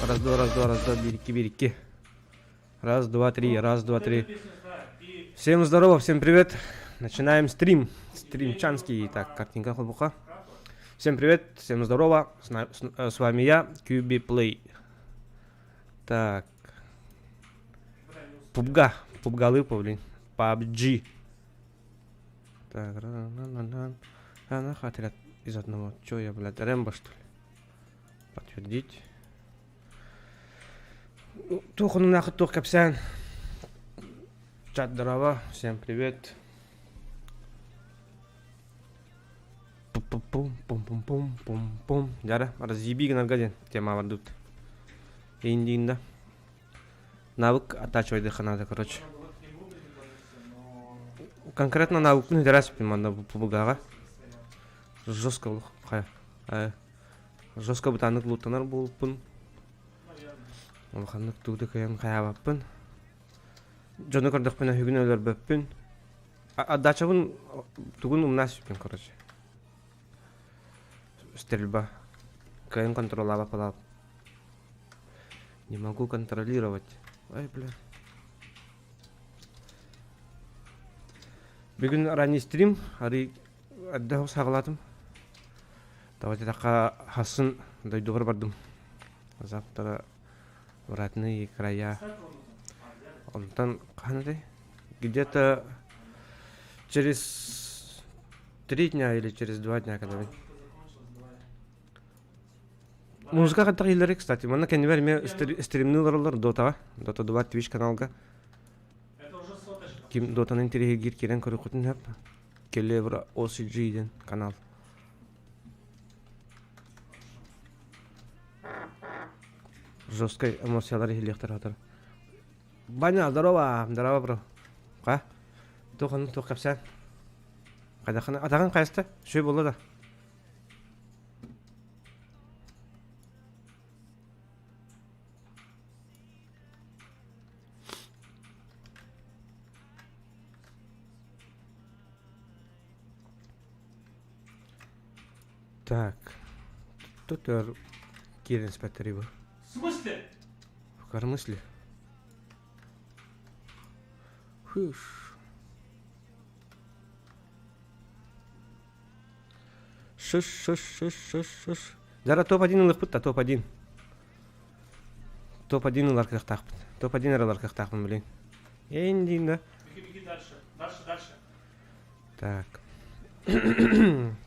Раз, два, раз, два, раз, два, биир, икки, биир, икки. Раз, два, три, раз, два, три. Всем здорово, всем привет. Начинаем стрим. Стримчанский. Так, картинка холбуха. Всем привет, всем здорово. С, с, с вами я, QB Play. Так. Пубга. Пубгалы, блин. PUBG. Так, отряд из одного. Чё я, блядь, Рэмбо, что ли? Подтвердить. Туох онуннаахыт туох кэпсээн. Чат здорово, всем привет. Пум-пум-пум-пум-пум-пум. Дьара, разъеби гынарга диэн тема бардыбыт. Индиин да. Навык оттачивайдыхха надо, короче. Конкретно навыкпын үтэрээспин манна пубугаҕа. Жестко хайа. Жестко бытааннык лууттанар буолуппун. Улаханнык тугу да кыайан хайаабаппын. Дьону көрдөхпүнэ үгүн өлөрбөппүн. Отдачабын тугун умнаа сүппүн короче. Стрельба. Кыайан контроллаабаппалаап. Не могу контролировать. Ай, бля. Бүгүн ранний стрим, арый эрдэ саҕалаатым. Давайте такка хасын дойдубар бардым. Завтра в родные края. Онтон хаһан этэй? Где-то через 3 дня или через 2 дня когда Музыка хаттах иһиллэрий, кстати. Манна кэннибэр эмиэ стримныы олороллор Дотаҕа. Дота 2 Twitch каналга. Ким Дотаны интэриэһиргиир киирэн көрүөххүтүн сөп. Келебра OCG диэн канал. Жесткай эмоциялар иһиллиэхтэр хатар. Баня, здорово! Здорово, бро. Ха? Туох оннук туох кэпсээн? Хайдаххына атаҕыҥ хайаста? Үчүгэй буолла да? Так. Тут киирэн испэттэрий бу. В смысле? В смысле? Хыш. Шыш, шыш, шыш, шыш, шыш. Дара топ-1 ылыппыт да топ-1. Топ-1 ылар кыахтаахпыт. Топ-1 эрэ ылар кыахтаахпын блин. Эйин диин да. Беги, беги дальше. Дальше, дальше. Так.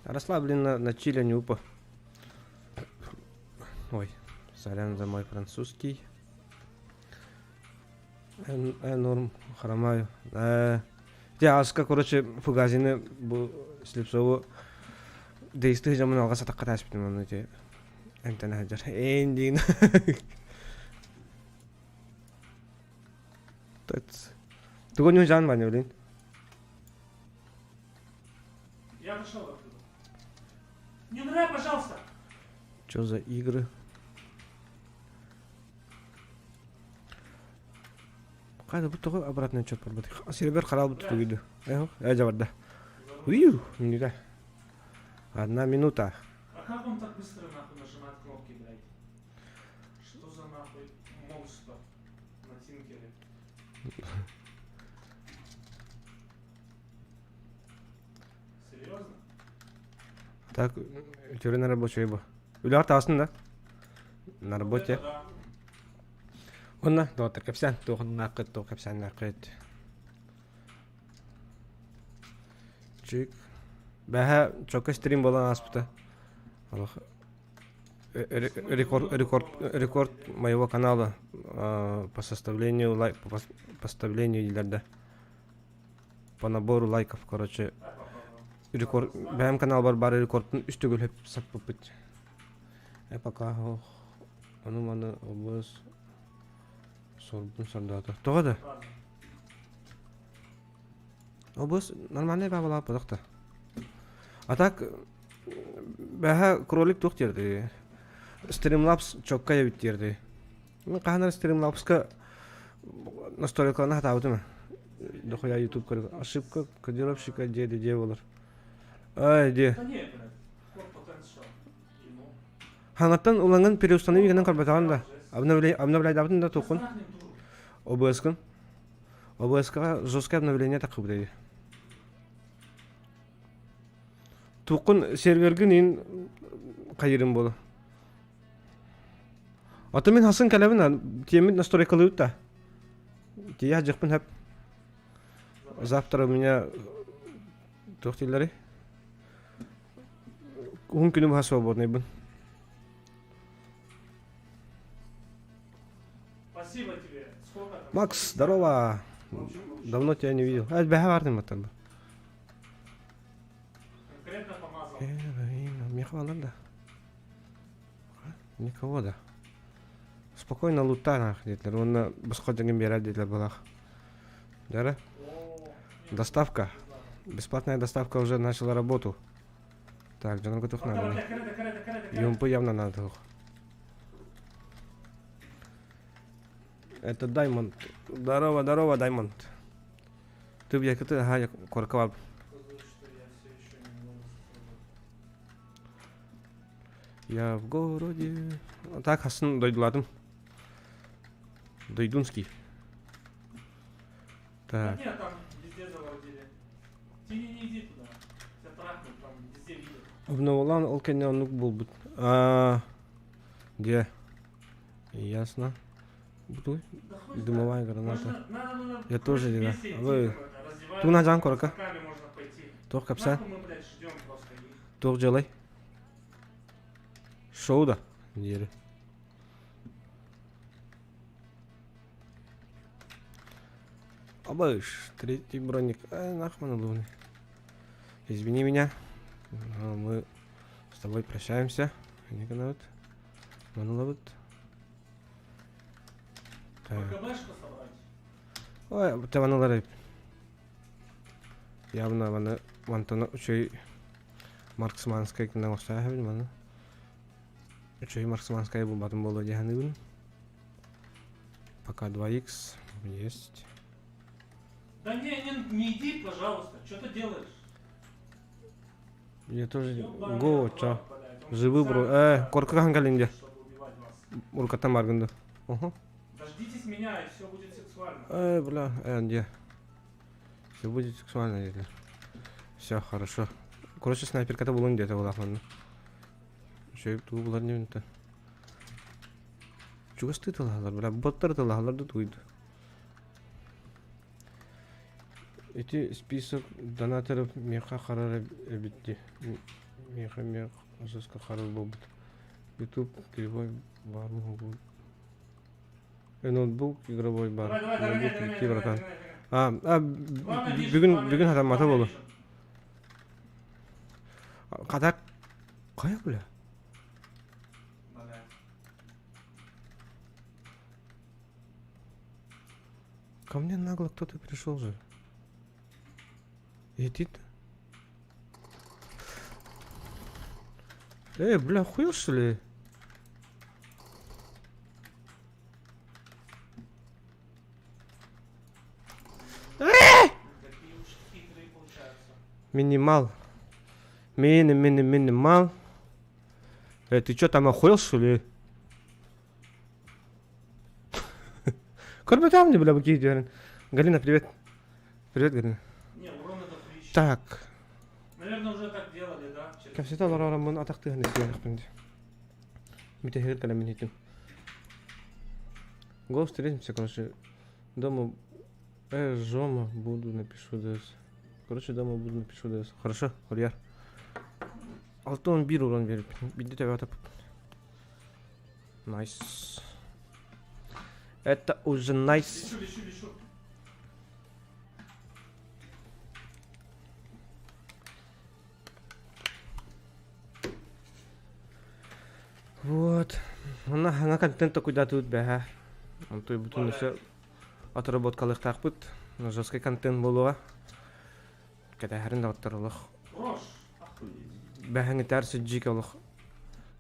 Расслабленно на чиле не упа. Ой, сорян за мой французский. Э, норм, хромаю. Э, дьэ, аска, короче, Фугазины бу Слепцову дейсти дьомун алҕас атахха тааспытым онно ити эмтэнэ сылдьар. Ээн диин. Тугун жан баня блин. Я вышел оттуда. Не умирай, пожалуйста! Что за игры? Хайда бу тоҕо обратный отчет барбыт. Сирбэр хараал бут тугуйду. Эхо, э жабарда. Ую, минута. Одна минута. А как он так быстро нахуй нажимает кнопки, блядь? Что за нахуй монстр на Тинкере? Серьезно? Так, теперь на рабочий бу. Үлэҕэр таҕыстын да? На работе. Уонна доҕоттор кэпсээн туохуннааххыт, туох кэпсээннээххит. Чик. Бэһэ чокка стрим буолан ааспыта. Олох рекорд, рекорд, рекорд моего канала по составлению лайк, по поставлению дииллэр По набору лайков, короче, рекорд, бэйэм каналбар баар рекордун үс төгүл саппыппыт. Э, пока ону-маны обус сорбун сордоото. Тоҕо да? Обус нормальный баабалаах да. А так, бэһэ кролик туох диэрдий? Стримлапс чокка эбит диэрдий. Мин хаһан эрэ Стримлапска настройкалана сатаабытым. Дохуя YouTube көрө. Ошибка кодировщика диэди диэ болар. Ай диэ. Хаҥаттан улаҥын переустанови гынан көрбөтөҕүн да. Обновляйдабытын да туоххун? ОБС-кын? ОБС-ка жесткое обновление таххыбыт дии. Туоххун сервергин ин хайырым буолу. Ото мин хасын кэлэбин тиэммит настройкалыыбыт да. Тиийэ дьыхпын хөп. Завтра у меня туох дииллэрий? Уһун күнү быһа свободныйбын. Спасибо тебе. Сколько там? Макс, здорово! Давно тебя не видел. А, бэһэ бардым баттан. Конкретно помазал. Меха балар да. Никого да. Спокойно лутаа нах диэтилэр. Уонна босхо дьаҥын биэрэр диэтилэр балах. Дьара. Доставка. Бесплатная доставка уже начала работу. Так, дьонорго туох нааданы? ЮМП явно надо. Это Даймонд. Здорово, здорово, Даймонд. Ты в якыты, ага, я коркова. Я в городе. Так, хасын дойдуладым. Дойдунский. Да Так. нет, там везде заводили. Ты не иди туда. Тебя трахнут, там везде видят. Обноволан ол кэннэ оннук буолбут. А, где? Ясно. Бутуй. Да хуй знает. Дымовая граната. Можно, надо, надо, Я тоже короче, да. вместе идти, Вы какой-то, раздеваться, Тугунан дьаҥ куоракка. рюкзаками можно пойти. Туох кэпсээн? Нахуй мы, блядь, ждем просто их. Туох дьыалай? Шоу да? Диэри. Абыш, третий броник. Э, нахман луны. Извини меня. Но мы с тобой прощаемся. Никонавыт. Манулабыт. Так. ПКБшку собрать. Ой, табаналары. Явно ваны мантан үчүгэй марксманскай гына охсааһабын маны. Үчүгэй марксманскай булбатым буолуо дии саныыбын. Пока 2х есть. Да не, не, не иди, пожалуйста, что ты делаешь? Я тоже Ёбаный го рот, ча. блядь, он Живы бро. специально Э, коркахан калинде. чтобы убивать вас. Уркатан баргынды. Ого. Дождитесь меня, и все будет сексуально. Э, бля, э, где? Все будет сексуально, если. Все, хорошо. Короче, снайперката булун диэтэ булахманна. Үчүгэй тугу булар диэбин Чугастыы тылаһалар, бля, боттар тылаһалар да тугуйду. Ити список донаторов миэхэ харар эбит дии. Миэхэ эмиэ жестко харар буолбут. Ютуб кривой баар муһугу. Ноутбук игровой бар. Давай, давай, догоняй, Ноутбук догоняй, икки догоняй, братан. догоняй, догоняй. А, а Главное вижу, бүгүн главное бүгүн вижу, хатаммата главное буолу. вижу. Хата хайа бля? Блядь. Ко мне нагло кто-то пришел же. Иди ты. Эй, бля, охуел что ли? Такие уж хитрые получаются. Минимал. Мини, мини, минимал. Эй, ты чё там охуел что ли? Көрбөтөм мне, бля, букет диэн. Галина, привет. Привет, Галина. Не, урона дохуища. Так. Наверное, уже так делали, да? Через Кэпсэтэ олоророммун атах тыаһын истиэхпин дии. Бүтэһигэр кэлэммин иһиттим. Го встретимся, короче, дома. Жома буду, напишу ДС. Короче, дома буду, напишу ДС. Хорошо, курьер. 61 урон биэрбит. Биирдэ төбө атаппыт. Найс. Это уже найс. Лечу, лечу, лечу. Вот. Онно саҥа контент токуйдаатыбыт бэһэ. Онтуйбутун өссө отработкалыахтаахпыт. Жесткий контент буолуоҕа. Кэтэһэрин да оттор олох. Рош, охуеть. Бэһэҥитээр сыдьыыка олох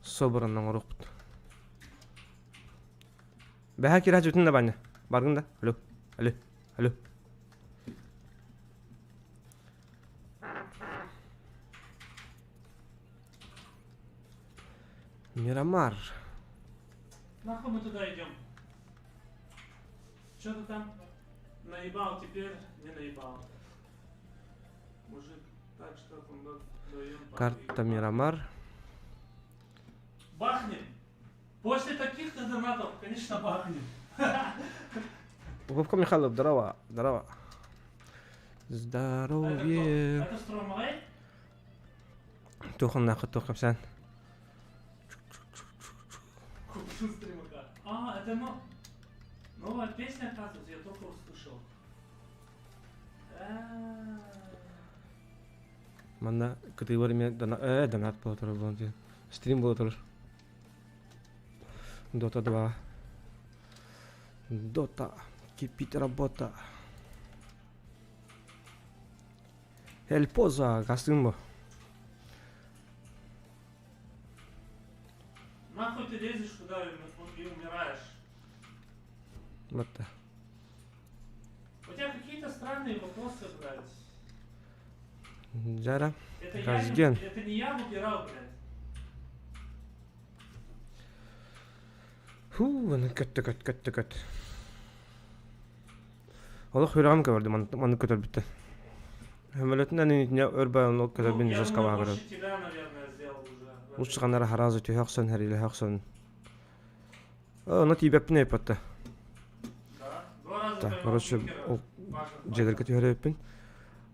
собранно оҥоруохпут. Бэһэ киирэ бүтүн да Ваня. Баргын да? Алло. Алло. Алло. Мирамар. Нахуй мы туда идем? Что ты там наебал теперь? Не наебал. Мужик, так что вдвоем Карта Мирамар. Бахнем! После таких-то донатов, конечно, бахнем. Вовка Михайлов, здорово, здорово. Здоровье. Это Стромай? Туох нахуй, туох кэпсээн. А, это но... новая песня, оказывается, я только услышал. А. Манна кытыыбар эмиэ донат буола турар буолан стрим буола турар. Дота 2. Дота. Кипит работа. Эль Поза, гастын Нахуй ты лезешь туда и умираешь? Вот. У тебя какие-то странные вопросы, блядь. Жара. Это, я не, это не я выбирал, блядь. Фу, көттө, көт, көттө, көт. Олох сүрэҕим көбөрдө, маннык көтөрбүттэн. Өмөлөтүнэн өр баан ол көтөрбүн Ну, я жестко думаю, баҕарар. больше тебя, наверное, сделал уже. В Лучше этой. ханара харазы түһэ охсон, хэрилэһэ охсон. Ону тиийбэппин өйпөттө. Да? Два раза Так, поймал короче, Тинкера. ол Паша, дьиэлэргэ түһэрээппин.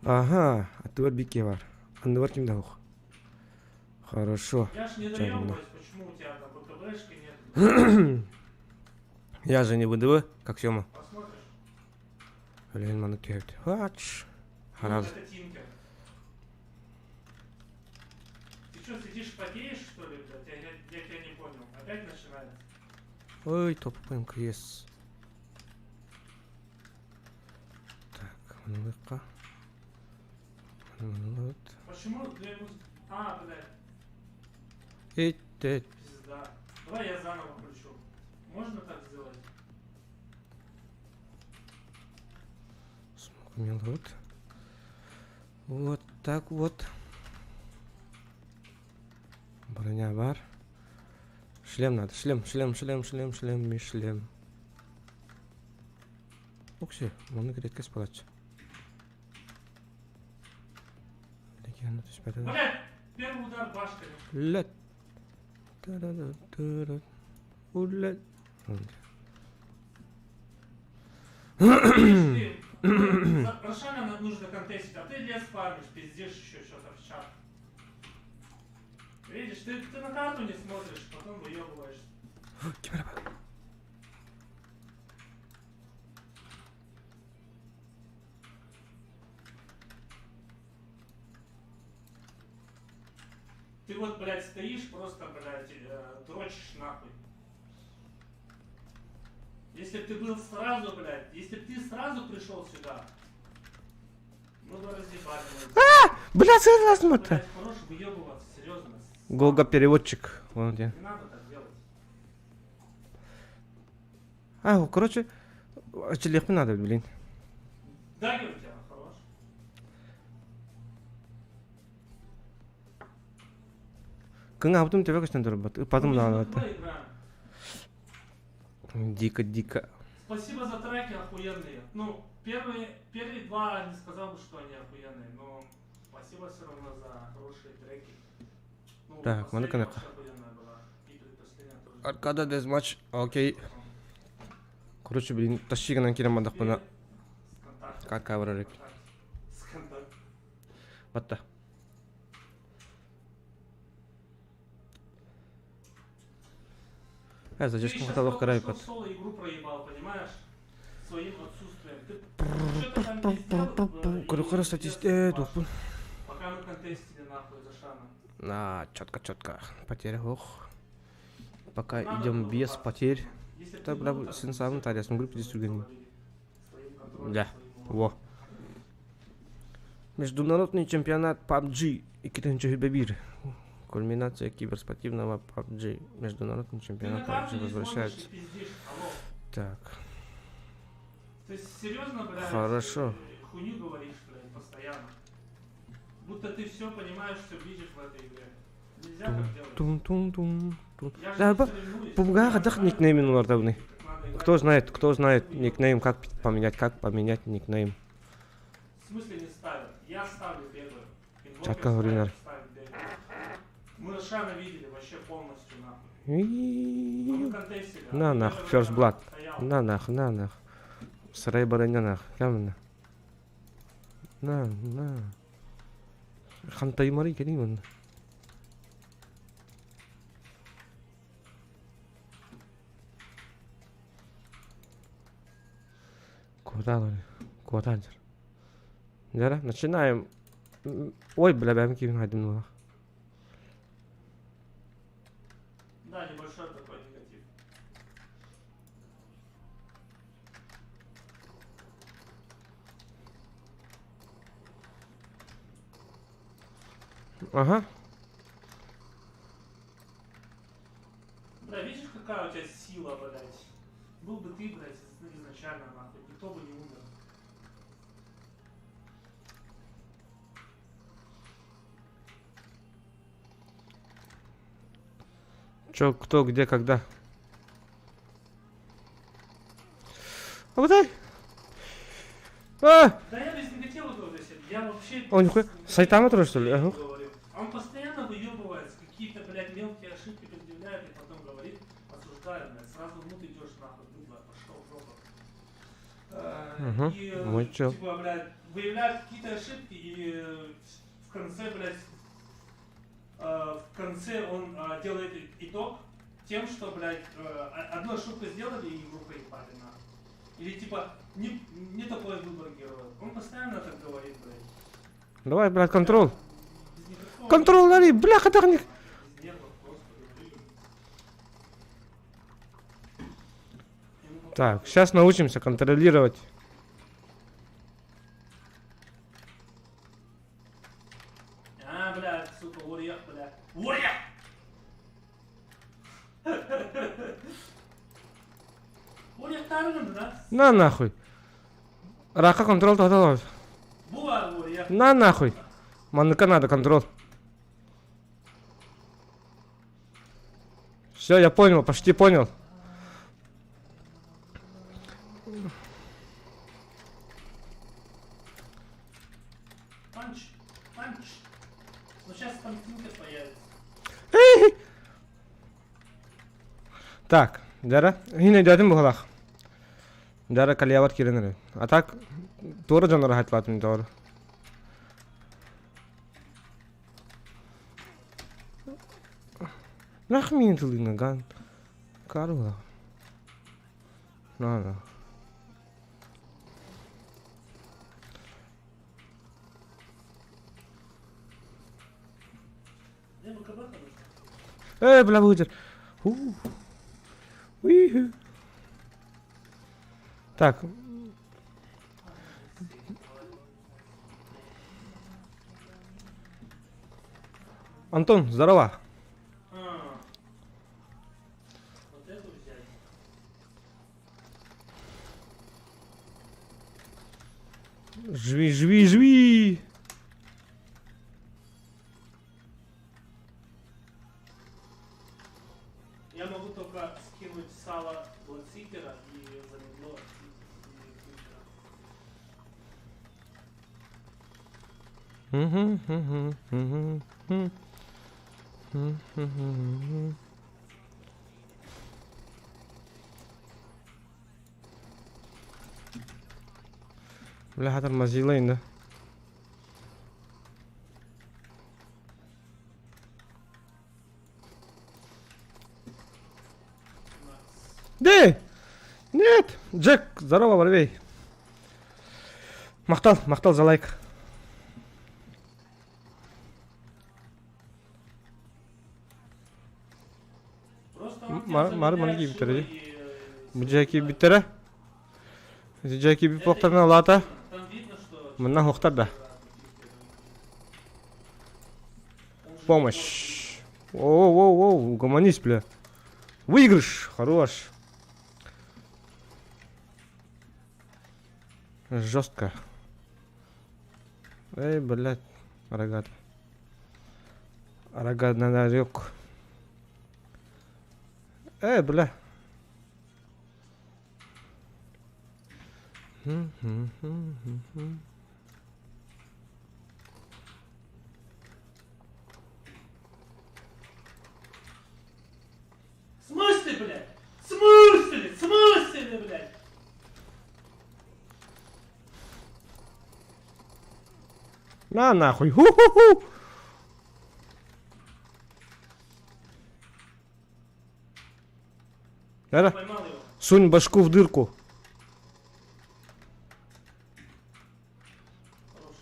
Аха, аттыбар бикке бар. Анныбар ким да суох. Хорошо. Я ж не Чай, доебываюсь, почему у тебя там БКБшки нет. Я же не ВДВ, как Сёма. Посмотришь. Блин, маннык түһэбит. Хач. Ну, Хараз. это Тинкер. Ты что, сидишь, потеешь, что ли, блядь? Я тебя не понял. Опять начинается? Ой, топ МКС. Так, маннык. Вот. Почему для муз... А, блядь, Эй, ты. пизда. Давай я заново включу. Можно так сделать? Вот. Вот так вот. Броня бар. Шлем надо. Шлем, шлем, шлем, шлем, шлем, и шлем. Окси, маннык редкость палач. Блядь, первый удар башкой. Лет. Та-да-да-та-да. Улет. Видишь, ты, Рошана нужно контестить, а ты лес фармишь, пиздишь еще что-то в чат. Видишь, ты на карту не смотришь, потом выебываешься. Ким бар. Ты вот, блядь, стоишь, просто, блядь, дрочишь нахуй. Если б ты был сразу, блядь, если б ты сразу пришел сюда, мы бы разъебали. Бля, сразу. Блядь, хорош выебываться, серьезно. Голга переводчик. Вон где. Не надо так делать. А, короче, легко надо, блин. Dagger у тебя хорош. Кыңа потом тебя конечно дорабат. Потом Мы надо. же на играем. Дико, дико. Спасибо за треки охуенные. Ну, первые два не сказал бы, что они охуенные, но спасибо все равно за хорошие треки. Ну, Так, последняя маны вообще охуенная была. И предпоследняя тоже. Аркада deathmatch. Окей. Короче, блин, тащигынан кирен бардахпына. ВКонтакте. Кака барар. ВКонтакте. Батта. Э, Ты зачем щас хватало только карай что пат. соло игру проебал, понимаешь? Своим отсутствием. Ты что-то там пиздел, Көрө и көрө пиздец статист э ебашил. допун. Пока мы контестили нахуй за Шана. На, четко, четко. Потеря, ох. Пока Надо идем было без попасться. потерь. Если б Да, ты бля, был так, сын сам тарес, ну, группе мы здесь бы Своим контролем, Да. своим Во. Международный чемпионат PUBG. 2021. Кульминация киберспортивного PUBG. Международный Ты на чемпионат карту PUBG не смотришь возвращается. и пиздишь. Алло. Так. Ты серьезно, блядь, Хорошо. хуйню говоришь, блядь, постоянно. Будто ты все понимаешь, все видишь в этой игре. Нельзя так делать. Тун-тун-тун. Я же Да, не ба- соревнуюсь. Пубга Я хайдах знаю, никнеймин уларытабыный? как надо играть. Кто знает никнейм, как поменять никнейм? В смысле не ставят? Я ставлю первым. Инвокер Чатка ставит, Гуринар. ставит первым. Мы Рошана видели вообще полностью нахуй. Но мы контестили. а На ты нах, первый First Рошана Blood. стоял. На нах, на нах. Сарай барыня нах. Камна. На, на. Хантаймары келимин. Куда Куда Дьэ, начинаем. Ой, бля, бэм киһи хайдым. Да, небольшой такой негатив. Ага. Бля, видишь, какая у тебя сила, блядь? Был бы ты, блядь, изначально, нахуй, никто бы не умер. Чё, кто, где, когда? А вот ай! А! Да я без негатива говорю себе, я вообще... О, нихуя. без Сайтама тоже, что ли? негатива Ага. говорю. Он постоянно выебывается, какие-то, блядь, мелкие ошибки предъявляет и потом говорит, осуждает, блядь, сразу в идешь нахуй, быдло, пошел в жопу. Угу. И, Мой чел. типа, блядь, выявляют какие-то ошибки и в конце, блядь, в конце он делает итог тем, что, блядь, одну ошибку сделали и игру проебали, нахуй. Или типа, не такой выбор героя. Он постоянно так говорит, блядь. Давай, брат, контрол. Без никакого Контрол, лари, бляха, так без нервов просто говори. Ему Так, сейчас научимся контролировать. А, блядь, сука, уорьях, бля. Уорьях! Уорьях тарган, да? На нахуй. Рака контрол тогда. Буа уорьях. На нахуй. Манныка надо контрол. Все, я понял, почти понял. Панч, панч. Ну сейчас там тинкер появится. Так, дьэ. Хине дядим быһыылаах. Дьэ калиябар киирэн. А так, туора дьоннор хатлатым туора. Нах мин тылына ган. Карла. На, на. Где БКБ нужно? Эй, бля, выдер. У. Уиху. Так. Антон, здорово. А. Вот эту взять. Живи, живи, живи. Я могу только скинуть сало Бладсикера и замедло и Тинкера. Мгм, мгм, мгм, мгм. Мгм. Бля, хатар мазилайн, да? Nice. Дэ! Нет! Джек, здорово, Воробей. Махтал, махтал за лайк. Просто он тебя Мары замедляет манги шило битере. и, Бу Джеки битере. Джеки Это бипоктарна лата. Там видно, что Манна хуохтар да. Он же не Помощь. Оу, оу, оу, угомонись, бля. Выигрыш! Хорош. Жестко. Эй, блядь, рогатый. Араганарек. Э, бля. В смысле, блядь? В смысле? В смысле, блядь? На нахуй. Ху-ху-ху. Ара, Поймал его. сунь башку в дырку. Хорош.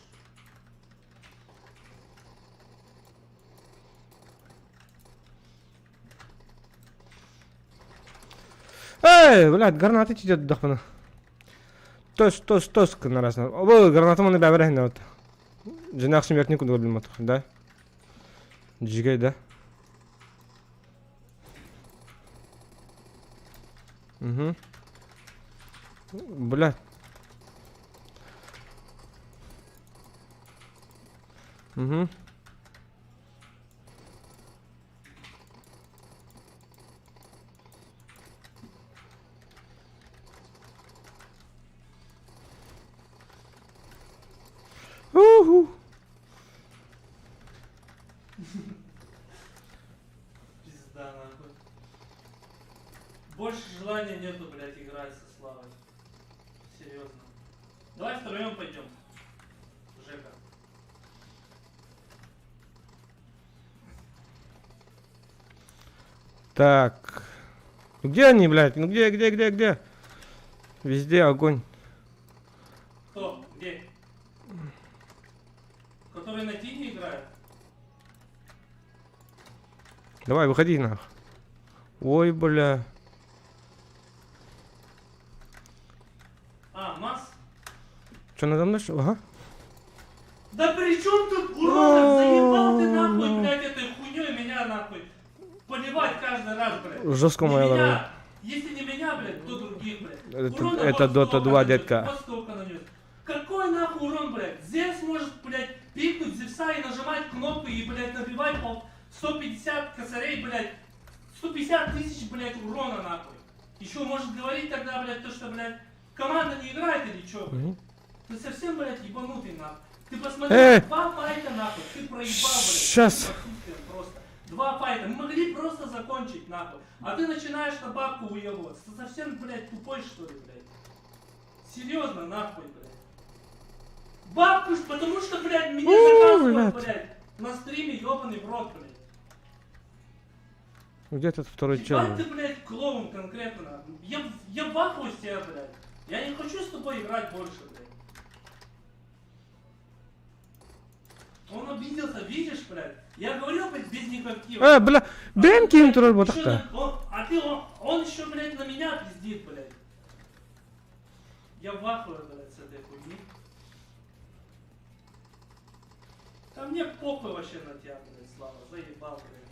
Эй, блядь, граната идет дохмана. Тос, тос, тос, гынарасына. Бу гранатым оны бәбәрәһин вот. Дьиҥнээх смертник курдук билиммат, да? Дьиҥэ, да? Угу. Бля. Угу. Уху. Пизда нахуй. Больше желания нету, блядь, играть со Славой. Серьезно. Давай втроем пойдем. Жека. Так. Ну где они, блядь? Ну где, где, где, где? Везде огонь. Кто? Где? Который на Тине играет? Давай, выходи нах. Ой, бля. А, Макс? Что надо мной? что? Ага. Да при чем тут уродов? Заебал ты нахуй, блядь, этой хуйней меня нахуй. Поливать каждый раз, блядь. Жестко Не моя меня. дорога. Если не меня, блядь, то других, блядь. Это- Урона это вот Dota столько 2, нанес, детка. Вот столько нанес. Какой нахуй урон, блядь? Зевс может, блядь, пикнуть Зевса и нажимать кнопку и, блядь, набивать по 150 косарей, блядь. 150 тысяч, блядь, урона, нахуй. Еще может говорить тогда, блядь, то, что, блядь, команда не играет или что, блядь. Ты совсем, блядь, ебанутый, нахуй. Ты посмотри, Э! два файта, нахуй, ты проебал, блядь. Щас. Отсутствием просто. Два файта. Мы могли просто закончить, нахуй. А ты начинаешь на бабку выебываться. Ты совсем, блядь, тупой, что ли, блядь? Серьезно, нахуй, блядь. Бабку ж, потому что, блядь, меня У, заказывают, блядь. блядь, на стриме ебаный в рот, блядь. Где этот второй чел? Ебать ты, блядь, клоун конкретно, нахуй. Я в ахуе с тебя, блядь. Я не хочу с тобой играть больше, блядь. Он обиделся, видишь, блядь? Я говорил, блядь, без негатива. Э, бля, А бэм ты, ким блядь, турар ещё ботахта. а ты, он еще, блядь, на меня пиздит, блядь. Я в ахуе, блядь, с этой хуйни. Да мне похуй вообще на тебя, блядь, Слава, заебал, блядь.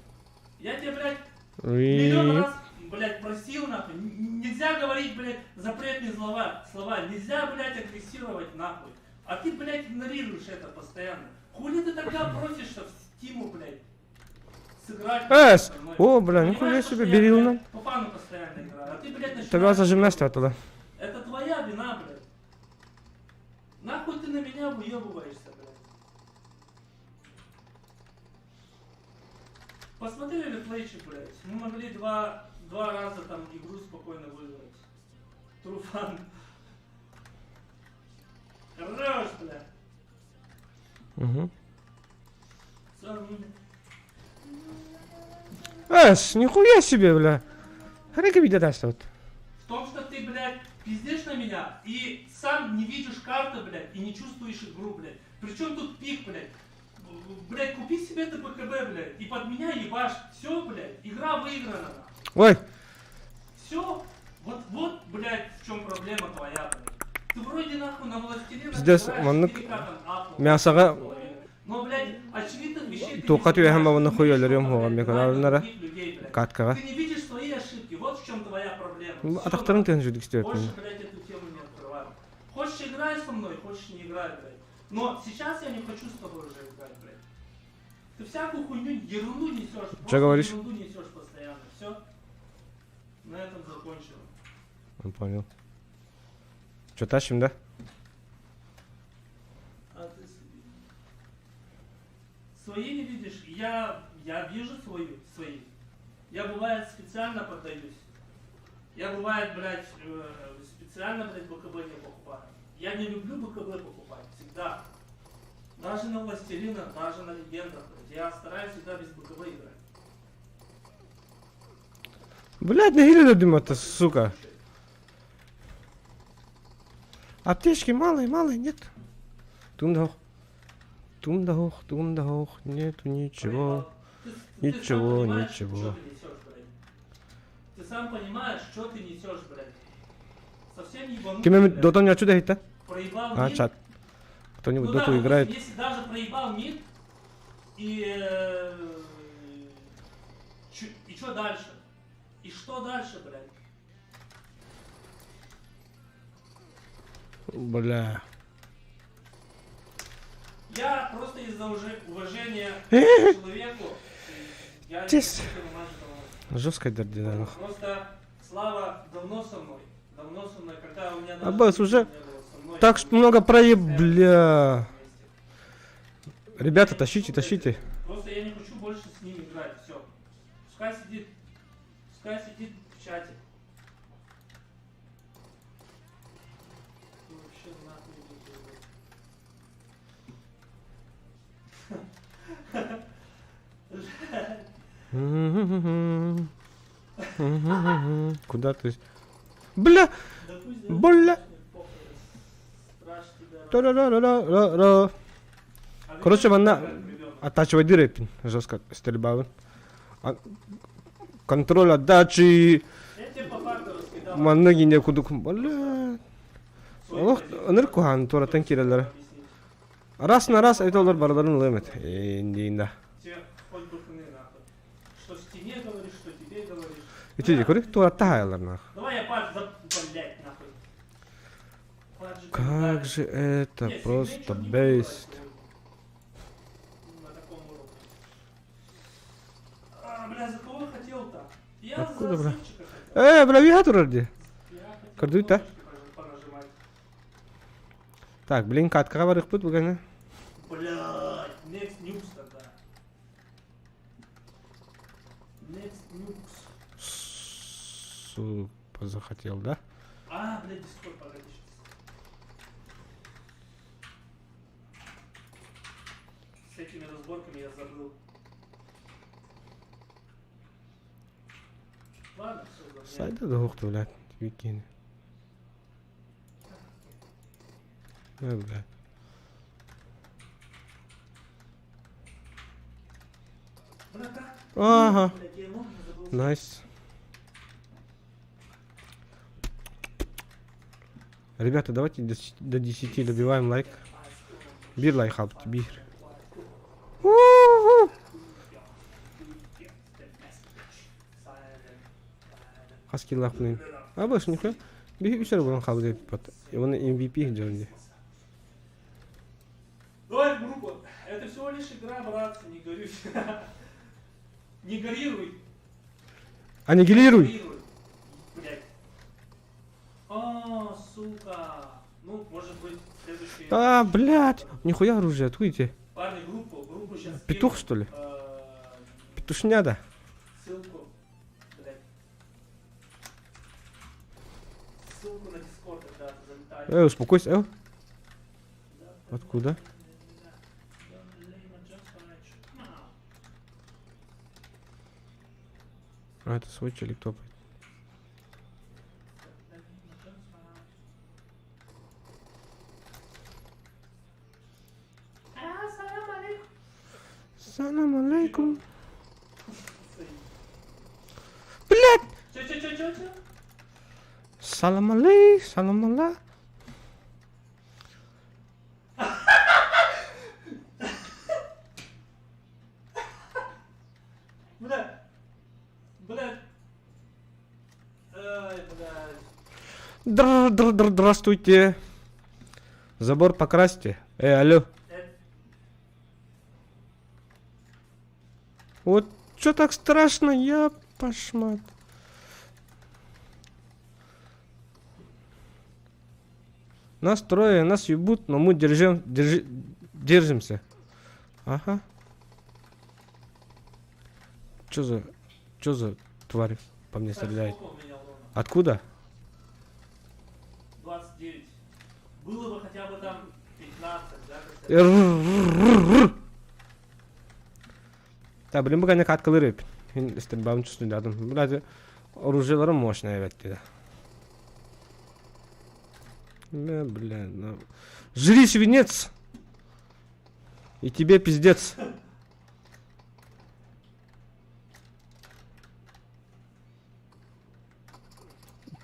Я тебе, блядь, миллион раз, блядь, просил, нахуй. Нельзя говорить, блядь, запретные слова, слова. Нельзя, блядь, агрессировать, нахуй. А ты, блядь, игнорируешь это постоянно. Хули ты тогда просишься в Тиму, блядь, сыграть Э, со мной? о, бля, Понимаешь, нихуя то, себе, что я, берил блядь, нам. по фану постоянно играю, а ты, блядь, начинаешь... Тебя зажимнаешь тогда. Это твоя вина, блядь. Нахуй ты на меня выебываешься, блядь. Посмотрели реплейчик, блядь. Мы могли два раза там игру спокойно выиграть. Труфан. Хорош, бля. Угу. Сам- Эс, нихуя себе, бля. Хрека видят вот. В том, что ты, блядь, пиздишь на меня и сам не видишь карты, блядь, и не чувствуешь игру, блядь. Причем тут пик, блядь. Блядь, купи себе ТПКБ, блядь, и под меня ебашь. Все, блядь, игра выиграна. Ой, Все. Вот, вот, блядь, в чем проблема твоя, блядь. Ты вроде нахуй на властелина Пиздец, играешь, маннык 4К там апнул, мясоҕа Но, блядь, очевидных вещей ты не Туохха түбэһэн понимаешь. бабына Ты не хуй видишь, өлөрүөм что, суоҕа блядь, эмиэ знают каналлара других людей, блядь. каткаҕа. Ты не видишь свои ошибки, вот в чем твоя проблема. Ну, Всё, Атахтарын нахуй. тыын жүдүк Больше, блядь, эту тему не открываю. Хочешь играй со мной, хочешь не играй, блядь. Но сейчас я не хочу с тобой уже играть, блядь. Ты всякую хуйню, ерунду несешь. Что Просто говоришь? ерунду несешь постоянно. Все. На этом закончил. Он понял. Что, тащим, да? А ты свои не видишь? Я вижу свою, свои. Я бывает специально поддаюсь. Я бывает, блядь, специально, блядь, БКБ не покупаю. Я не люблю БКБ покупать, всегда. Даже на Властелинах, даже на Легендах, блядь. Я стараюсь всегда без БКБ играть. Блядь, нахили дым это, сука. Аптечки малые, малые, нет. Тум да ох, тум да ох, нету ничего. Проебал. Ты сам Ничего, понимаешь, ничего. что ты несешь, блядь. Ты сам понимаешь, что ты несешь, блядь. Совсем ебанутый, Кем блядь. доту не отсюда это? Проебал А, мид. чат. Кто-нибудь Ну да, доту допустим, играет? если даже проебал мид, и что дальше? И что дальше, блядь? Бля. Я просто из-за уже уважения к человеку, я не Тес. хочу его мажить. Жестко дердина. Просто Слава давно со мной. Давно со мной, когда у меня даже Аббас, уже не было со мной, так мы много проеб, постоянно бля. вместе. Ребята, тащите, тащите. Просто я не хочу больше с ним играть, все. Пускай сидит в чате. Ты вообще нахуй идите, блядь. Куда ты? Бля! Да пусть Бля! похуй, страж тебя. Та-ра-ра-ра-ра-ра. А Короче, ведёшь вона себя как ребёнок. Оттачивай дыры жестко стрельба. А, контроль отдачи. Я тебе по факту раскидал Манныги некуда. Бля. свою Ох, позицию. ынырык куһаҕан туораттан киирэллэр. Объяснить. Раз на раз айтолар барыларын ылымет. Индиинда. Тебе хоть бы хны нахуй. Что стене говоришь, что тебе говоришь. Ити көрү туоратта хаалар нах. Давай я палец за... Блять, нахуй. Пальчик Как ударит. же это Не, просто сигнейчер не бейст. бывает сегодня. На таком уровне. А, бля, за кого хотел-то? Я Откуда, за бля? сынчика хотел. Э, бля, виатур где? Я хотел Кардуй-то. кнопочки понажимать. Так, блин, каткаҕа барыахпыт бүгүн. Блядь, next nukes тогда. Next nukes. Супа захотел, да? А, блядь, Discord, погоди сейчас. С этими разборками я забыл. Ладно, все, Сайда да хух блядь, викини. Э, бля. Бля, как? Ага. Блядь, я ноги забыл. Nice. Ребята, давайте до 10 добиваем лайк. Биир лайк хаалбыт, биир. У-у-у. Хас киллаахпыный. А больше нихуя. Биир үс эрэ буолан хаалбыт эбит. Оны MVP дьон. Давай в группу. Это всего лишь игра, братцы, не горюй. Не горируй. Аннигилируй. Горируй. Блядь. О, сука. Ну, может быть, следующий... А, блядь. Нихуя оружие, откуда Парни, группу сейчас Петух, что ли? Петушня, да. Ссылку, блядь. Ссылку на Дискорд, ребята, залетайте. Успокойся, э. Откуда? А, это свой челик топает. Салам алейкум. Блядь! Чё, чё, чё, чё, чё? Салам алей, салам алла. Бля. Бля. Ай, блядь. Др, др, др, здравствуйте. Забор покрасьте. Эй, алло. Вот чё так страшно, я пошмат. Нас трое, нас ебут, но мы держим, держи, держимся. Ага. Чё за, чё за тварь по мне Так, стреляет? сколько у меня урона? Откуда? 29. Было бы хотя бы там 15, да? хотя бы. Та блин, бу кэннэ каткалыр эбит. Мин стрельбабын чувствуйдадым. Блядь, оружиеларым мощное эбит диде. Бля, бля, ну. Жри, свинец! И тебе пиздец.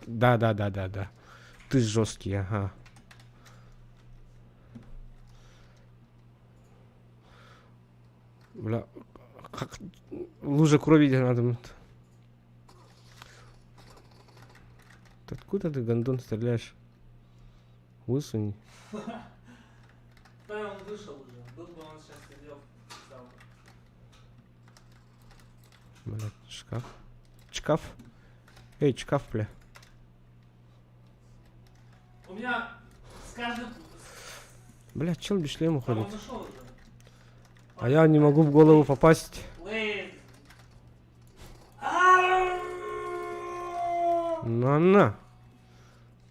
Да, да, да, да, да. Ты жесткий, ага. Бля, как лужа крови надо. Откуда ты, гондон, стреляешь? Высунь. Да, он вышел уже. Был бы он сейчас сидел. писал. Бля, шкаф. Шкаф? Эй, шкаф, бля. У меня с каждым... Бля, чел без шлема А ходит. он ушел уже. А я не могу в голову попасть. Плейз. На-на.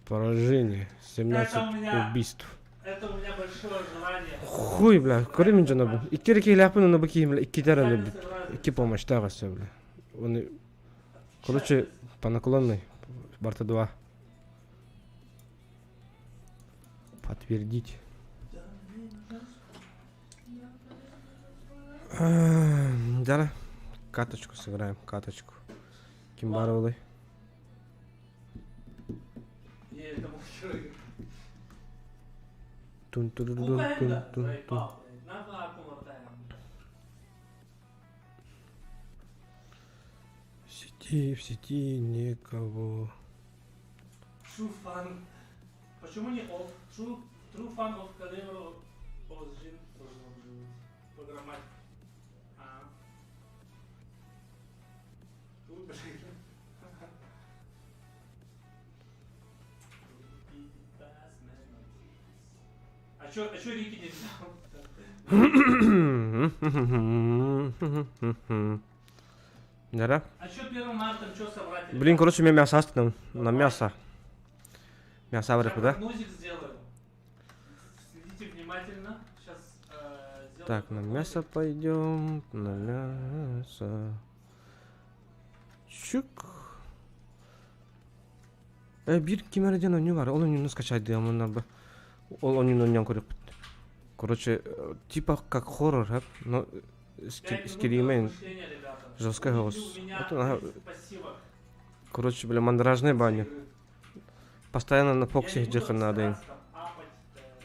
Поражение. 17 Это у меня. убийств. Это у меня большое желание. Хуй, бля, көрүм дьоно бу. Икки эрэ киһилээхпин уонна бу киһим, бля, иккитэ эрэ Сами өлөрбүт. сыграли. Икки помощьтаах өссө, бля. Уонна, короче, по наклонной. Барта 2. Подтвердить. Да, каточку сыграем, каточку. Ким баар Не, это мой человек. Тун тун тун Куда тун это? тун тун. Заебал, блядь. На вакуум ртаем. В сети никого. True fan. Почему не of? True, true fan of Calibro Ozjin должно быть. По грамматике. А. Тут, блин. А чё Рики не взял? Да? А чё 1 марта, чё собрать? Блин, короче, у меня мясо остано. На мясо. Мясо варю, да? Прогнозик сделаю. Следите внимательно. Сейчас сделаю. Так, на прогнозик. мясо пойдем. На мясо. Чук. Э, биир ким эрэ диэн оонньуу баар. Ол оонньууну скачайдыам уонна б ол оонньууну оонньоон көрүөхпүт. Короче, типа как хоррор, а? Но Пять минут скриммен. размышления, ребята. Жесткий Увидите голос. у меня Вот она, 30 пассивок. Короче, бля, мандражная баня. Игры. Постоянно на Я Фоксе не буду где надо им. стараться там апать,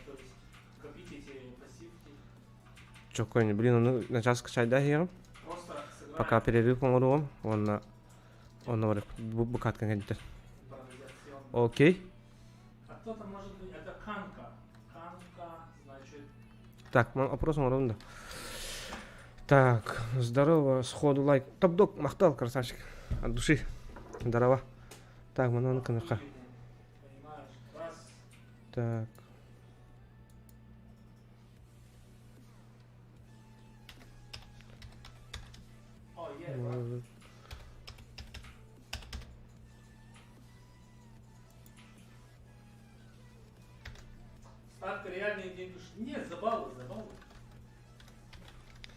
то есть копить эти пассивки. Чокойни, блин, ну на час скачать да, я? Просто сыграем Пока перерыв оҥоруом, уонна онно барып бу бу каткан кэлбитэ. импровизационно. Окей. А кто-то может быть, это Канка. Канка, значит, Так, опрос оҥорон да. Так, здорово, сходу лайк. Топ-дог, махтал, красавчик. От души. Здорово. Так, манан кыныха. понимаешь, раз, Так. о, е, брат. Ставка реальные деньги. Нет, за баллы, за баллы.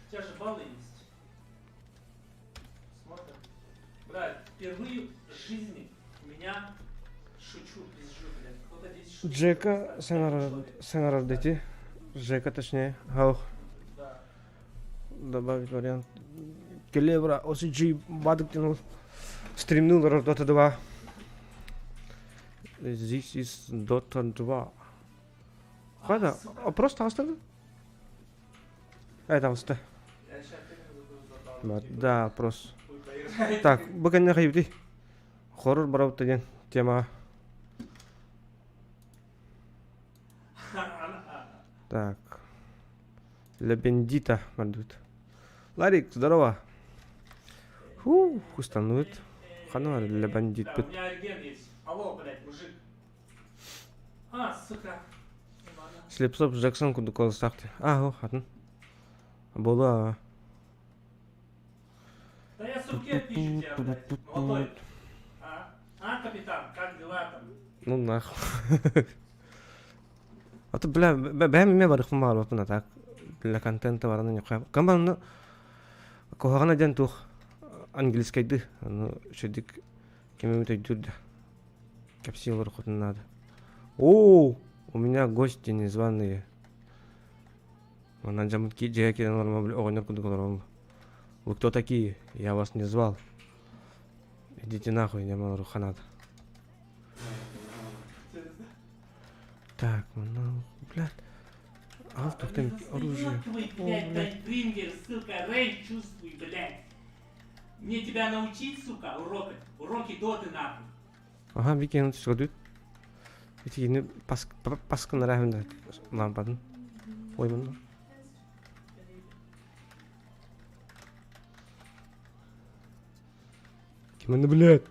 У тебя же баллы есть. Смотрим. Брат, впервые в жизни меня шучу, пизжу, блядь. Кто-то здесь шутит. Джека Пять саҥарар человек. саҥарар дии. Жека точнее. Хаух. Да. Добавить вариант. Келебра, OCG, бадык тянул. Стримнул Dota 2. This is Dota 2. Хада, а просто оставил? Это оста. Я сейчас забрал. Да, опрос. Хуй поиграть. Так, бу кэннэ хайбыты. Хоррор барабыт диэн тема. Так. Ля Бендита мардут. Ларик, здорово. Фу, устанует. Ханна для Да, бандитпыт. у меня реген есть. Алло, блядь, мужик. А, сука. Ну ладно. Слепцов Джексон курдук куоластаах Аа, атын. Буолуо. Да я с руки отпизжу тебя, блядь. Молодой. А? А, капитан, как дела там? Ну нахуй. А то, бля, бэйэм эмиэ барыхпын баҕарбаппын а так для контента баран ньухайм. Камбан куһаҕана диэн туох английскайды ону үчүгдүк ким эмит өйдүүр да кэпсии олороххутун наада. Оо, у меня гости незваные. Манан дьоммут дьиэҕэ киирэн олормо оҕонньор курдук олоробун. Вы кто такие? Я вас не звал. Идите нахуй, диэн олоруохха наада. Так, ну, блядь. Ал тохтем оружие. Твой, О, блядь, блядь. Найтбрингер, сука, Рэй, чувствуй, блядь. Мне тебя научить, сука, уроки, уроки доты, нахуй. Аха, Вики түсірдүт. Итигини паскын лампатын. Ой, мында. Ким блядь?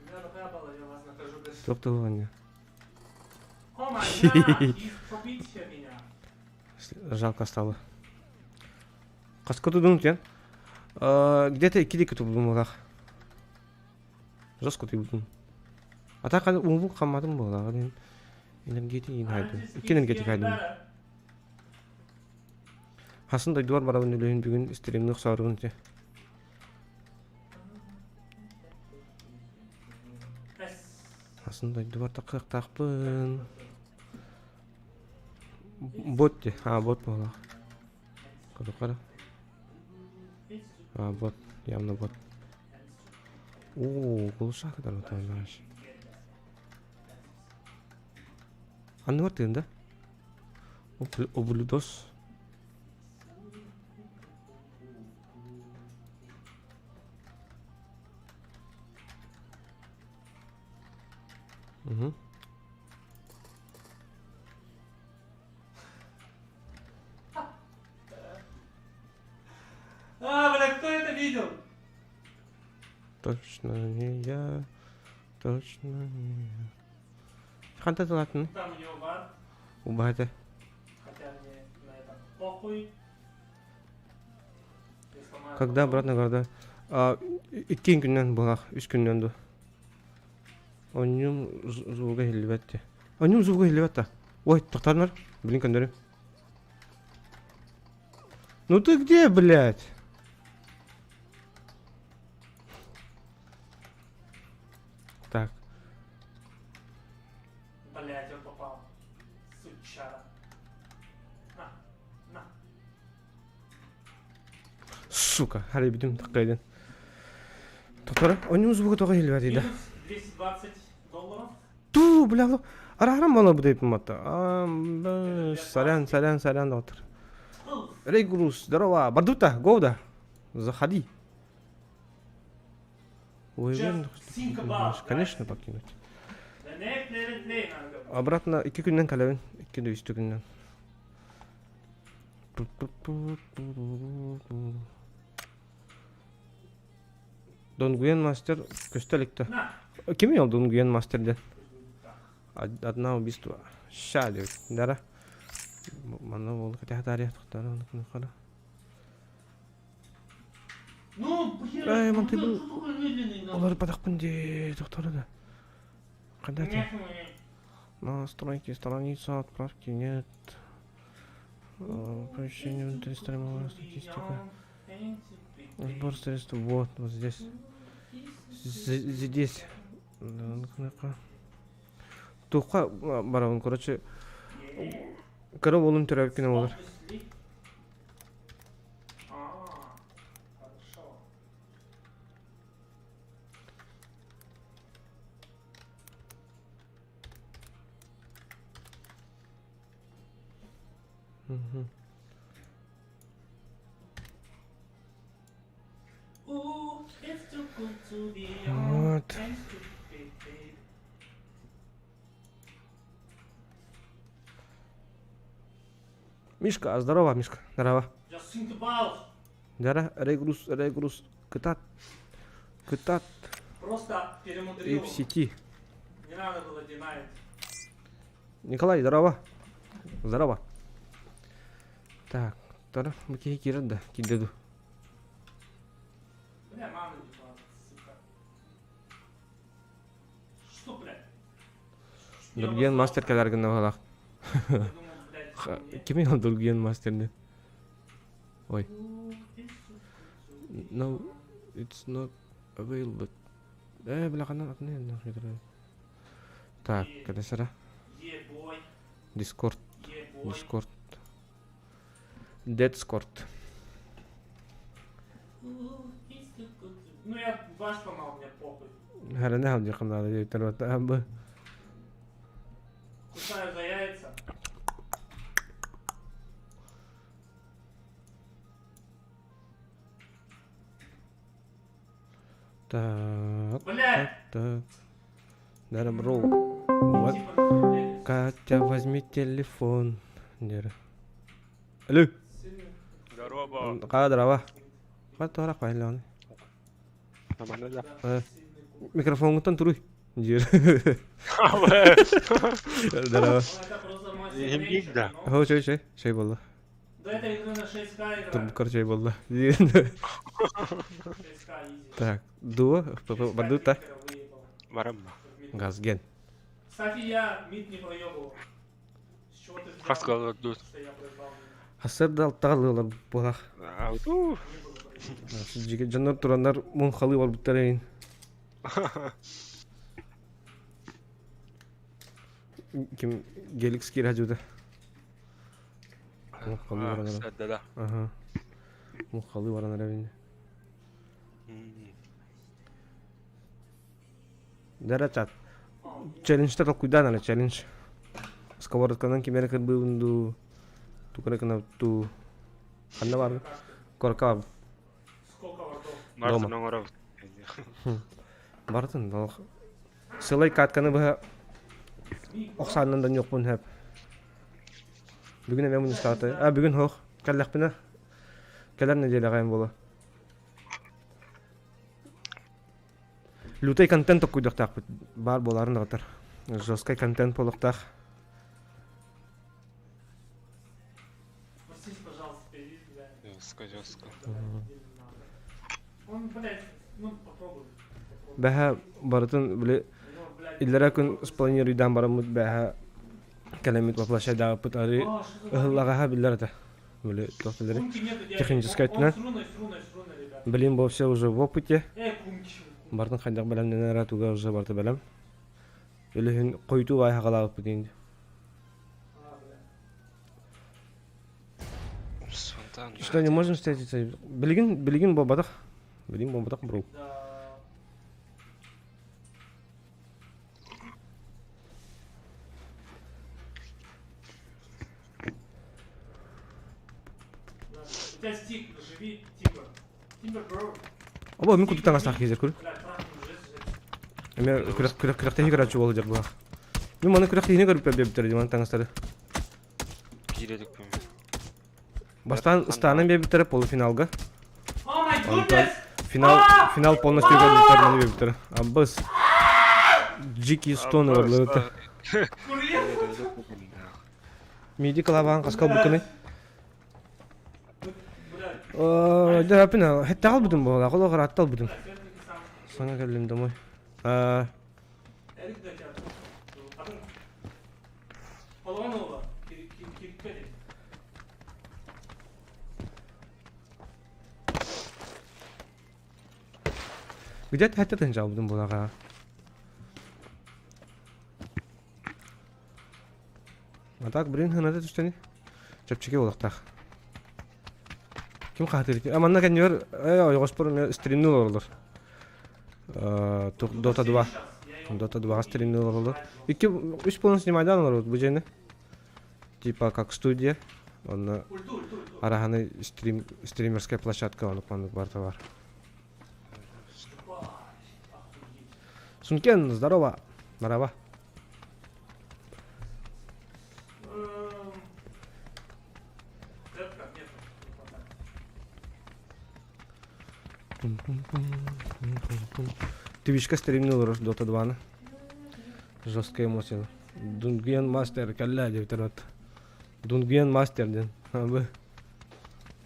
Меня накапало, я вас накажу, блядь. Стоп тылывание. Oh my god, побейте меня. Жалко стало. Хаска тудун тен? Где-то икки диэки тубулумулах. Жестко тубулун. А так умбу хамматым буолла. Энергетик хайдым. Икки энергетик хайдым. Хасын дойдубар барабын үлүһүн бүгүн стримных саарыбын те. Хасын дойдубар таққықтақпын. Бот те. А, бот буолла. Кадукара. А, бот. Явно бот. Оо, глушак знаешь. Анны бар да? Облюдос. Угу. А, бля, кто это видел? Точно не я. Точно не я. Ханта тылатын. Там у него вар. Убата. Хотя мне на это похуй. Я сломаю Когда потом. обратно города? А, икки күннэн булах, үс күннэн ду. Онньум звуга иһиллибэт. Онньум звуга иһиллибэт Ой, тохтарнар. Блин, кондорю. Ну ты где, блядь? Так. Блядь, он попал. Сучара. На, на. Сука, хари бүтүм таккайдын. Тохтара, онньум звуга тоҕо иһиллибэт да. Минус 220 долларов. Ту, бля, арахарам мана будет мата. Сорян, сорян, сорян, доктор. Уф. Рейгурус, здорово. Бардута, гоуда. Заходи. Ой, Just think about, конечно, guys. покинуть. The next level play, надо говорить. Обратно икки күнүнэн кэлэбин, икки да үс күнүнэн. Донгуен мастер көстө На. Ким ол Донгуен мастер ден? Одна убийство. Ща деп. Дара. Мана ол кете тарих тохтара қара. Ну, блядь, Эй, ну, ман ты блядь, был- что такой медленный, нахуй? Олар падақпын де тохтара да. Қандай те? Нахуй. Настройки, страница, отправки нет. Помещение внутри стримовая статистика. Сбор средств. Вот, вот здесь. Здесь. Туха барабын, короче, кыра болум төрөп күнө болар. А, хорошо. Мгм. Ooh, it's too good to be young Вот. and stupid, babe. Мишка, здорово, Мишка. Здорово. Just Think about. Дара, Регрус, Регрус, кытаат, кытаат, Просто и перемудрил. в сети. Не надо было динать. Николай, здорово. Здорово. Так, тара, бу киһи киирэр да, киирдэ дуу. Бля, мана не хватит, сука. Что, блядь? Я Дурген мастер обосрался. кэлэр гына баҕалаах. Я думал, блядь, мне- Кимий ол Дурген мастер диэн? Ой. Ух ты, сука. No, it's not available. Э, бля, ханан атын Так, кэтэсэрэ. Ебой, Discord, ебой. Discord. Deadscord. Ух ты, сука. Ну я ваш сломал, мне похуй. Харана халдьыахха наада диэбиттэр бу. Кусаю за яйца. Так, Блядь! так. Дара, бро. What? Типа, блядь, Катя, возьми телефон. Дера. Алло. сильно. Здорово. Кадрава. Хат туара кайланы. Нормально, да. Да, Э. сильный кук. Микрофоҥҥуттан туруй. Диир. Здорово. Ну, это просто мастер Им рейнджер, да. но- Хо, чой, чой. Чой буолла. До этой игры на 6К играю. Турбукар чой буолла. Диир. 6К изи. Так, дуо, 6К бардута. Тинкера выебал. Барамма. В мид. Газген. Кстати, я мид не проебывал. С чего ты взял, Хас дут. что я проебал мид? Хасыр да алтагалылар буолах. Ауту. Не было проебано. Дьоннор тураннар муҥхалыы барбыттар эйин. Ким Геликс киирэ дьута. Муҥхалыы баран эрэ. Да, да. Аха. Муҥхалыы баран эрэ Дара чат. Челленджтэ толкуйдаан эрэ челлендж. Сковородканан ким эрэ кырбыыбын дуу. Тугу эрэ гынабыт дуу. Ханна баар Корка бар. Сколько вардов? Мартын Дома. оҥоров. Барытын олох. Сылай катканы быһа Миг, охсааннан да ньуохпун сөп. Бүгүн эмиэ мунньустаата. А бүгүн суох. Кэллэхпинэ кэлэр нэдиэлэҕэ буолуо. Лютай контент толкуйдуохтаахпыт. Баар буоларын даҕатар. Жесткай контент буолуохтаах. Простите, пожалуйста, переведи, блядь. Жестко, жестко. Давай, не надо. Он, блядь, ну попробуй. Попробуй. Бэһэ барытын били У него, блядь, иллэрээ күн спланируйдаан бараммыт бэһэ кэлэммит воплощайдаабыппыт ары А, что за ыһыллаҕаһа биллэр этэ. Били туох билэри. Кумки нету, дядя. Техническая Он өттүнэн. с руной, с руной, с руной, ребят. Блин, бу все уже в опыте. Кумки. Барытын хайдах бэлэмнэнэр туга уже барыта бэлэм. Үлүһүн хойутуу баай хаҕалаабыппыт диэн. А, бля. Фонтан. Что, не можем встретиться? Билигин, билигин буолбатах. Билигин буолбатах, бро. Да. Да. У тебя стик, живи, тигр. Тимбер, бро. Оба, мин курдук таҥастаах киһи көр. Бля, трахни уже, жесть. Эмиэ күрэх күрэх күрэхтэһии көрөөччү буолар буолах. Мин маны күрэхтэһиини көрбүппэр биэрбиттэр дии маны таҥастары. Кииредик пим. Бастаан ыстаанан биэрбиттэрэ полуфиналга. Oh my Онтон goodness! финал финал полностью көрбүттэр маны биэрбиттэрэ. Абыс. Дикие стоны барлары. Курьер! Миди кылабаан хаска буканы. Блядь, Дэ апина хэттэҕэ ылбытым буолла, олох ыраатта ылбытым. блядь, Эрик сам. Саҥа кэллим домой. А, Эрик да тебя. Атын. Полонова. Киркеди. Где-то хэттэ тыһыынча ылбытым буоллаҕа. А так, блин, сыаната түстэни. Чэпчэки буолуохтаах. Ким хаатыр А манна кэннибэр э ойоҕоспор эмиэ стримныы олороллор. Dota 2. Dota 2 стримныы олороллор. Икки үс полностью снимайдаан олоробут бу дьиэни. Типа как студия. Онно Ульту, ульту, ульту. арааһаны стрим стримерская площадка оннук маннык барыта баар. Ебать, охуеть. Сункен, здорово. Здорово. Депка нету, не хватает. Твичка стримни олорор Dota 2-ны. Жесткая эмоция. Дунгуен мастер кэллэ диэбитэр вот. Дунгуен мастер диэн. Бу.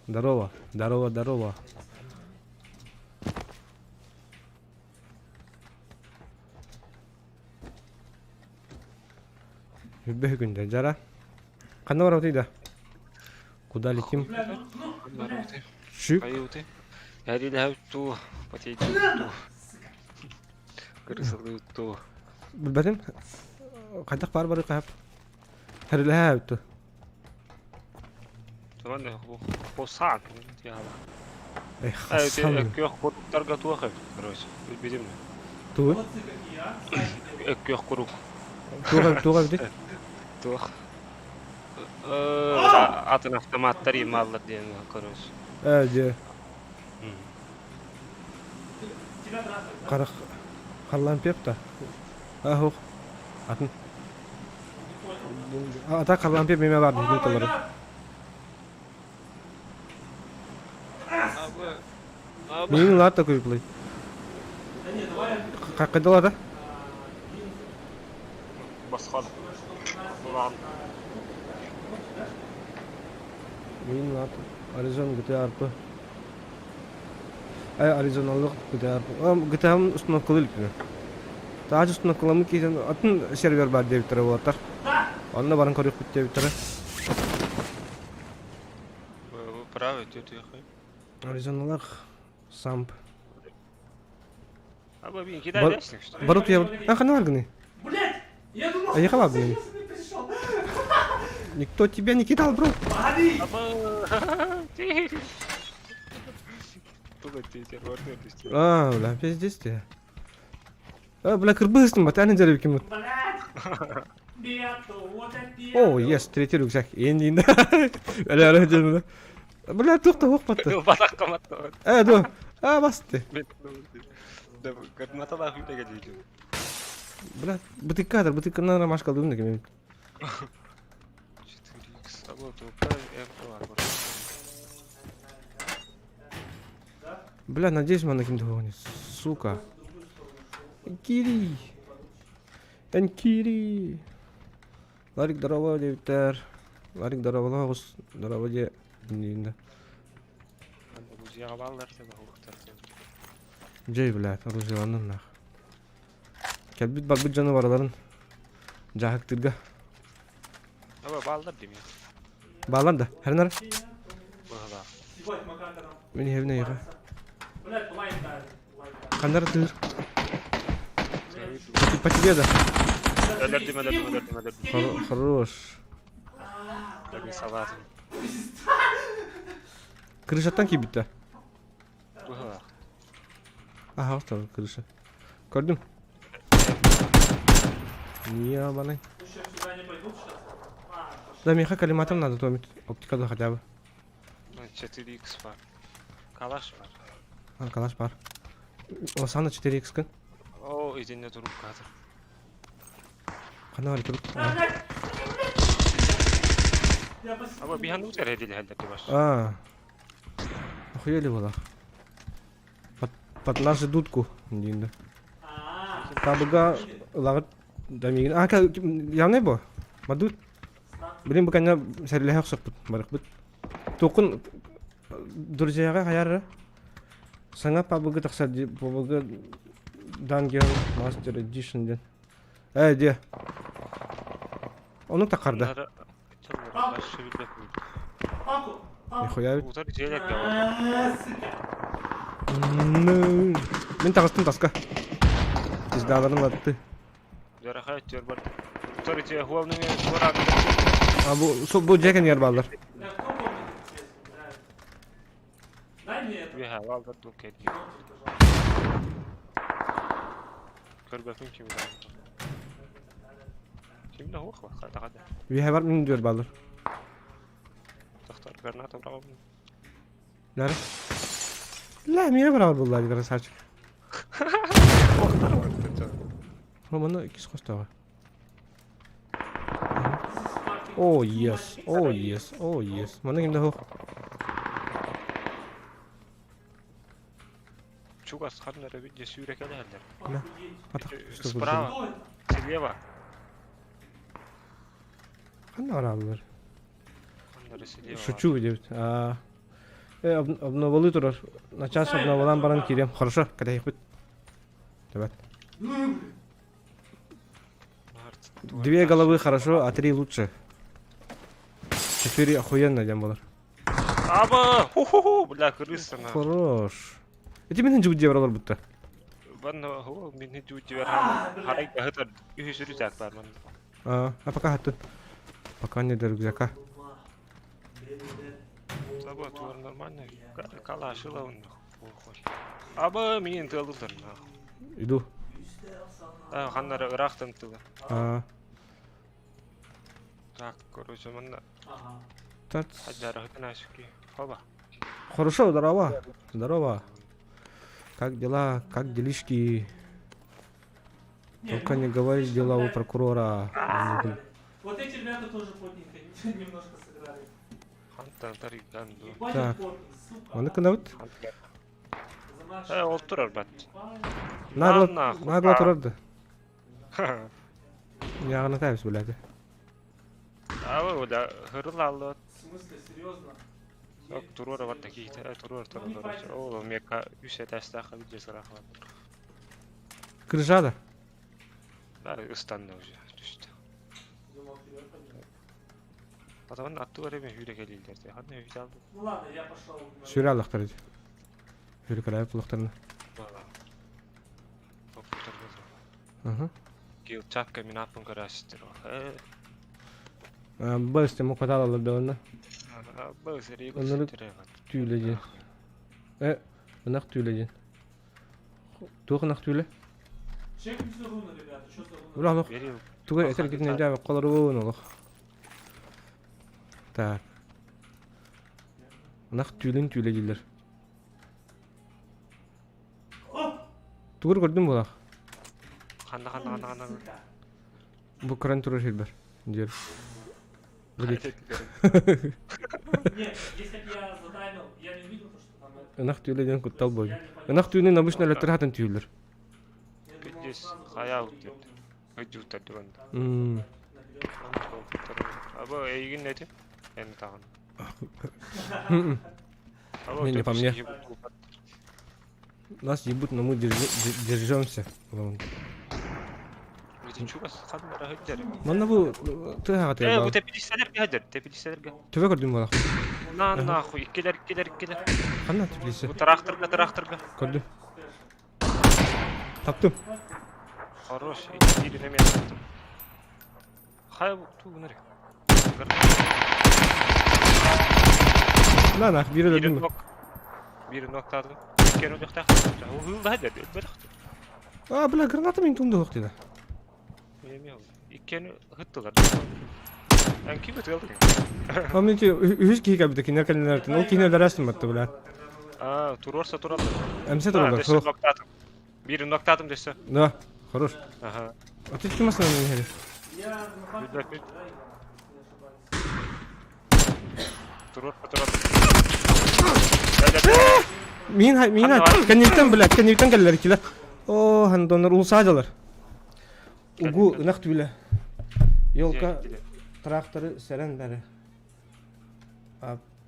Здорово, здорово, здорово. Үрбэһи күндэ дьара. Ханна барабытый да? Куда летим? Бля, ну, ну, бля. Чик. Хайыуты. Ярилэһэ туу, потейдуу. Кырысылыы туу. Билбэтим. Хайдах баар бары хаһап. Хэрилэһэ эбит Туран хосаан. Эх, хасан. Күөх куруктарга туох эбит, короче. Билбитим. Тугу? Молодцы какие, а? Кстати, Күөх курук. Туох туох эбит? Туох. Атын автоматтар ималлар диэн, короче. Ээ, дьэ. Тебя трахают, да? Харах Харлампиев да? Ахух. Атын. Не понял. А так Харлампиев меме бар О дии май толору. гад! Миин лаат такой плей. Да не, давай Какайдала да? Босхон. Улахан. Миин лаат Аризон GTA RP. Ай Аризоналык GTA RP. GTA-м установкалы иликпин. Тааж установкаламмыт киһитин атын сервер баар диэбиттэрэ уолаттар. Онно баран көрүөхпүт диэбиттэрэ. Вы правы, тут ехай. Аризоналаах самп. А вы кидай дальше, что ли? Барут я... А, хана арганы. Блять! Я думал, А я халат, ты блин. серьезно не пришел. Никто тебя не кидал, бро. Погоди! А, бля, пиздец ты. А, бля, кырбыстым, батаны деревки мы. Блять! Бету, вот это О, yes, третий рюкзак. Эндин. Бля, бля, бля. Бля, тух-то ух патты. Батаққа матта. Э, ду. А, басты. Бля, бытык кадр, бытык на ромашка дым деген. Бля, надеюсь, мы на кем-то Сука. Кири. Эн Кири. Ларик здорово, диэбиттэр. Ларик здорово, здорово диэ. Дьэй, блядь, оружиеланным нах. Кэлбит барбыт дьону барыларын дьаһыктыырга. Баалар да, хэрнар. Ебать, макака нам. Мин иһэбин эйиэхэ. Блять, лайк дали. Лайк дали. Ханнара тыыр. По тебе да. Хорош. Крышаттан киирбиттэ. Аха, осталась крыша. Көрдүм. Ебаный. Ну что, сюда не пойдут сейчас? А, пошли. Да, миэхэ коллиматор надо, то оптика да хотя бы. 4х бар. Калаш бар. А, калаш бар. Осана 4х кын. О, итиннэ турук кадр. Ханна бар турук. А, блядь! Я пос- Аба биһан утер эдили хәлдер баш. А. Охуели была. Под нашу дудку. Динда. А, Табыга лагыт дамигин. А, явный бо. Мадут. Блин, бу кэннэ сэрилэһэ охсоппут. Барыкпыт. Тукун друзьяга хаяры. Саҥа пабыгы тахсар ди пабыгы Dungeon Master Edition диэн. Э, де. Ону такарда. Паку! Паку! Нихуя ведь. Утар дьиэлэр А, сука! Мин таҕыстым таска. Пиздаларын латты. Жараха өттүөр бар. Утар дьиэ хуалны туора А бу бу дьиэ кэннигэр бааллар. Бля, кто помнит, интересно, бля? Дай мне это. Үһэ валдар дуу кэдди. Пожалуйста. Көрбөпүн ким да. Ким да хуах бар хата. Үһэ бар мин дүөр бааллар. Тохтор граната браво. Лара. Ла, мире барабар булла красавчик. Романа иккис хостоҕа. О, yes, о, yes, о, yes. Манна ким да суох. Чугас ханна эрэ дьэ сүүрэкэлэһэллэр. Охуеть. Атах Справа, Кто это? слева. Ханна бараллар? Ханна эрэ слева. Шучу диэбит. Аа. Э, обновалы турар. Начаас обновалаан баран киириэм. Хорошо, кэтэһиэхпит. Давай. Две головы хорошо, а три лучше. Четыре охуенно диэн буолар. Аба! Ху-ху-ху! Бля, крыса на. Хорош. Эти мин дьубут диэбэр олорбутта. Банна ху мин дьубут диэбэр харай баһытар үһүс рюкзак бар ман. А, а пока хаттын. Пока не до рюкзака. Саба туар нормально. Калашила он. Аба мин тылдыр Иду. Ханнары ыраахтан тыла. А. Так, короче, манна Тац. Хоба. Хорошо, здорово. Здорово. Как дела? Как делишки? Только не говори дела у прокурора. Вот эти ребята тоже плотненько немножко сыграли. Так. Маны кынабыт? Э, ол турар бат. Нагло, нагло турар да. Яғына тәбіс біләді. Ава, да, хырылаллы. В смысле, серьезно? Ок, туруора бар такие, туруор туруор. Ол мека үс этажтаах видео сарахлар. Крыжада. Да, ыстанна уже түстэ. Атабын аттылар эми хүрэ кэлиилэр. Ханна үһү алды. Ну ладно, я пошел. Сүрэ аллахтар ди. Хүрэ кэлээп булахтарына. Ага. Килчатка мин аппын көрөөстөр. Бэс тему хватало белана. Бэс Оннук түүлэ диэн. Э, ынах түүлэ диэн. Туох ынах түүлэ? Чекните руны, ребята, что за руны? Ура олох. Тугу этэр китин дьаабы колоруун олох. Так. Ынах түүлүн түүлэ дииллэр. Тугур көрдүм булах. Ханна ханна ханна ханна. Бу көрөн турар сирбэр. Диэр. Нет, если бы я затаймил, я не увидел, что там это. Ынах түүлэ диэн куттал буолла. Ынах түүнүн обычно өлөттөр хатын түүллэр. Здесь хаял деп. Өдүтөр диван. Аба эйгин нети? Эми тагын. Не, не по мне. Нас ебут, но мы держимся. Манна бу тыаҕа Э, бу тэпилиссэлэргэ хадыр, тэпилиссэлэргэ. Төбө көрдүм буолах. На нахуй, иккилер, иккилер, иккилер. Ханна тэпилиссэ? Бу тракторга, тракторга. Көрдүм. Таптым. Хорош, иди неме таптым. Хай бу ту гынар. На нах, биир өлөрдүм. Биир ноктадым. Иккен өлүөхтээх. Уһул да хадыр, өлбөтөх. А, бля, граната мин тунду хоқтида. Иккен ыттылар. Эн ким ытылды? А мен те үһүс киһи кэлбитэ кинилэр кэллилэр. Ол киһини өлөрөөстүм батта, бля. А, турорса тураллар. Эмсэ тураллар. Суох. Ноктатым. Биир ноктатым дэсэ. Да, хорош. Ага. А ты ким основной не Я Турор турор. Мин мин кэнниттэн, блядь, кэнниттэн кэллэр килер. О, хандоннор улсаадалар. Угу ынах түүлэ. Елка тракторы сэрэн бәрі.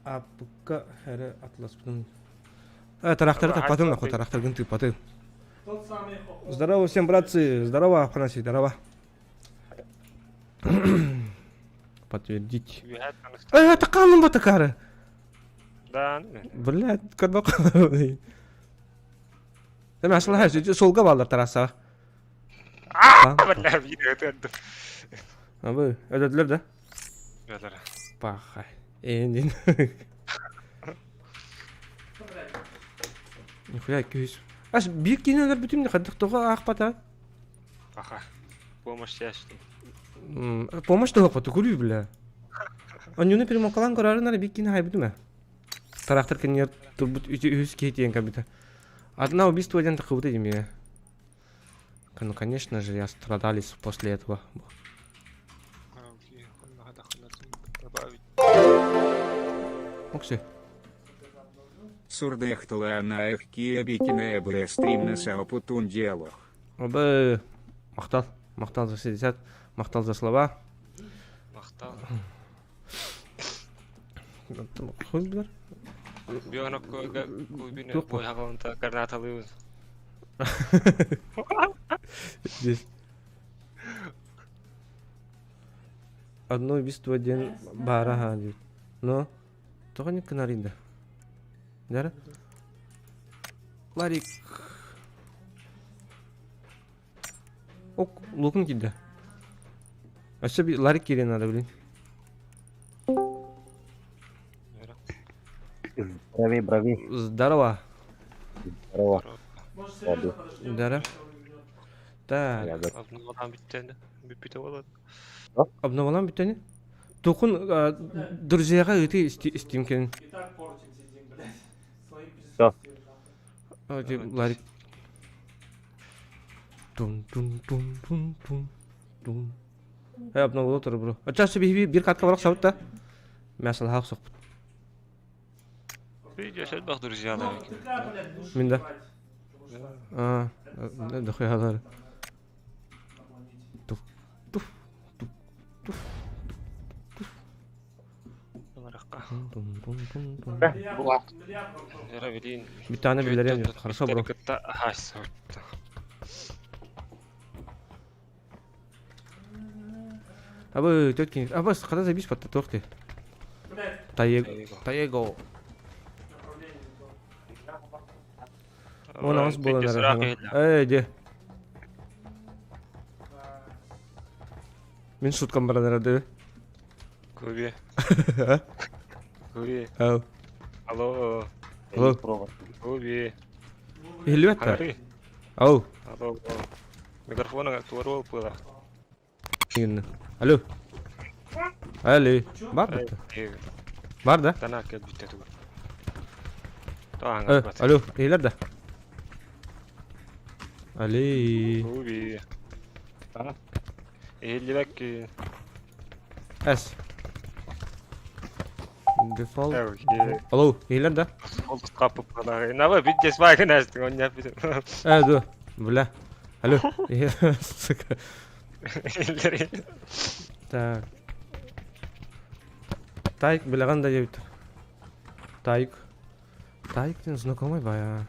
Аппыкка эрэ атласпытын. Э, тракторы таппатын, нахуй, тракторгын тыппатын. Здорово всем, братцы. Здорово, Афанасий, здорово. Подтвердить. Э, это канун батакары. Да. Блядь, когда Эми асылаһа суолга бааллар тараса. Аа, бля, биир өтөрдүм. Абы, өлөдүлөр да? Өлөр. Пахай. Эндин. Нихуя күйүс. Аш биир киинелер бүтүм хаддык тоҕо аахпата. Аха. Помощь яшты. Помощь тоҕо күлүү бля. Онньуну перемокалан көрөрүн биир киинэ хайбытым ээ. Тарахтар кэннигэр турбут үһүс киһи тиийэн кэлбитэ. Одна убийство диэн тахыбыта димиэ. Ну, конечно же, я страдались после этого. Окси. Сурдехтыланаах киэбитинэ бырастримнаса опутун диалог. Абы махтал, махтал за 60, махтал за слова. Махтал. Хуй билэр. Бионокко кубины Туох бу? буйхаҕаланта гранаталыыбын. Здесь. Одно убийство диэн баара аһаа диир. Но тоҕо не кынарыйда? Дара? Ларик. Ок, лукун киирдэ. Өссө би Ларик киириэн надо, блин. Брави, брави. Здорово. Здорово. Может, Сережа подождет? Дара. Так. Я говорю, Обновалаан бүттэни. Бүппүтэ буолан. Обновалаан бүттэни. Тукун друзьяга ыты истимкин. И так портим сидим, блядь. Своим Всё. присутствием, нахуй. Ларик. Тун тун тун тун тун тун. Э, обновло туру бро. Ача биһи бир катка барак сабыт да. Мясалаах сохпут. Видео элбэх друзьялар Ну, экен. ТК, блядь, души Мин да. брать. Потому что А, это самое дохуялар. на планете. Туф, туф, туф, туф, Ынырыкка. тун тун тун тун тун. Миллиард, Була. миллиард вопросов. Эра билин. Бүтәне билерен хорошо бро. Кытта хас. Абы төткин. Абы када забис патта тохты. Блядь, Таего. Таего. направление не то. Он ас буолан эрэр. Эй, де. Да. Мин суткам баран эрэр дыы. Көбе. Көбе. Ау. Алло. Алло. Көбе. Ну, блядь, Иһиллибэт да? Хары. Ау. Алло. Микрофона туару пыла. Алло. Алло. Бар да? Бар да? Тана кел бүтте тугу. Э, алло, иһилэр да? Али. Көбе. Иһиллибэк С. Дефолт. Алло, иһилэр да? Ол капып Наба биддес багын астың он яп Э, ду. Бля. Алло. Сука. Так. Тайк билеген да диэбит. Тайк. Тайк диэн знакомый бая.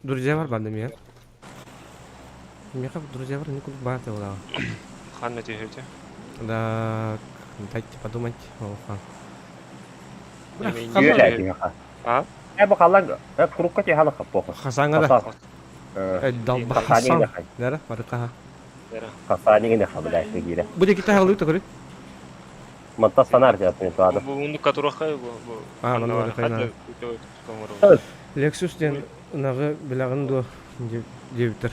Друзья бар банда мия. Миэхэ друзья бар не курдук баар буолаҕа. Ханна түһүтэ. Да, дайте подумать. Оха. Үөлэ киһиэхэ. А? Э, бу халлан, э, курукка тиһала хаппоха. Хасанга да. Э, Э, далба Хасани Хасан. гына хай. Нера, барыкаха. Хасани гына хабыдай киирэ. Бу диэки таһалыы төгүрү. Манта санар диэтин туада. Бу мунду катурахай бу бу. А, манна барыкайна. Lexus диэн ынаҕы билэҕин дуо диэбиттэр.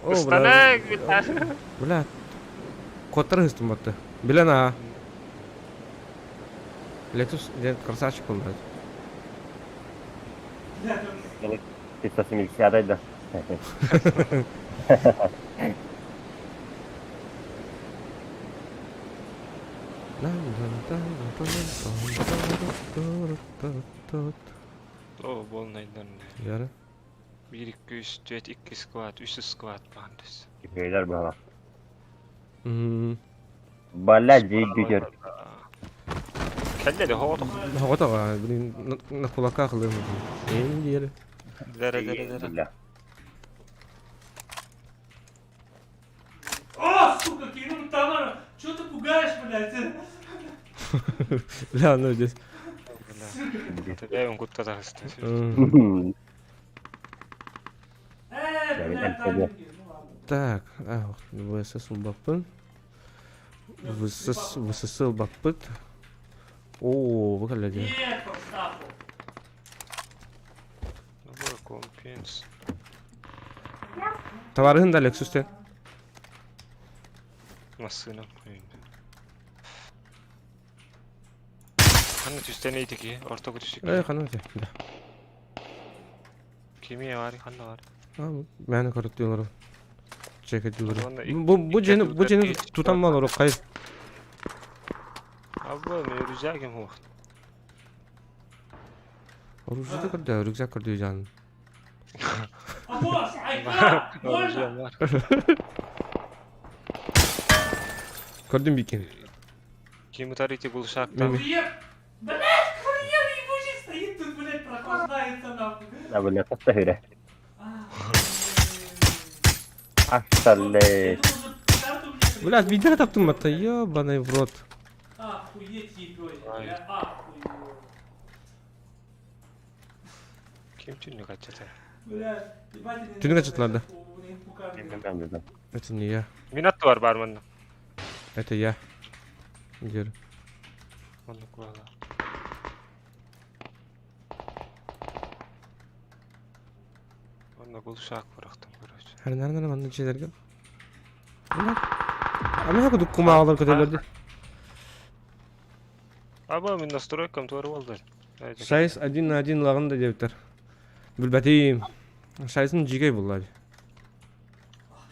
О, бля. Бля. Куоттар ыһыстым батты. Билэн аа. Lexus диэн красавчик был, блядь. Блядь, он 370 да. О, болнайдан. Яра. 1 2 3 4 2 сквад, 3 сквад баандыс. Кипейлер бала. М. Бля, жи бүтер. Кэлле хоото. Хоҕотоҕо, блин, на, на кулаках ылым. Эйин диэри. Дere дere дere. Бля. О, сука, Кирилл Тамара, чё ты пугаешь, блядь? Бля, ну здесь. Бля, кутта тахыста. М. Э, Я блядь, видел, тебе. тайминги, ну ладно. Так, а, ВСС ылбаппын. ВСС, ВСС ылбаппыт. О, выгляди. Нет, по стафу. Ну, компенс. Товарыһын да Lexus те. Массына. Ханна түстен эйтики, ортого түстүк. Э, ханна те. Да. Кими бар, ханна бар. А, мэне көрөттүлөр. Чекетилер. Онно Бу бу жени бу жени тутан мал кай. Абы, мен рюкзагым хох. Оружие көрдөө, рюкзак көрдүү дьаан. Босс, айка! Оружие Больно! бар. Көрдүм бикин. Ким утарите глушактан. Мин- Курьер! Блядь, курьер ебучий стоит тут, блядь, прохлаждается нахуй. Да, бля, таста хүрэ. А, Ахталле. Я думал, уже карту мне Блядь, видео таптым это, ёбаный в рот. Охуеть ебёй, Ай. бля, охуеть. Ким түннүк аччата? Бля, ебать, они Түнүк ачытылар да. У них пуканы. Это не я, Мин атты бар бар манна. это я. Дер. Оннук буолла. Онно глушак бырахтым, короче. Хәрнәрнәр манны чиләргә. Блядь. А мен кудук кумаалар көтөлөрдү. Аба мин настройкам туары болду. Шайс один на один лагын да дептер. Билбәтим. Шайсын жигей буллар.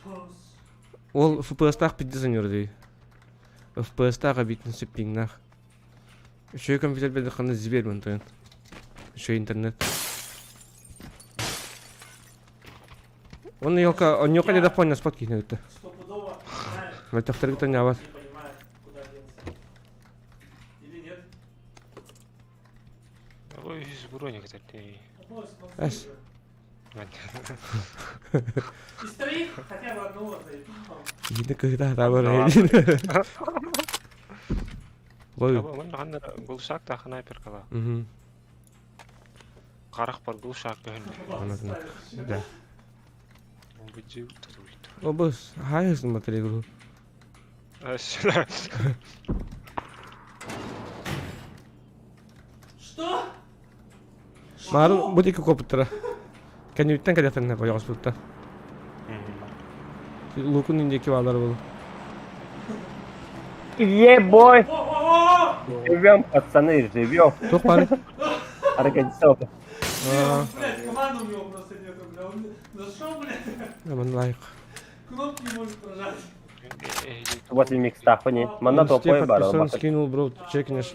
Босс. Ол FPS-тах пиддесен юрди. FPS-тага битин сеппиңнах. Үшөй компьютер беди ханы зибер мен тоен. Үшөй интернет. Он елка, он елка не понял спот кихне өттө. Стопудово знает, Мөлтөхтөргө тоня бар. не понимает, куда делся. Или нет? Ой, үс броня кетерди. Босс, ну Эс. Из троих хотя бы одного заебал. Кихне кыгда табар. Ой. Аба манна ханна глушак та снайперкала. Мгм. Карак бар глушак көһүн. Ана Да. Быжы тутуйт. Обус, хайс материал. Аш. Что? Марын бу дикі көпүттара. Кәнүттен кәдәфәнне коягыз бутта. Лукун индеки балар бул. Ебой! О-о-о! Живем, пацаны, живем. Тух бары. Организован. Аа, Блядь, команды у него просто нету, бля. Он зашел, блядь, аман лайк. кнопки не может прожать. 8 микстафони. Манна топой бар. Подписан, скинул, бро, чекнешь.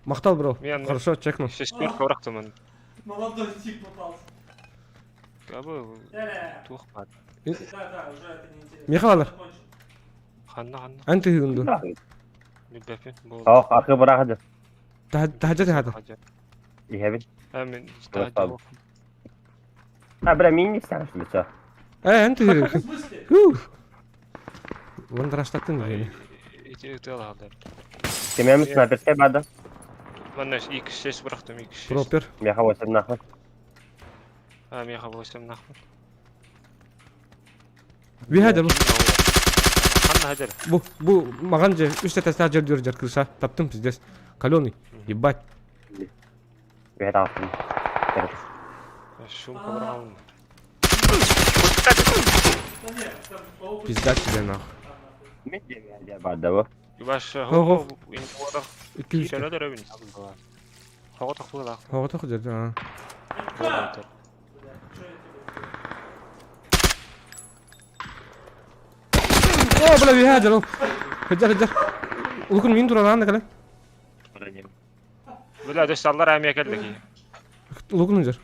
Махтал, бро. Мен- Хорошо, чекну. Шестерка бырахтым. Молодой тип попался. Аба Да, тух бар. да, да, уже это неинтересно. Михайлар. Закончил. Ханна ханна. Анты хыгынду. Билбепин бол. Ох, архы бырахады. Тахажа тахата. Иһэбин. Мен Бырахтам. А, бля, мин не сам, что ли, чё? Э, анты В хыгынду. смысле? Вон раштаттын дегени. Ити өтө алды. Кемем снайперская бада. Манна X6 бырахтым X6. Пропер. Меха 8 нахуй. А меха 8 нахуй. Бихадер бу. Ханна хадер. Бу, бу маган же үч тәтәсә жер жер жер крыша. Таптым пиздец. Каленый. Ебать. Бэт алтын. Шумка бырахтым. Да нет, там по опыту Пизда тебе нахуй. там, нахуй. Мен де бада бу. Юбаш Хо-хо. хо инфорах Икки үч. кирелер өбүн. Хого тохула. Хого тоху жер. Аа. Айка! Бля, чё я тебе О, бля, бихадер ол. Хыджар, хыджар. Улукун мин туралаан да кале. Бля, дөс аллар әмия келдик. Улукун жер.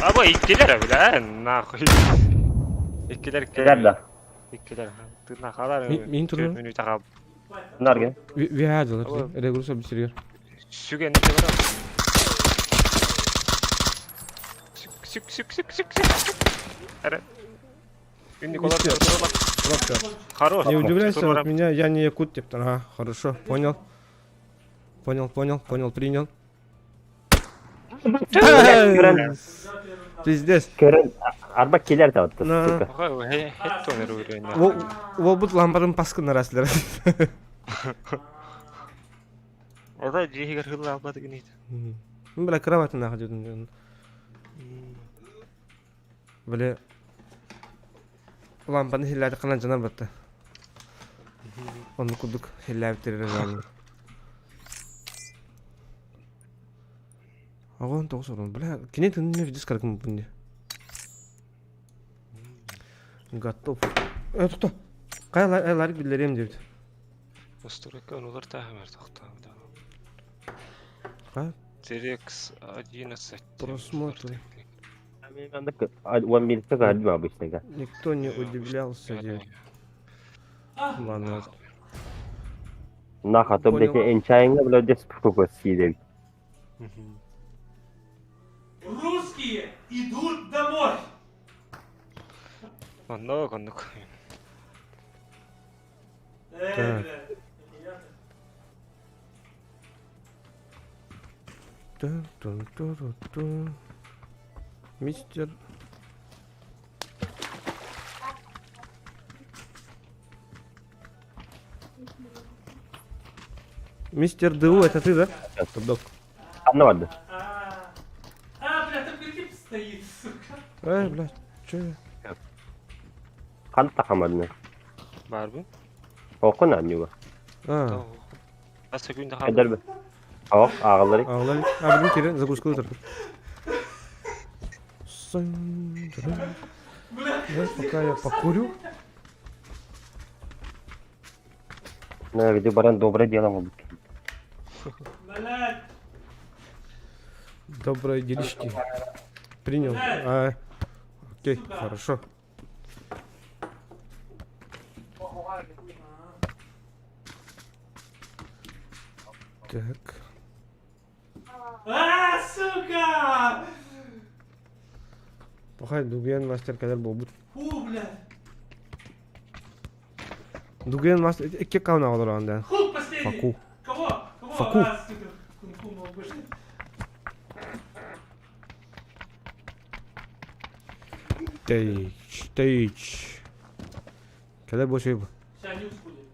Аба иккилер бля, нахуй. Иккилер Килер да. Иккилер. Тына халар. Мин турар. Минут тагап. Нарген. Бихадер. Ой. Регулса бисергер. Сүген не бар? Сүк сүк сүк сүк сүк сүк. Аре. Николай Пропер. Хорош. Не удивляйся, от меня, я не якут, типа, ага, хорошо, понял. Понял, понял, понял, принял. Көрөн. Пиздец. Көрөн. Арба килер да вот, На. сука. Хет тонер уровень. Во бут лампарын паскын араслар. Ода жигер хылла албады гинит. Бля, кровать нахуй дедим. Бля. Лампаны хилләде кынан жанар батты. Оны кудук хилләп терер Агон тоғыз орын. Бля, кенет үніне видис каракым бұнде. Готов. Э, тоқта. Қай ларик билерем деп. Настройка олар та хамар тохта. А? Терекс 11. Просмотры. Уон бииртэ каадьма обычныга. Никто не удивлялся, дед. Ладно. Нах, а то, блядь, энчайыңа, блядь, дес сколько съедем. Русские идут домой! Оннук, оннук. Э, Так. бля, неприятно. Ту-ту-ту-ту-ту. Мистер... Мистер ДУ, это ты, да? Топ-дог. Ханна барда? А, а, бля, там гриб стоит, сука. Эй, блядь, чё я? Ханна тахамадны? Баарбын. Окун аннюга. А, Хас күн Эдер бе. Ох, ағалары. ағылар. А, блин, кире, загрузка өтір. Бля, Давай, пока я покурю. На, види баран доброе дело могут. блядь. Добрые делишки. Принял. А, окей, хорошо. Так. А, сука! Пахай, Дуген мастер кэлэр буолбут. Фу, блядь. Дуген мастер икки аккаунт олорон да. Хук последний. Факу. Кого? Кого? Факу. А, сука. Кунг-фу мог бы. Тейч, тейч. Кэлэр буолсу. Сейчас нюкс будет.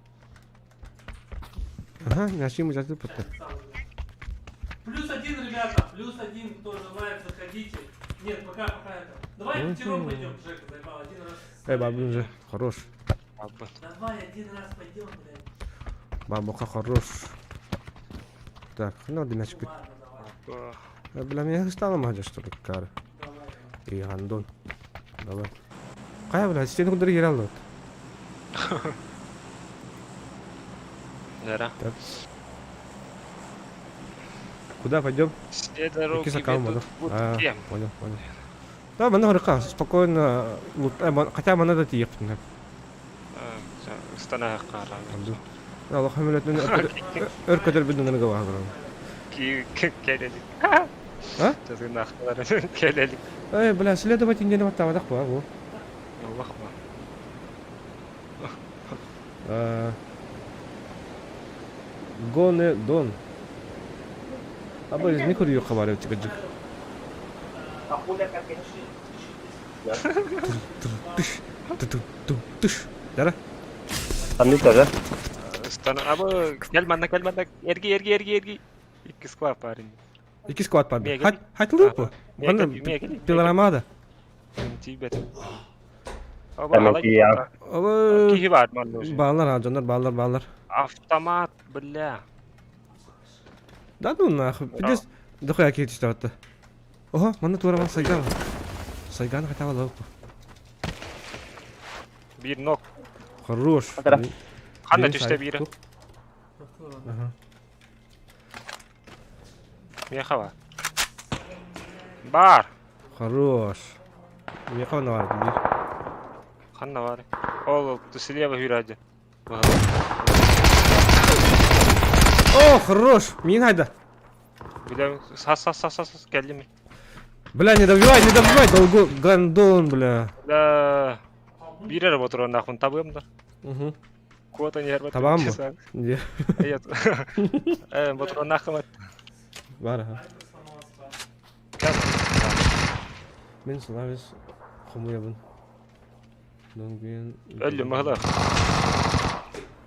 Ага, наши мы заты потом. Сам, блядь. Плюс один, ребята, плюс один, кто желает, заходите. Нет, пока, пока это. Давай Мгм. пятером пойдем, Жека, заебал, один раз. Эй, бабун же, хорош. Давай один раз пойдем, блядь. Бабука хорош. Так, ну, дымячка. Ну ладно, давай, Э, Бля, меня стало мадя, что ли, кара. давай, давай. И гандон. Давай. Кая, бля, сен кудыр кире алды. Нера. Так. Куда пойдем? Все дороги Какие аккаунты? ведут в А, буткемп. понял, понял. Да, манна рыка, спокойно, лут- хотя бы надо тиеп. Ыстана кара. Аллах хамилет, өр көтөр биден нырга багыр. Келелик. А? Жазгын Келелик. Эй, бля, следовать не надо тавадак ба, бу. Аллах ба. Гоне дон. Аба из них урью хабары чыгыджык. Тыш, ту ту тыш. Дара. Ханны тоже. Ыстана абы кел манна кел манна эрги эрги эрги эрги. Икки склад парень. Икки склад бар. Мега. Хат хатлы бу. Мега, Мана мега. пилорамада. Тибет. Tamam, ya. Аба Кихи бар манна уже. Баллар, а, жондар, баллар, баллар. Автомат, бля. Да ну нахуй. Пиздец. Дохуя киһи түстэ Ого, манна туора сайган. Сайган хотя бы лопу. Бир нок. Хорош. Хатара. Ханна түстэ бире. Ага. Меха Бар. Хорош. Меха навар бир. Ханна бар. Ол слева хүрәді. О, хорош. Мин хайда. Бля, сас сас сас сас келди ми. Бля, не добивай, не добивай, долго гандон, бля. Бля. Бирер отуран нахуй табыам да. Угу. Куота не ярбат. Табам бу? Не. Нет. Э, ботуран нахуй. Бар, ага. Мин славис хомуябын. Донгуен. Өллү мыгла.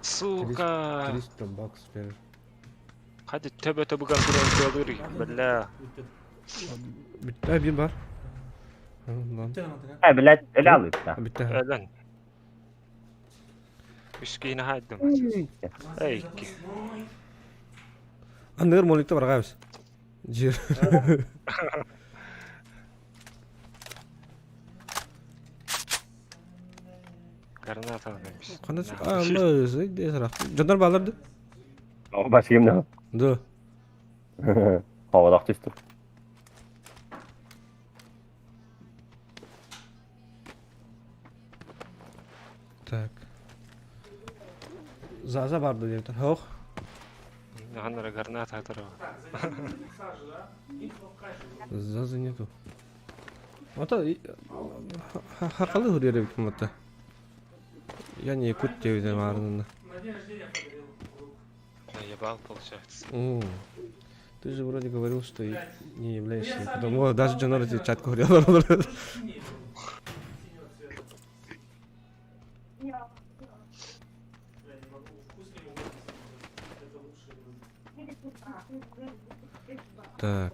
Сука. 300 бакс бер. Хadi төбө төбө гандуран кылыр. Бля. Битте бир бар. Lan. Э, блядь, эле алыпта. Битте. Өлөн. Үскейini хайдым. Эй. Андыр моликте баргабыз. Жер. Граната албайбыз. Кандай? А, мына десара. Жандар баларды. О, башым да. Да. Холпоҕолоох түстүм. Так. Заза барды диэбитин. Һох. Ханнара граната атара. Зазы нету. Ата хакалы хурьер эбит мата. Я не якут диэбитим аарынына. Наебал, получается. Ты же вроде говорил, что не являешься якутом. О, даже дьонор эти чат говорил. Так.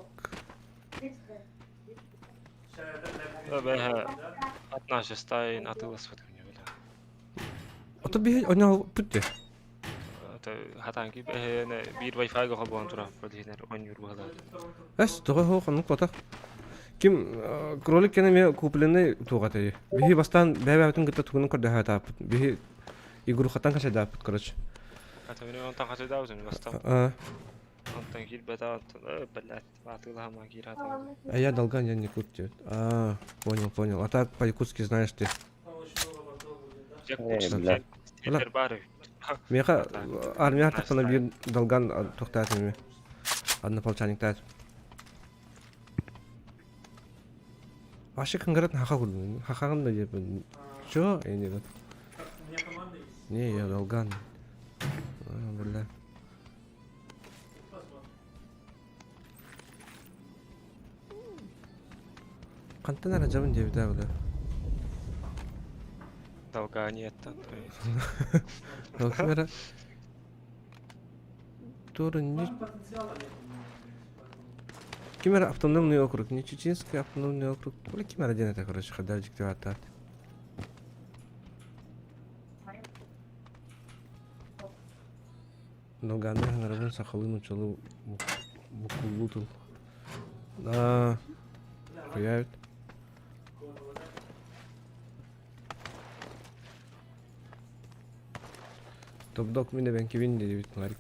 Одна шестая атылас вот мне бля. Ото биһи онно путте. Хатан ки биир Wi-Fi-га холбоон турар билигин оонньуур быһалаах. Эс, тоҕо суох оннук потах. Ким кролик кэнэ эмиэ купленный туох этэй. Биһи бастаан бэйэ-бэйэбитин кытта тугунан көрдөһөөтааппыт. Биһи игрухаттан качайдааппыт, короче. Ата мин онтон хачайдаабытым бастаан. Онтон киирбэтэ онтон блядь атыылаһама киир хатаабытым. А я долган, я не якут диэбит. А, понял, понял. А так по-якутски знаешь ты. Бля. Сиэтэр баар Миэхэ армия тахсана биир долган тохтоот эми. Однополчаниктаат. Вообще конкретно хаха курдук. Хахаҕын да диэппин. Чё? Я не Не, я долган. Бля. Хантан эрэ дьабын диэбитэ бile. Долганиеттан. Ким эрэ Тура не Ким эрэ автономный округ, не Чеченский автономный округ. Бля, ким эрэ диэн этэ, короче, хадаар дьикти ааттаат. Долгаанныы хаҥарабын сахалыы нууччалыы буккуллуу тыл. Аа, хайаабыт? Тобдок мин эбэҥкибин диэбит Марик.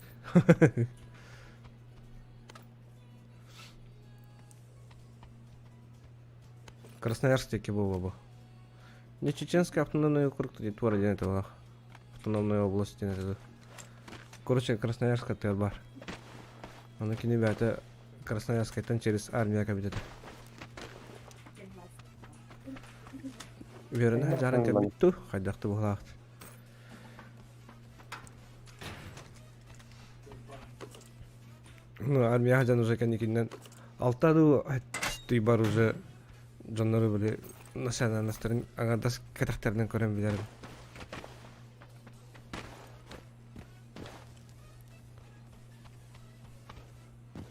Красноярск диэки буолуо бу. Не Чеченский автономный округ туора диэн этэ Автономная область диэн этэ. Короче, Красноярска тыал бар. Аны кини бэйэтэ Красноярскайтан через армия кэбитэ. Үөрэнэ сылдьарын кэлбит дуу, хайдах да быһалаах. Ну, армия сылдьан уже кэнникинэн алта дуу бар уже дьоннору били национальностарын аҥардас кэтэхтэринэн көрөн билэрим.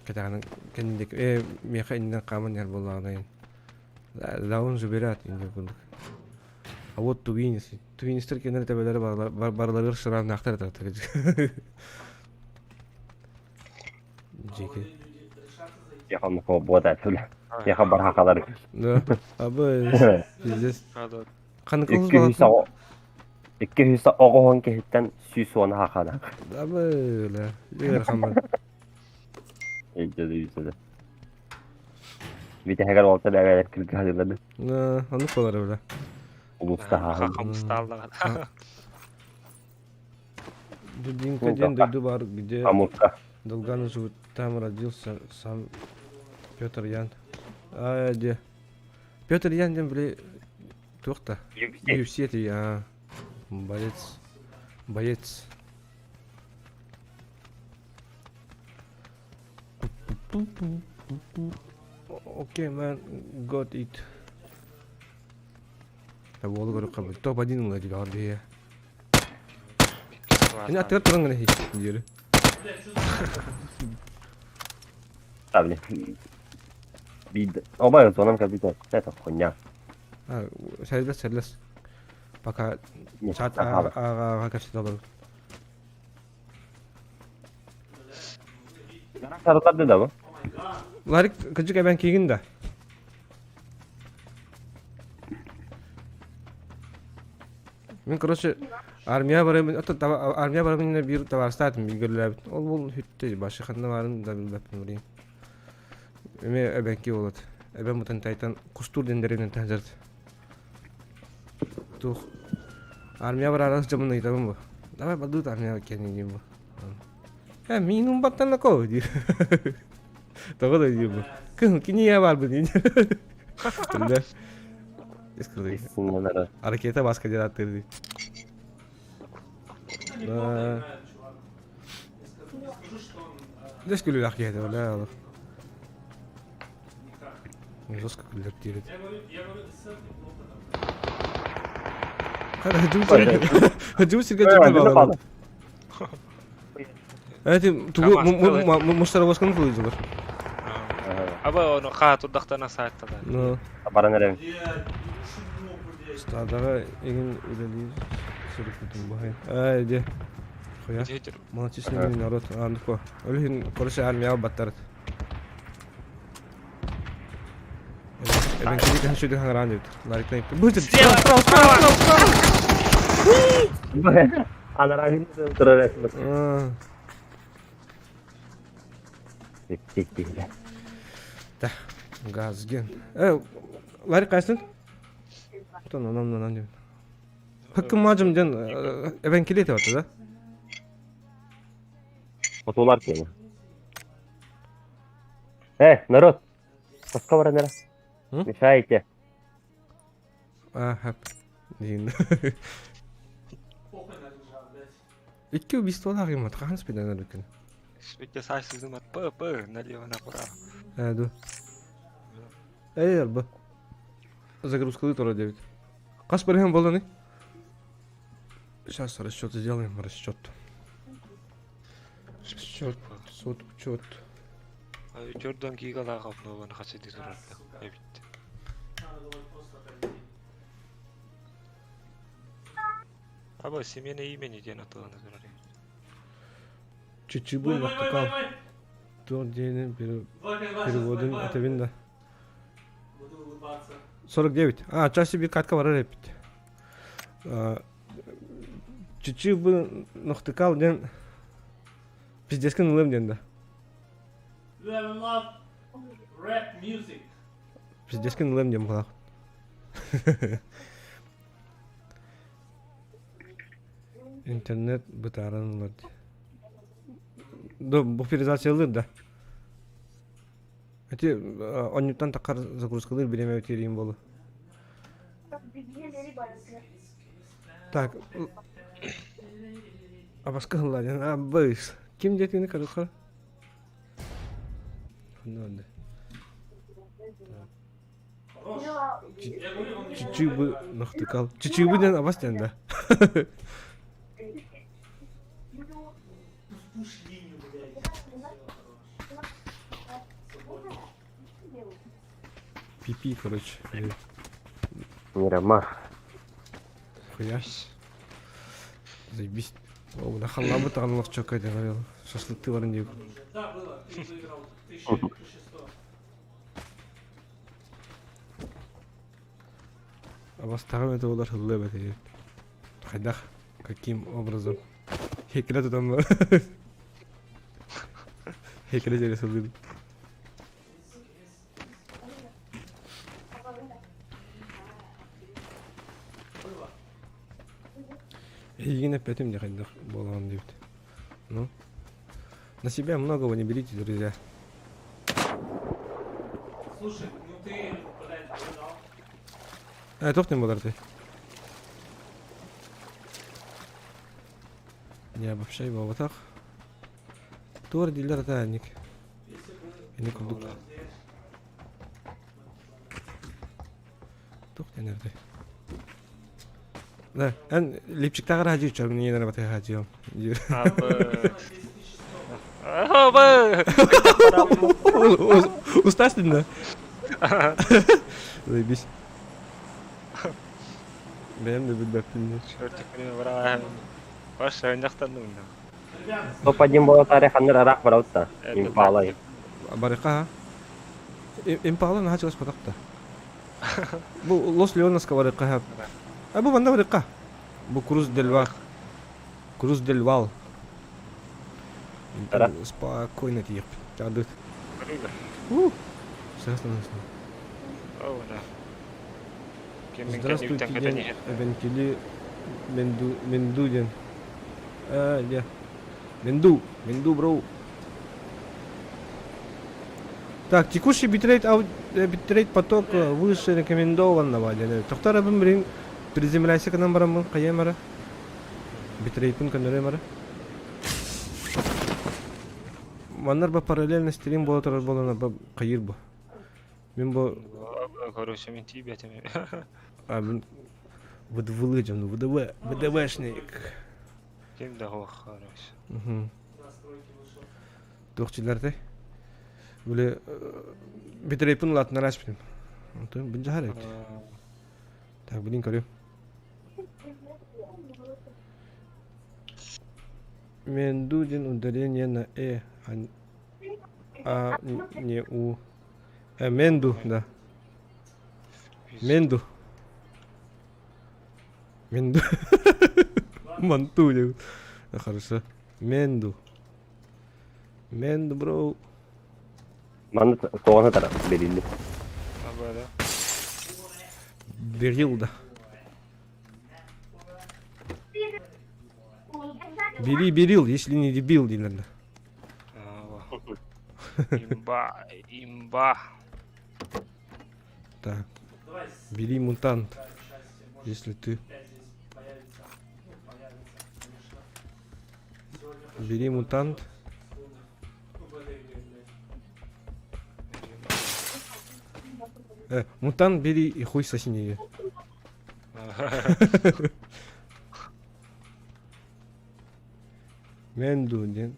Кэтэҕинэн кэнниндик ээ миэхэ иннинэн хааман иһэр буоллаҕына да он забирает инде курдук. А вот тувинец. Тувинецтэр кинилэр төбөлөрө барыларыгар шрамнаахтар этэ. Дьики. Я онно буота бля. Я бар хакалар. Да. Абы пиздец. Ханнык 200 оҕоһон киһиттэн 110 хакана. Абы ла. Ыарахаммын. Өйдөдө өйдөдө. Бүтэһигэр уолта бэбэлэр кыргыһалылады. Оннук болар бля. Улуста Хамстааллаҕа. Дубинка диэн дойду бар, где Амурка. Долган живут, там родился сам Петр Ян. А, где? Петр Ян диэн били туох да? UFC этий, а боец. Боец. Окей, man, got it. Уолу көрүк хабы. Топ-1 ылла дии баҕар Мин аттыгар туран гына диэри. Да, блин. Бид. Оба зонам кабита. Это хуйня. А, сэллэс, сэллэс. Пока чат ааҕа кэпсэтэ олорбут. Сарыларды да бу? Ларик, кырдьык эбэн киигин да? Мин, короче, армия барабын, ото армия барабын биир табаарыстаатым, бииргэ үлэлээбит. Ол бұл хүтте, башы ханна баарын да билбэппин билигин. Эмиэ эбэҥки уолат. Эбэм Бытантайтан Кустуур диэн дэриэбинэн таһдьарт. Туох армия бараары сылдьабын ыйытабын бу. Давай бардыбыт армияҕа киэн диим бу. Э, миин умбаттан ко диир. Тоҕо да диир бу. Кыһыл кини я барбын диир. Да. Искры. Сыннанара. Ракета баска диэн ааттыыр дии. Ну, неплохо играет, чувак. Не скажу, не скажу, что он Дес күлүүлээх киһи этэ, бля, олох. никак. Жестко күллэр диир Я говорю, я говорю, СССР неплохо там. Хадьым сиргэ Ой, дьиктэ аны баҕаланар. Эти тугу Камаз мусоровозканы тылыйдылар. Аба ону хаа турдахтана сааттала. Ну, Баран эрэбин. Блядь, ну чего, блядь? стадаҕа игин үлэлиир сырыппытым баһай. Ай, де. Хуя. Жетер. Малочисленный народ. А, ну ко. Олихин, короче, армия баттарыт. Эбен кири каһа шүдү хаҥараан диэбит. Ларик Быт, Слева, справа, справа, справа, справа. Анараагын турар этим. А, Тик тик. Газген. Э, Ларик кайсын? Тон анам нанан диэбит. Хаккым мажым диэн эбен кили этэ да? Отулар киэнэ. Э, народ. Тоска баран эрэ. М? Мешаете. А, хап. Диин. Похуй на лежал, блядь. Икки убийстволаах имат хаһан спиданар үкүн. Швидке сай сызым от П, П, налево направо. Э, ду. Эй, арба. Загрузкалы тура диэбит. Хас барыһан буолланы? Сейчас расчет сделаем, расчет. Расчет, суд, учет. Төрдөн гигалаах обнованы хасыды турарда. Эбит. Надо было просто отойти. Аба семейное имени диэн атыланы турар. Чичибу Ой, ой, ой, нахтыкал. ой, ой. Туох диэни Два, два, сейчас переводун поймаю. этэбин да. Буду улыбаться. 49. А, чаще bir катка барар эпит. Чичибу нахтыкал диэн пиздескин ылым диэн да. You have love rap music. Пиздескин ылым диэн буолаах. Интернет бытааран ылар дии. Да, буферизациялыыр да. Эти онньуттан таххар загрузкалыыр бириэмэ тиэриим буолу. Так, абаска ылла диэн абыс. Ким диэтигини көрүөххэ? Ханна онда? Хорош. Я говорю, он неплохо Чичибы играет. нахтыкал. Чичибы диэн абас диэн да. Пуш линию, блядь. Все, хорош. Свободен. Пипи, короче. Мирама. Хуя. Заебись. О, на халабы таҕан чокка диэн шашлыкты баран диэбит. Да, было. Ты выиграл 1000, 1100. Абастаҕым это олар һыллыа эбэтэ Хайдах? Каким образом? Хекеле тутан Хекеле дьэрэ сыллыыбын. Было. Эйигин эппэтим дии хайдах буолаҕын диэбит. Ну, на себя многого не берите, друзья. Слушай, ну ты, блядь, угадал. Э, туох диэн буолар этэй? Не обобщай буолбатах. Туор дииллэр этэ ник. Если бы Ини курдук здесь. туох диэн эртэй. Да, эн липчиктааҕар хаадьы үчүгэй мин ийэнэр батыһа хаадьыам. Диир. Аба. 10100. Аба. Устастын да? Заебись. Бэйэм да билбэппин дии. Чертикпин бараа. Баш ойнақтандым. Ребят, Топ-1 буола тарих ханнар араах барабыт Импалай. Барыка Импала наһаа чугас батахта. Бу Лос Леоноска барыка А бу манна барыка. Бу Круз дель Вал. Круз дель Вал. Ара. Спокойно тиийиэхпит. Чаадыт. У. Здравствуйте диэн эбэнкили Менду Менду диэн. Аа, дьэ. Менду, Менду бро. Так, текущий битрейт, битрейт поток выше рекомендованного диэн. Тохтор эбин билин приземляйся гынан бараммын хайыам эрэ. Битрейпин көннөрүөм эрэ. Маннар ба параллельно стрим буола турар буолан ба хайыыр бу. Мин бу Короче, мин тиийбэтим. А мин ВДВ дьон, ВДВ, ВДВшник. Ким да хуох, короче. Угу. Туохчилардай. Били битрейпин улаатыннар ааспытым. Онтон бу дьаһар эбит. Так, блин, көрүм. Менду диэн ударение на э, а не у. Менду, да. Менду. Менду. Манту диэн. Хорошо. Менду. Менду, бро. Манна тоҕо сытара бэриллэ. Абара. Берил, да. Бери берил, если не дебил, дииллэр. Имба, имба. Так. Бери мутант, если ты... Бери мутант. Мутант бери и хуй соси не. Менду диэн.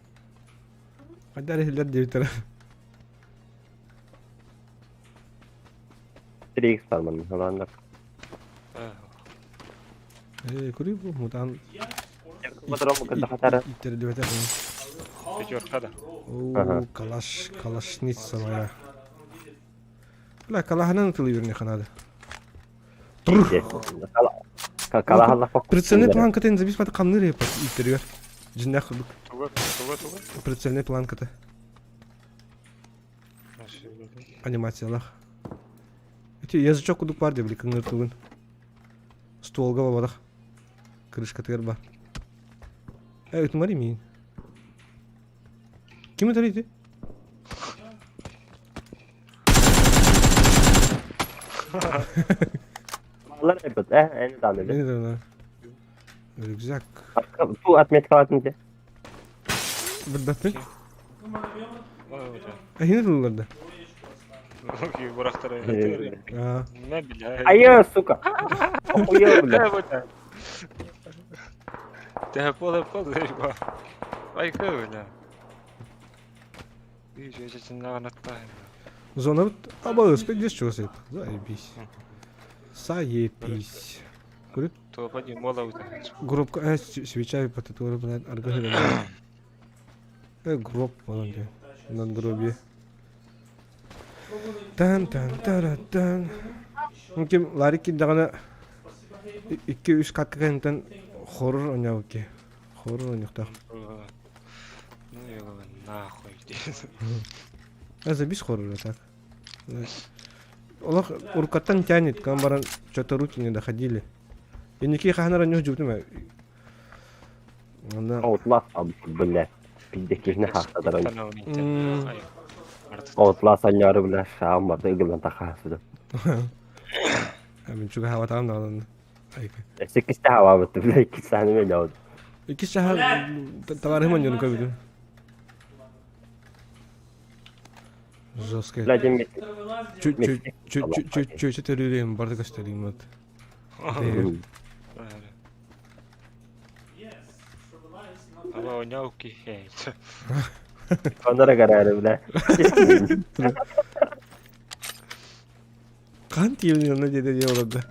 Хайдах иһиллэр диэбиттэрэ. 3x бармын ылааннар. Э, көрүй бу мутант Хатара. иттэрдибэтэх. Пятерка да. Оо, калаш, калашница моя. Бля, калаһынан ытылыыр ханаада. Тур! Калаһалла Прицельный планкатын забис хамныр иттеригер. Дьиннээх курдук. Туга, туга, туга. Прицельный планката. Анимациялах. Эти язычок курдук бар деп кыңыр тугун. Стволга бабадах. Крышка тыгар бар. Э, это мари мин. Ким это рейти? Алар эбит, э, эни дааны. Не знаю. Рюкзак. Ту отметкалатын де. Билбэппин. Эһини тыллар да. Бурахтар. Аа. Не бля. Айы, сука. Охуел, бля. Тэ пол пол ба. Ай кэ бля. Үй жечин наган атта. Зона аба спит здесь чего стоит. Заебись. Заебись. То поди мола ута. Гробка, свеча по татуре, блядь, аргахи. Гроб, вон где. Надгробие. Тан тан тара тан. Ким Ларик даҕаны икки үс катка кэнниттэн хоррор оонньообут Хоррор оонньуохтаах. Ну его нахуй. А забись хоррор так. Олох уруккаттан тянет, кам баран что-то руки не доходили. И никакие ханара не ждут. Она Outlast бля. Пиздекишне хастадар. Outlast аннары бля, шаам бар, ыгылдан тахасыды. Мин чуга хаватам да. Айка. Секисте хава бит, бля, икки саны мен яуд. Икки шаха товарым он көбүдү. Жесткая. Бля, дем Чуть чуть чуть чуть чуть төрүрем барды көстөрүм вот. Ава оняуки хей. Онара карары, бля. Кан тиевин онно диэде диэ олордо.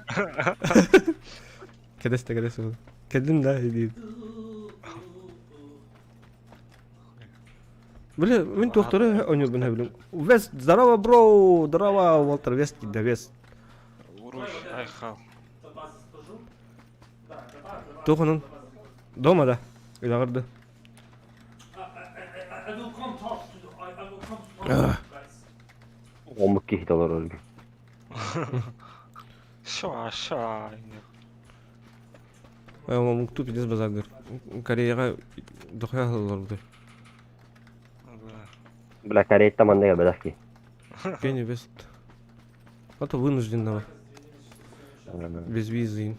Кэдэстэ кэдэс ол. Кэллим да диир. Бля, мин туохтары оонньуурбун билим. Вест, здорово, бро! Здорово, Уолтер Вест, да Вест. Уруй айхал. Туохунун? Дома да. Үлэҕэр I will come talk to I will come to talk to you guys. Омук киһитэ олорор. Ша, ша. Омуктуу пиздец базардыр. Кореяҕа дохуя олордуй. Бля, Кореяттан манна кэлбэтэх киһи. Кенни Вест. Это вынужденного. Без визы.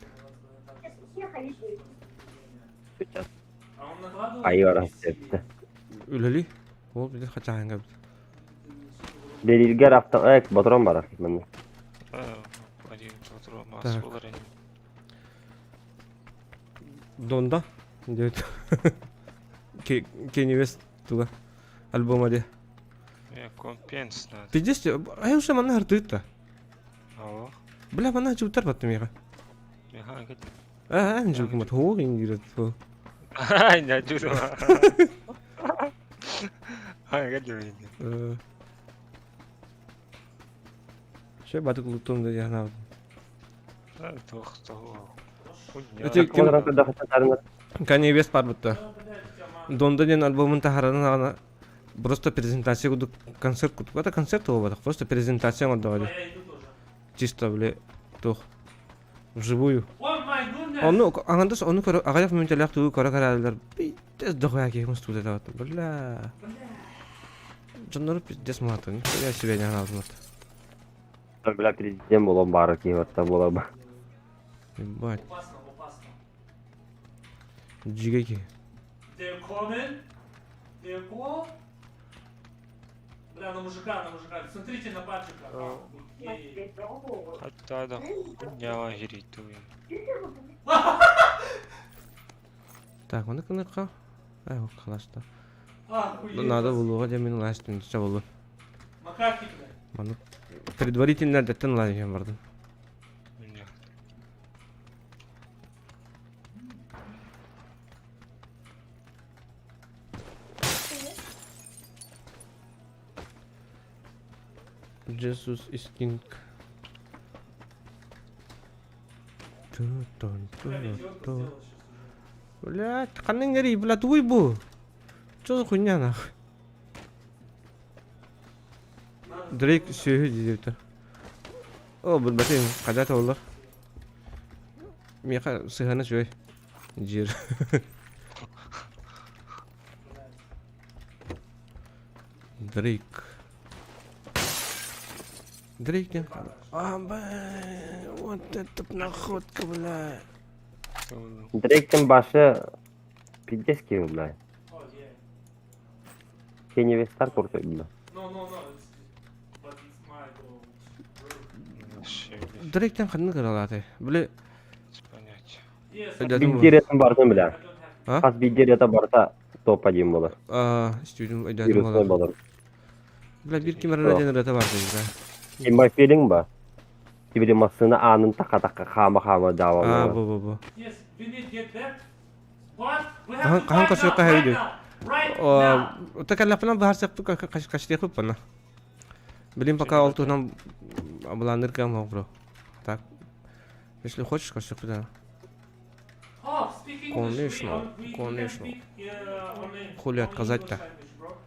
Айы сөптө. Үлэли. Ол биле хачаанга. Делилгер авто эк батрон бар манна. Так. Донда. Диэт. Кенни Вест туга. Альбома де. Компенс надо. Пиздец, а я уже манна хартыытта. Алло. Бля, манна чуутар баттым яга. Аа, жукмат хоог ингирет. Ай, не жду. Ай, гаджу. Че батык лутум да яна. Тох, тох. Эти Кани вес бар бутта. Донда ден альбомун тахаранан ана просто презентация кудук концерт кудук. Это концерт болбадак, просто презентация оңордоҕо Чисто, бля, туох вживую. Ону аҥардас ону көрө аҕыйах мүнүүтэлээх тугу көрө карааллар пиздец дохуя киһи мустубут этэ бля. Дьоннору пиздец муһатын. Я себе не анаабытым. Бля, президент буолан баара киһи барта буолар. Ебать. Дьигэ киһи. They're coming. They're go. Бля, на мужика, на мужика. Смотрите на Патрика. Hatta да хуйня хиритуин. Так, оны кынырка. Ай, халаста. Надо булуга дем мин ластын ча болу. Макаки, бля. Маны предварительно деттен лайын бардым. Jesus is king. Блядь, ханнык эрий, блядь, тугуй бу? Что за хуйня нахуй? Дрейк сүөһү диэбитэ. О, билбэтим, хайдах оллар. Миэхэ сыһыана үчүгэй. Дьиэр. Дрейк. Дрейк диэн А, бля, вот это находка, бля. Дрейктен башы пиздец киһи, бля. Кенни Вестар курдук, бля. Дрейктен ханнык ыралааты? Били Биирдиэрэтин барытын билэр. А? Хас биирдиэрэтэ барыта топ-один буолар. Аа, студиум өйдөөтүм Вирусной буолар. буолар. Бля, биир ким эрэ диэн ырыата баар дии, In my feeling ба. Тибили массыына аанын така-така хаама-хаама Аа, дааваллар. бу бу бу. Yes, we need get that. But we Хаһан have to хаһан fight көрсүөххэ now, right сөбүй? now, right now. Ота кэллэхпинэ быһаарсыахпыт качтыахпыт пана. Билин пока ол туһунан былаанныыр кыам суох бро. Так. Если хочешь, көрсүөхпүт ана. Oh, speak English. We, Конечно, we, we can конечно. speak only, Хули only отказать-то? English language, bro.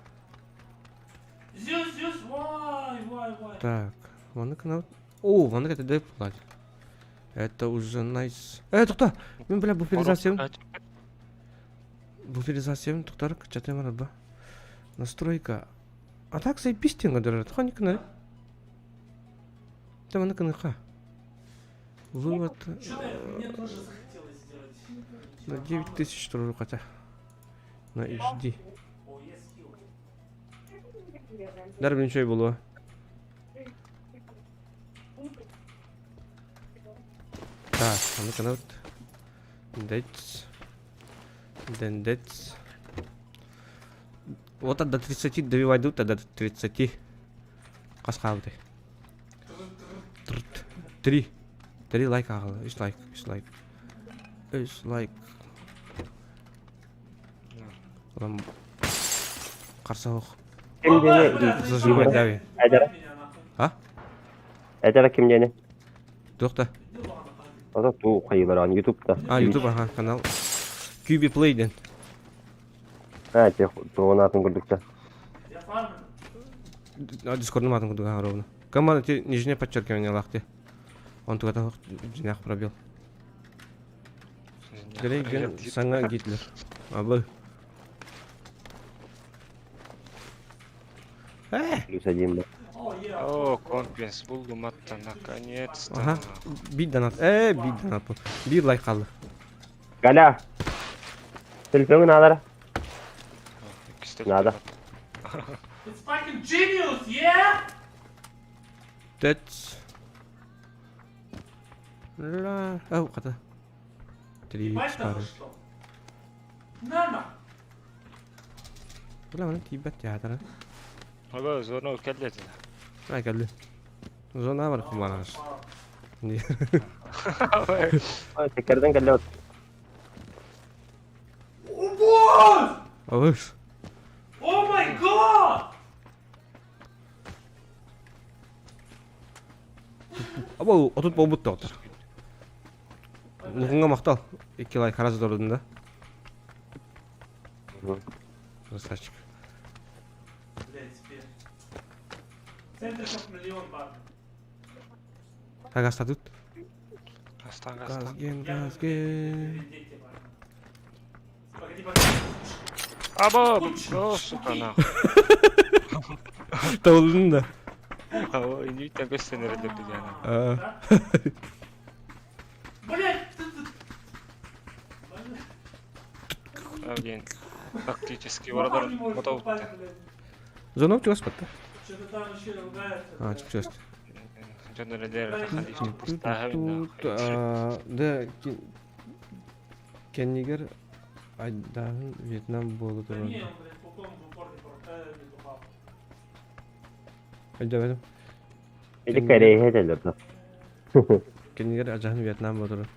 Zeus, Zeus, why, why, why? Так, маннык гына О, маннык это дай плать. Это уже найс. Э, тохто! Мин бля буферизациям. Буферизациям тохтар кычатым арба. Настройка. А так заебись тенга Хоник на. Там она кныха. Вывод Что-то мне тоже захотелось сделать. на 9000 туру хотя. На HD. О, yes, heal. Дар ничего было. Так, а ну-ка, ну вот. Дец. Дендец. Вот до 30 добивать а до 30. Хас хаалбытай. Три. Три лайк аҕала. Үс лайк. Үс лайк. Үс лайк. Улам харса суох. Ким диэни Зажимай дави. Эдера. А? Эдера ким диэни? Туох да? Ото туу хайылар Ютубта. А, YouTube ага, канал. QB Play диэн. А, те туон атын курдукта. Я фармлю. Дискордум атын курдук ага ровно. Команда ти нижнее подчеркивание лахти. Он тугата дьиҥнээх пробел. Грейген саҥа Гитлер. Абы. Э! Плюс один да. О, компенс буллум атта, наконец-то. Ага. Биир донат. Э, биир донат. Биир лайк хаалла. Галя! Телефоҥун аалара. Надо. It's fucking genius, yeah? That's... Ла... Ау, хата. Три Ебать пары. за что? На на! Бля, маны тиийбэт театра. Оба, зона кэллэ Ай, кэлли. Зона бар куманаш. Текерден кэллэ от. О, босс! Алыш. Oh my god! Або, отут буолбут доктор. Лугунга махтал. Икки лайк харас дордун да. Красавчик. Блядь, теперь. Центриков миллион бар. Так, тут. Астан, астан. Газген, газген. Дети, бар. Погоди, погоди. Аба, о, сука, нахуй. Табылдың да. Аба, инвиттен көстен эрелер дигәне. Блядь, ты... ты- Блин, тактически Нахуй вородар не можешь мотоутты. попасть, блядь. Зонок чугас батта. Что-то там еще ругаются. А, блядь. чугас. Дьон эрелер хадишти Тут, да, кеннигер айдаһын Вьетнам буолу Да не, турар. он, блядь, пупом в упор не не попал. Өйдөбөтүм. Или Корея этеллэр да. Кеннигер ажаһын Вьетнам буолу турар.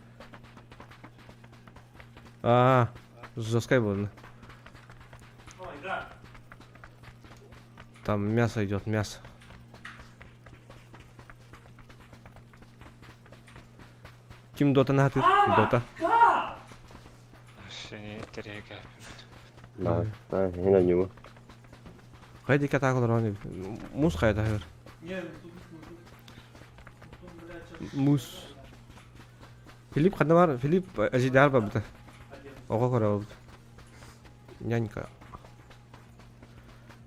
А, жесткай буолла. Oh my god. Там мясо идет, мясо. Ким дота нахатыр? Дота. God! Сени тереге. Да, да, хина ньюма. Хайди катакалар оны. Мус хайда хэр. Не, ну тут, ну тут. Тут, блядь, сейчас Мус. Филипп ханна бар, Филипп ажидар бар быта. один. Ого көрө болбут. Нянька.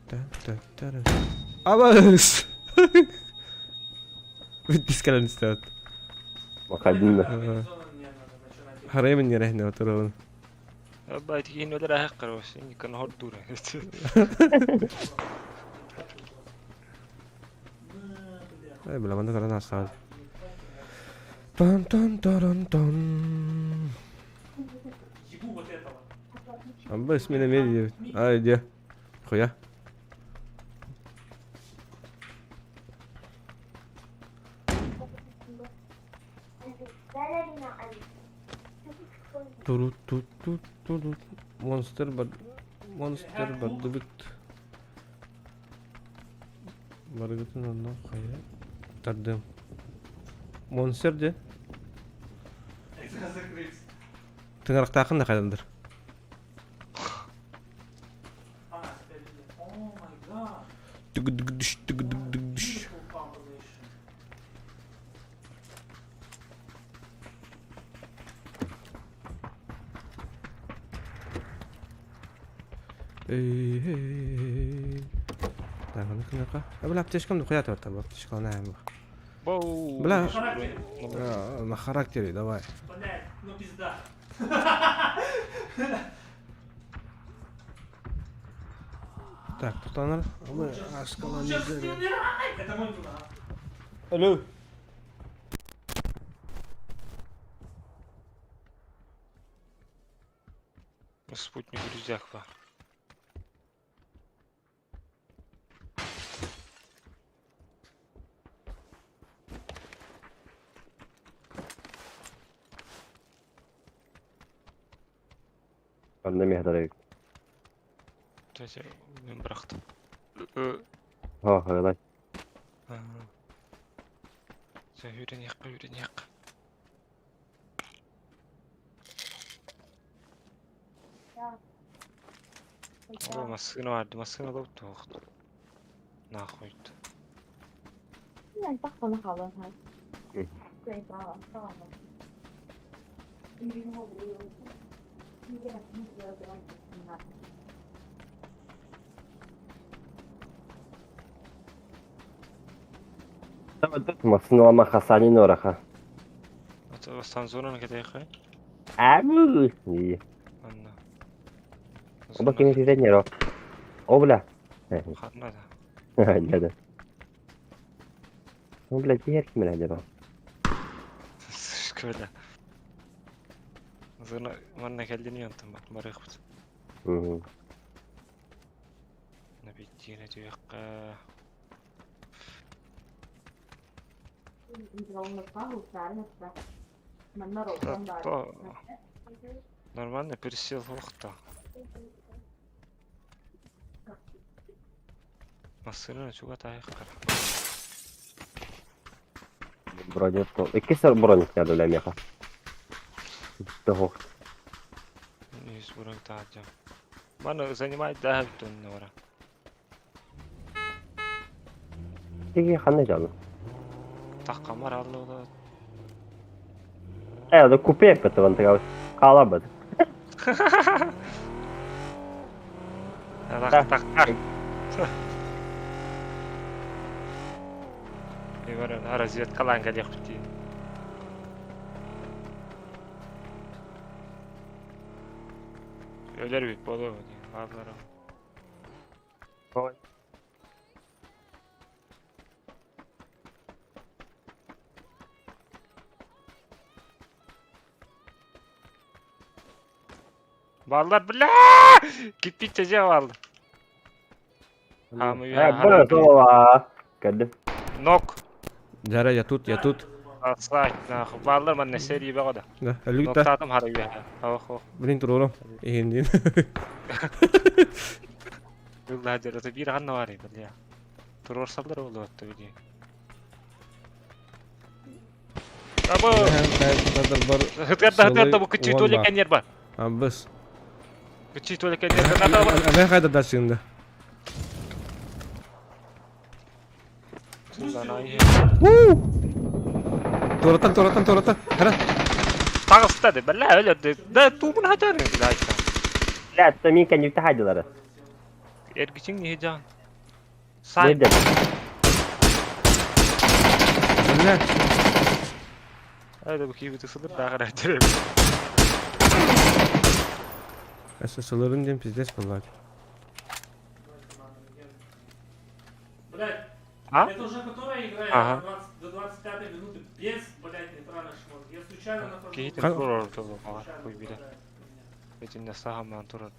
Та та та. Абас. Бүт дискалан истэт. Макадин да. Зона не надо начинать. Хараймен нерехне отырын. Аба, тигин өлөр ахак карабас, ини кан хор дура. На, бля. Ай, бля, манда каран астаад. Тан тан таран тан. Ебу вот этого. Абас мене меди. Ай, де. Хуя. Туру ту ту ту Монстр бар Монстр бардыбыт. Баргытын онно хая. Тардым. Монстр де. Закрыть. Тыңарактаакын да кайдандыр. А, теперь видно. Oh my god. Түгүдүгүдүш түгүдүгүдүш. Beautiful combination. Эй, эй. Так, ну кынака. А бля, аптечкам да хуя тарта, аптечка на Боу. Бля. На характере. На характере, давай. Блядь, ну пизда. Так, тут она. Сейчас не умирай! Это мой был, Алло. Спутник друзьях бар. Онно мехтар. Кстати, мен бырахтым. Ха, хагдай. Үйренек, үйренек. О, массыына барды, массыына да туохт. Нахуй. Массыналама хасанин ораха. Станзонан кэтэйхэ. Абы. Анна. Оба кими ситен еро. О, бля. Ханна да. Да, да. О, бля, киһер ким эле ба. Көйле. Зона манна кэлдин янтым бат барыхпыт. Набиттине түйәккә. Нормально пересел вахта. Массыына чуга таайыккар. Броня Икки сыр броник надо для меха. Того. Үс броник таадьам. Маны занимает да бүтүн ора. Тиги ханна жалы. Таққамар аллы Э, да купе бит ван тыга. Кала бит. Так, так, так. Ивар, разведкалаан кэлиэхпит дии. Өлөр бит болуо дии. Бааллара. Бааллар бля! Киппит дьэ баалла. Э, бу това. Кэлдим. Нок. Дьара, я тут, я тут. Асать нахуй. Бааллар манна сэрии бөҕө да. Да, өлүк да. Ноктаатым хара үөһэ. Ох ох. Блин, туруорум. Иһин Ыллаа дьэ, биир ханна баарый бля. Туруорсаллар буолуо били. Абы! Хытыарда хытыарда бу кыччый туалет кэннер бар. Абыс. Кыччый туалет кэннер бар. Абы хайда да сында. Туратан, туратан, туратан. Хара. Тағыста де, бля, өлөрдү. Да туубун хатар. Бля, это мин кэнники хайдылары. Эргичиң не жан. Сай. Нерде? Бля. Öyle bu кийбити сылыр да карай. Әсә сылырын дем пиздец булат. Блядь, А? это уже которая игра Ага. до 25 минуты без, блядь, нейтральных шмоток. Я случайно нахожу. Кихитин Хан- турор толу баар Случайно куй биле. попадает в меня. Этинне сааман турар.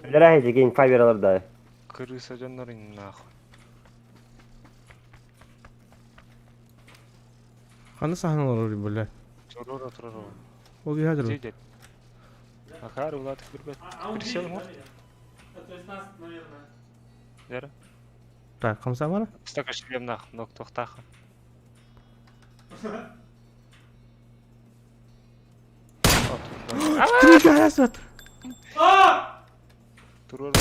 Лера хеджи файбер алар да. Крыса дьоннорун нахуй. Ханы саһан олорор бля. Турор турор. Ол ядер. Тиде. Акар улатык билбет. А, а он Присел видит, ему? да, меня? А, то есть нас, наверное. Дера. Так, хамса бара? Стака шлем нах, нок тохтаха. Тригасат. А! Турор.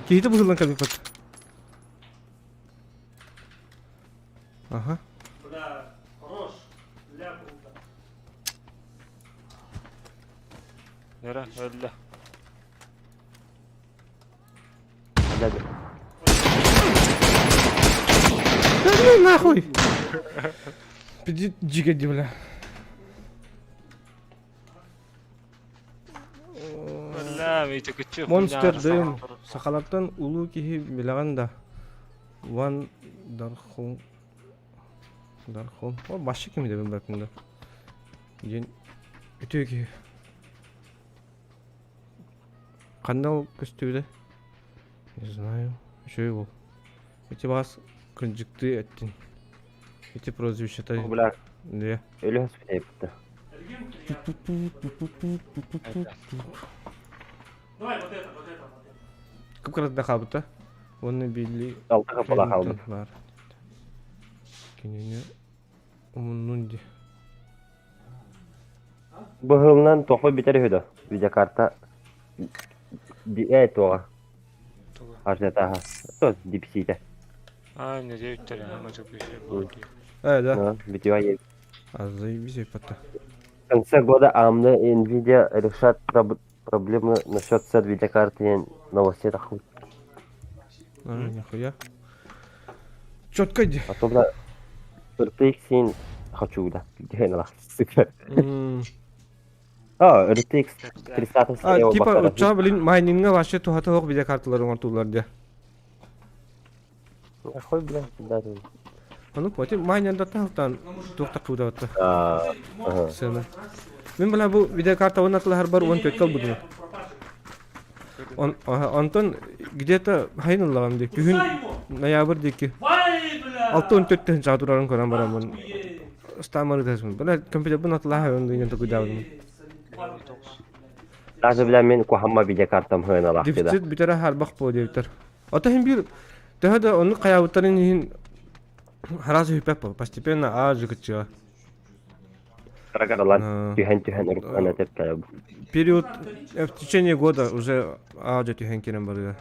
Кихити бузылан калбит бат. Ага. Бля, хорош. Бля, круто. Дера, өллө. Да. Да ну нахуй. Пиди джига бля. Бля, мейте күчү. Монстер дым. Сахалартан улуу киһи билэҕин да. Ван Дархун. Дархун. О, башчы кими деп билбэппин да. Диэн үтүө киһи. Ханна ол көстүбүтэ? Не знаю. Үчүгэй буол. Ити баҕас кырдьыктыы эттин. Ити прозвищета Бля, Дьэ. өлө хөспүтэ. Регин, приятно. Давай вот это, вот это, вот это. Кып-кыратыда хаалбыта. Уонна Билли Алта капала халбыт. баар. Кинини умуннун дии. Быһылынан тохо битер үһү да. Видеокарта э туға. Ажда таха. То дипсите. А, не диэбиттэр, ама сөпкө буолуо дии. Э, да. Да, видео А, заебись потом. В конце года AMD и Nvidia решат проблемы насчет цен видеокарты новостей хуй. А, нихуя. Четко иди. А то, бля, RTX 7 хочу, да. Где она, сука? А, RTX 30 А, типа, уча, блин, майнинга вообще туһата суох видеокарталары оҥортуулар дии. Хуй, бля, да. Ону поти майнердаттан алтан туох таккыбыта А, ага. Сыана. Мин бала бу видеокартабын атылаһарбар 14 калбытым. Он, онтон где-то хайын ыллаҕым дии. Күһүн ноябрь диэки 64 тыһыынчаҕа турарын көрөн бараммын ыстаамары Бля, компьютербын атылаһа дыйнан токуйдаабытым. Даже, бля, мин куһамма видеокартам хыаналаах да. Дефицит бүтэрэ харбах буо диэбиттэр. Ото иһин биир төһө да оннук хайаабыттарын иһин хараас үһүппэт буо. Постепенно аа жыкыччыга. Карагаралан түһэн-түһэн ырытан этэр Период в течение года уже аа дьэ түһэн киирэн барыа.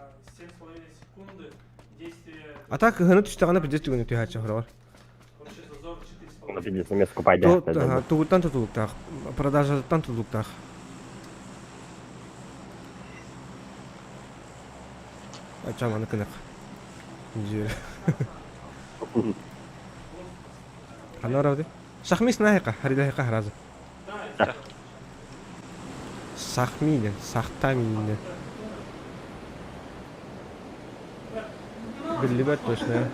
А так кыһыны түстэҕинэ пиздец түгэни түһээччи хороҕор. Тугуттан тутулуктаах, продажаттан тутулуктаах. Ачаманы кынак. Ханна барабыт? Сахми снаһыка, харилаһыка харазы. Сахми диэн, сахтами диэн. Биллибэт точно.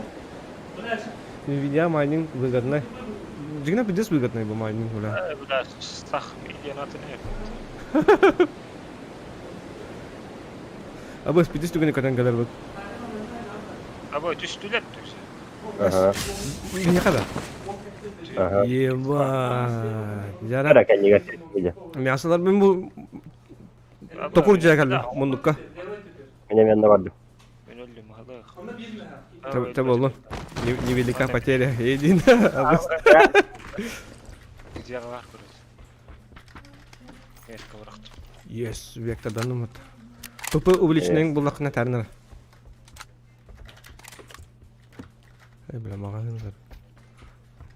Nvidia майнинг выгодный. Дьиҥинэ пиздец выгодный бу майнинг бля. Бля, Сахми диэн атын эбит. Абы пиздец түгэни көтөн кэлэр бут. Абы түстүлэр түс. Ага. Миэхэ да. Ага. Ебать. Жара. Кара кэннигэр сирдиде. Мясолар мин бу токур дьиэ кэллим муннукка. Мен эмиэ бардым. Мен өллүм аһылык. Тэ буоллун. Невелика потеря. Един. Дьиэҕэ баар көрөт. Эркэ бырахтым. Yes, вектордан умут. ПП увеличенный буллахына тарнар. Эй, бля, маҕаһыын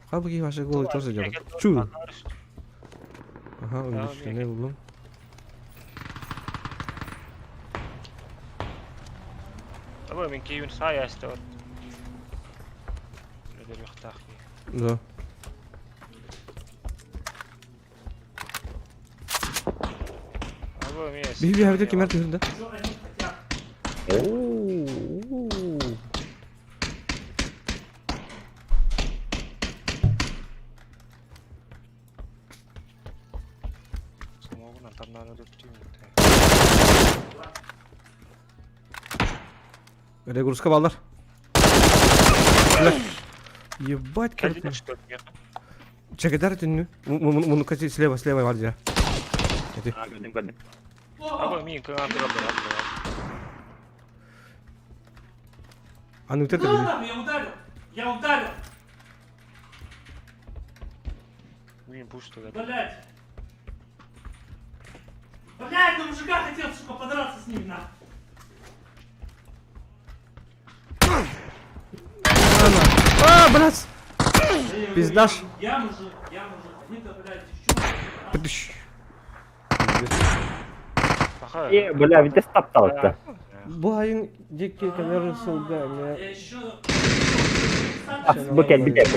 Хабыги ваши голый тоже делают. Чу. Ага, увеличенный буллум. Абы мин киһибин саайа эстэ Өлөрүөхтээх Да. Абы эмиэ Биһи биһи кимэр түһүндэ? Смогунан тамнаан өлөртүүм. Регрузка баллар. Ебать, Кэлин короче. өстөргө. Чекедар түннү. Мунука слева, слева бар дия. Эти. Көрдүм, көрдүм. Абы мин кыҥаан тураллар. Аны өтер Да, я ударил! Я ударил! Мин пуштуга. Блять! Блять, на мужика хотел, сука, подраться с ним, на! А, блядь! Пиздаш. Я мужик, я мужик. Мы-то, блядь, девчонки. Пыдыщ. Паха. Э, бля, ведь тапталыкта. Бу айын дикки кэлэр сылга эмиэ Я еще... Бу кэлбит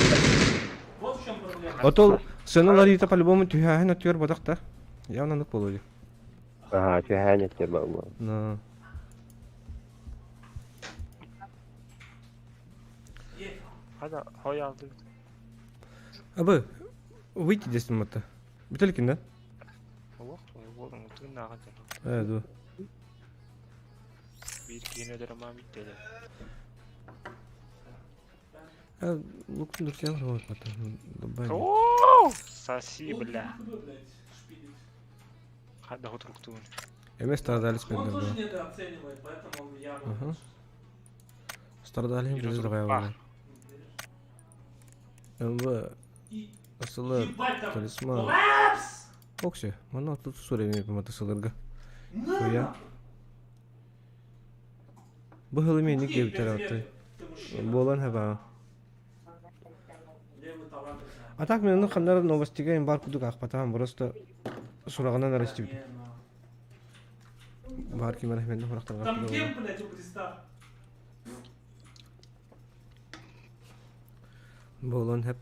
Вот в чем проблема. Отол сыаналарыыта по-любому түһээһин өттүгэр бодох да. Явно оннук буолуо дии. Ага, түһээн өттүгэр буолуо. Но. Хада хой алды. Абы, выйти здесь мата. Бүтэликин да? Олох, болон тыынааҕын Э, ду. Биир киһини өлөрөмаа бүттэ Э, лук друзья вот мата. Добавить. Оо, соси, бля. Хада хотуруктуун. Эме страдали Он тоже спендер. недооценивает, поэтому он явно... Ага. Страдали без другая. МВ И асылы ебать там... талисман. Коллапс! Окси, мана тут суре мата сылырга. На! Хуя. Бу хылы мен Окей, ник пять диэбиттэр лет. Ты Мужчина. Буолан хэбаа. Левый талант. А так мен ханнара новостига им бар кудук аахпатаҕым, просто сураҕынан эрэ истибитим. Баар ким эрэ мен сурахтарга Там кем, блядь, у Христа? Буолан хэп.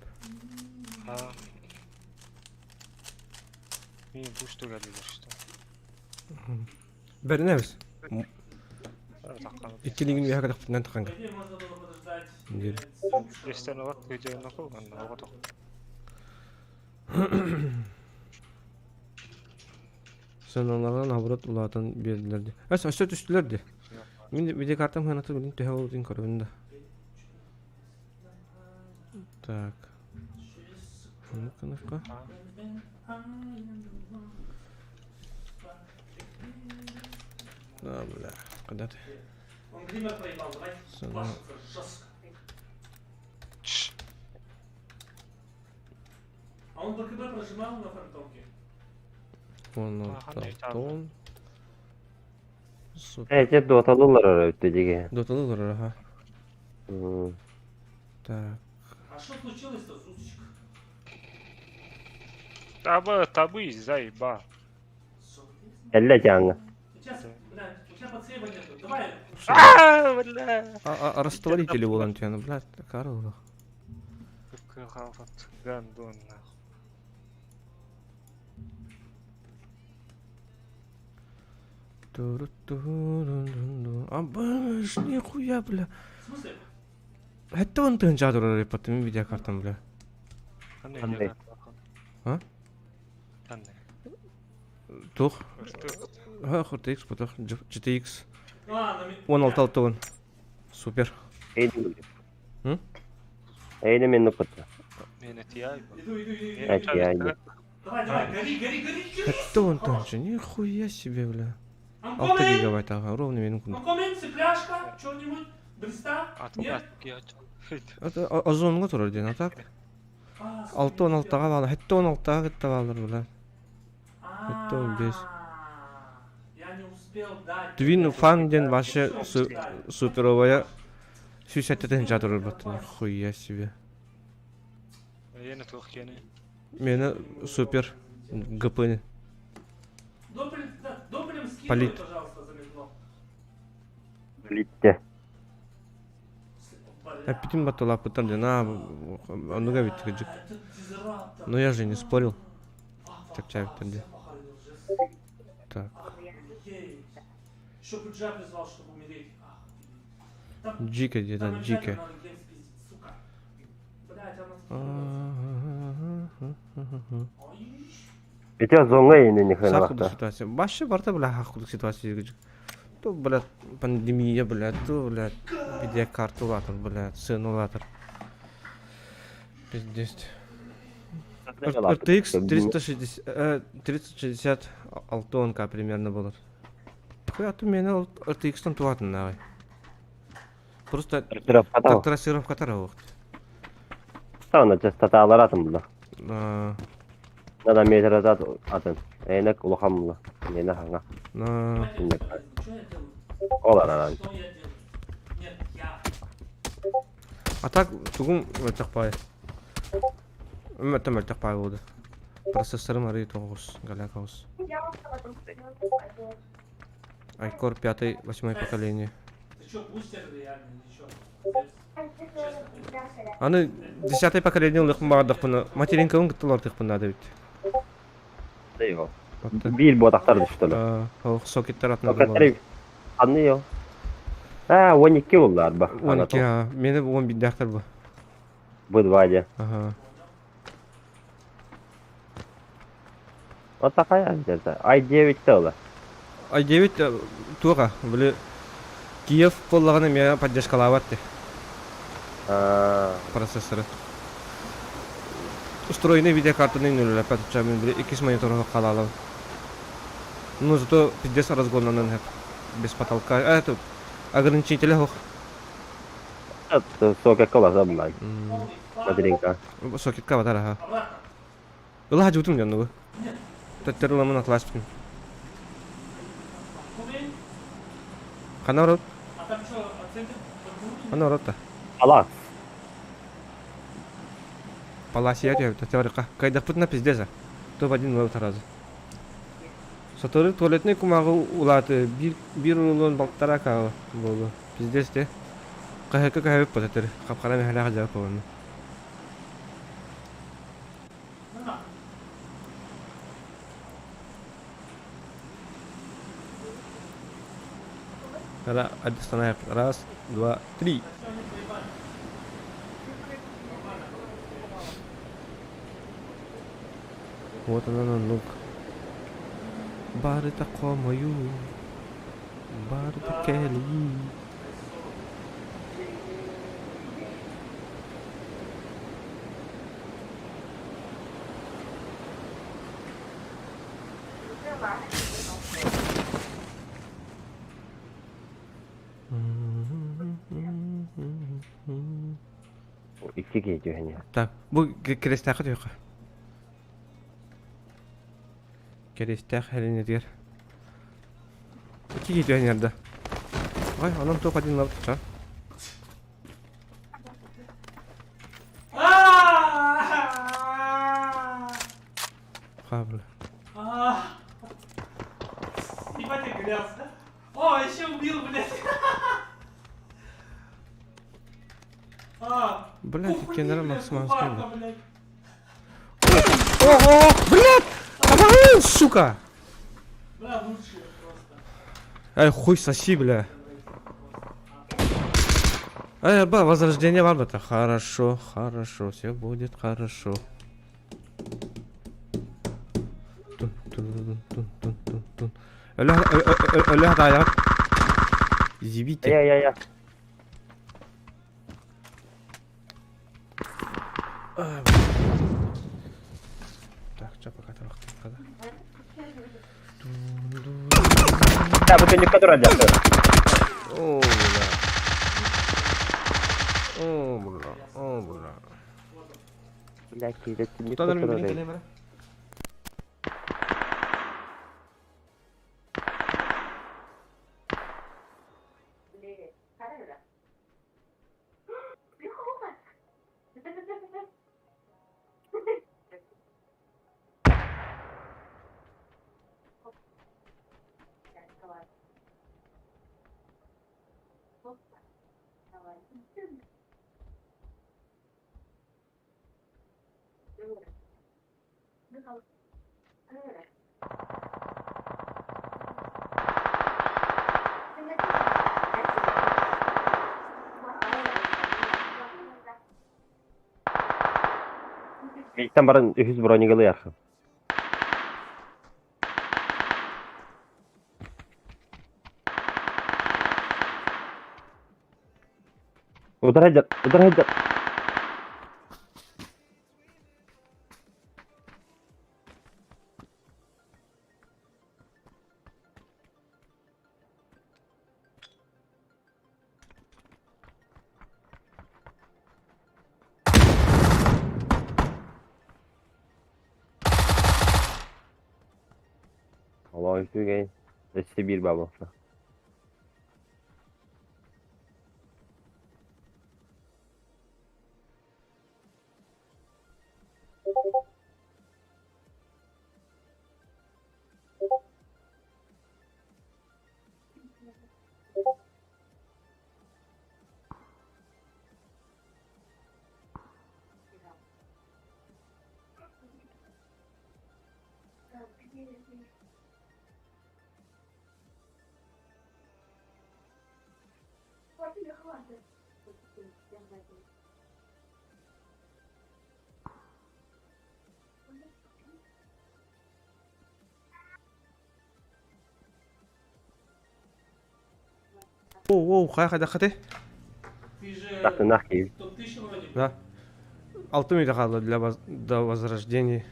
Ha. Мин бу geldiler işte. Бэринэбис. Таққан. Иккилигин үөһэ кэтэхпитинэн таханга. По идее, можно было подождать. Неделю. Естен алат видеоны қылған, оға Сыналара наоборот улаатан биэрдилэр дии. Өс өссө түстүлэр дии. Мин видеокартам ханаты билин төһө буолбутун көрөбүн да. Так. Ну-ка, ну-ка. А, бля, куда ты? Он гример проебал, давай Сына. плашиться жестко. А он БКБ прожимал на фантомке? Вон Ага, тон. Супер. Эти доталылар ара өттө Доталы ага. Так. А что случилось-то, Зусечка? Таба, табы, заеба. Элле жаңы. Сейчас, блядь, у тебя подсейва нету. Давай, А, бля. А, растворители болан түйені, блядь, Карл. Кылғалғат, гандон, нахуй. А, баш, нихуя, бля. в смысле? Это он тын жадыр репаты, мен видеокартам, бля. Қандай Қандай? А? Қандай? Тух. Ха, RTX, потох, GTX. А, на ми- 16 алтын. Супер. Эйди. М? Эйди мен нукутта. Мені тияй. Иду, иду, иду, иду. Эти я иду. Давай, давай, гори, гори, гори, гори. Это он тын нихуя себе, бля. I'm 6 coming! гигабайт, ага, ровно менің күн. I'm coming, цыпляшка, что-нибудь, бриста? Нет? Это озонға тұрар ден, а так? А, 6-16-ға балы, хетте 16-ға кетті балыр, бля. А, Это без. Я не успел дать. Твин фан ден вообще суперовая. Сүйсәттен жадырыр баттын, нихуя себе. Ені туқ кені. Мені супер ГП. Дополь, да, дополем скидывай, Полит. пожалуйста, замедло. Билитте. Бля. Аппетим баттыла пытам ден, а, онуга бит кыжык. Этот дизраптор. Но я же не спорил. Вах, Так вах, чай вах, бит всех похоронил, жест. Так. Охуеть. Еще Пуджа призвал, чтобы умереть. Охуеть. Там, Джика где-то, там обязательно Джика. надо гем спиздить, сука. Блять, она скидывается. Ой, Эти зонга эйни нихрена Сахуду вакта. ситуация. Башы барта, бля, хахуду ситуация. То, бля, пандемия, бля, то, бля, видеокарту латыр, бля, цену латыр. Пиздец. RTX 360, 3060 алтонка примерно было. Хуя ты меня RTX тан туатын давай. Просто Трассировка трассировка тарауқт. Тана частоталар атын була. Надо метр ат атын. Эйнек улахан була. Нене ханга. На Что я делаю? Олар аран. Что я делаю? Нет, я. А так тугум өлтөкпай. Өмөттөм өлтөкпай болду. Процессорым ары тоғыз, галяк ауыз. iCore 5, 8 поколение. Ты что, бустер реально или что? Аны 10 поколение лыкын багадык буну. Материнкабын кыттылар тыкпын да бит. Дейо. Бил ботактар түштүлөр. Ох, сокеттер атына. Сокеттер Анны йо. А, 12 буллар ба. 12, а, мени 11 дактар бу. Бу дваде. Ага. Вот такая где-то. i9 тела. i9 туга, били Киев боллаганы меня поддержкалабатты А, процессоры. Устроенный видеокартаны нөлелеп мен били икис монитор калалым. Ну зато пиздец разгоннанын хеп. Без потолка. А, это ограничитель хох. это сокет коласа булар. Материнка. Сокетка батар, ага. Обратно. Ыла жутум жанныгы. Теттерламын атласпын. Кумень. Хана рот, А там что, оценка? хана рот та. Палас. Паласия түһэбит, теорика. Кайдахпытына пиздец. Топ-1 ылабыт сразу. Сотору туалетнай кумааҕы улааты биир биир рулон балтараа кааҕы буолуо. Пиздец те. Хаһыакка көһөбүт потатыр. Хапхара мэһэлээх дьарык буоланна. Раз, два, три. Вот она оннук. Барыта хомойуу, барыта кэлии. Икки киһи түһэн иһэр. Так, бу киристээххэ түһүөххэ. Киристээх элинэтигэр. Икки киһи түһэн иһэр да. Ой, онон туох один лабыт Хабла. Ебать, я грязно. О, еще убил, блядь. А, Блядь, кухни, кеннера блядь, Максиманская. кухарка, блядь. Ого, блядь! Помоги, сука! Бля, лучшие просто. Эй, хуй соси, бля. Эй, ба, возрождение варвата. Хорошо, хорошо, все будет хорошо. Тун, тун, тун, тун, тун, тун. Өлө, өлө, даyak. Зибите. Я, я, я. Так, ча пока тарахтык. Да, бу түннүккэ турар дьахтар. О, бля. О, бля. О, бля. Бля, киирэ түннүккэ Тутан турар. билин кэлэм эрэ. Миигиттэн баран үһүс бронигылы ярхын. Удара сылдьар, удара сылдьар. Олоо үчүгэй. Өссө биир баабылса. Оу, оу, хайа хайда хаты? Ты же Тахтынах киһи. топ-1000 вроде. Да. Алты минут хаалла для воз... до возрождения.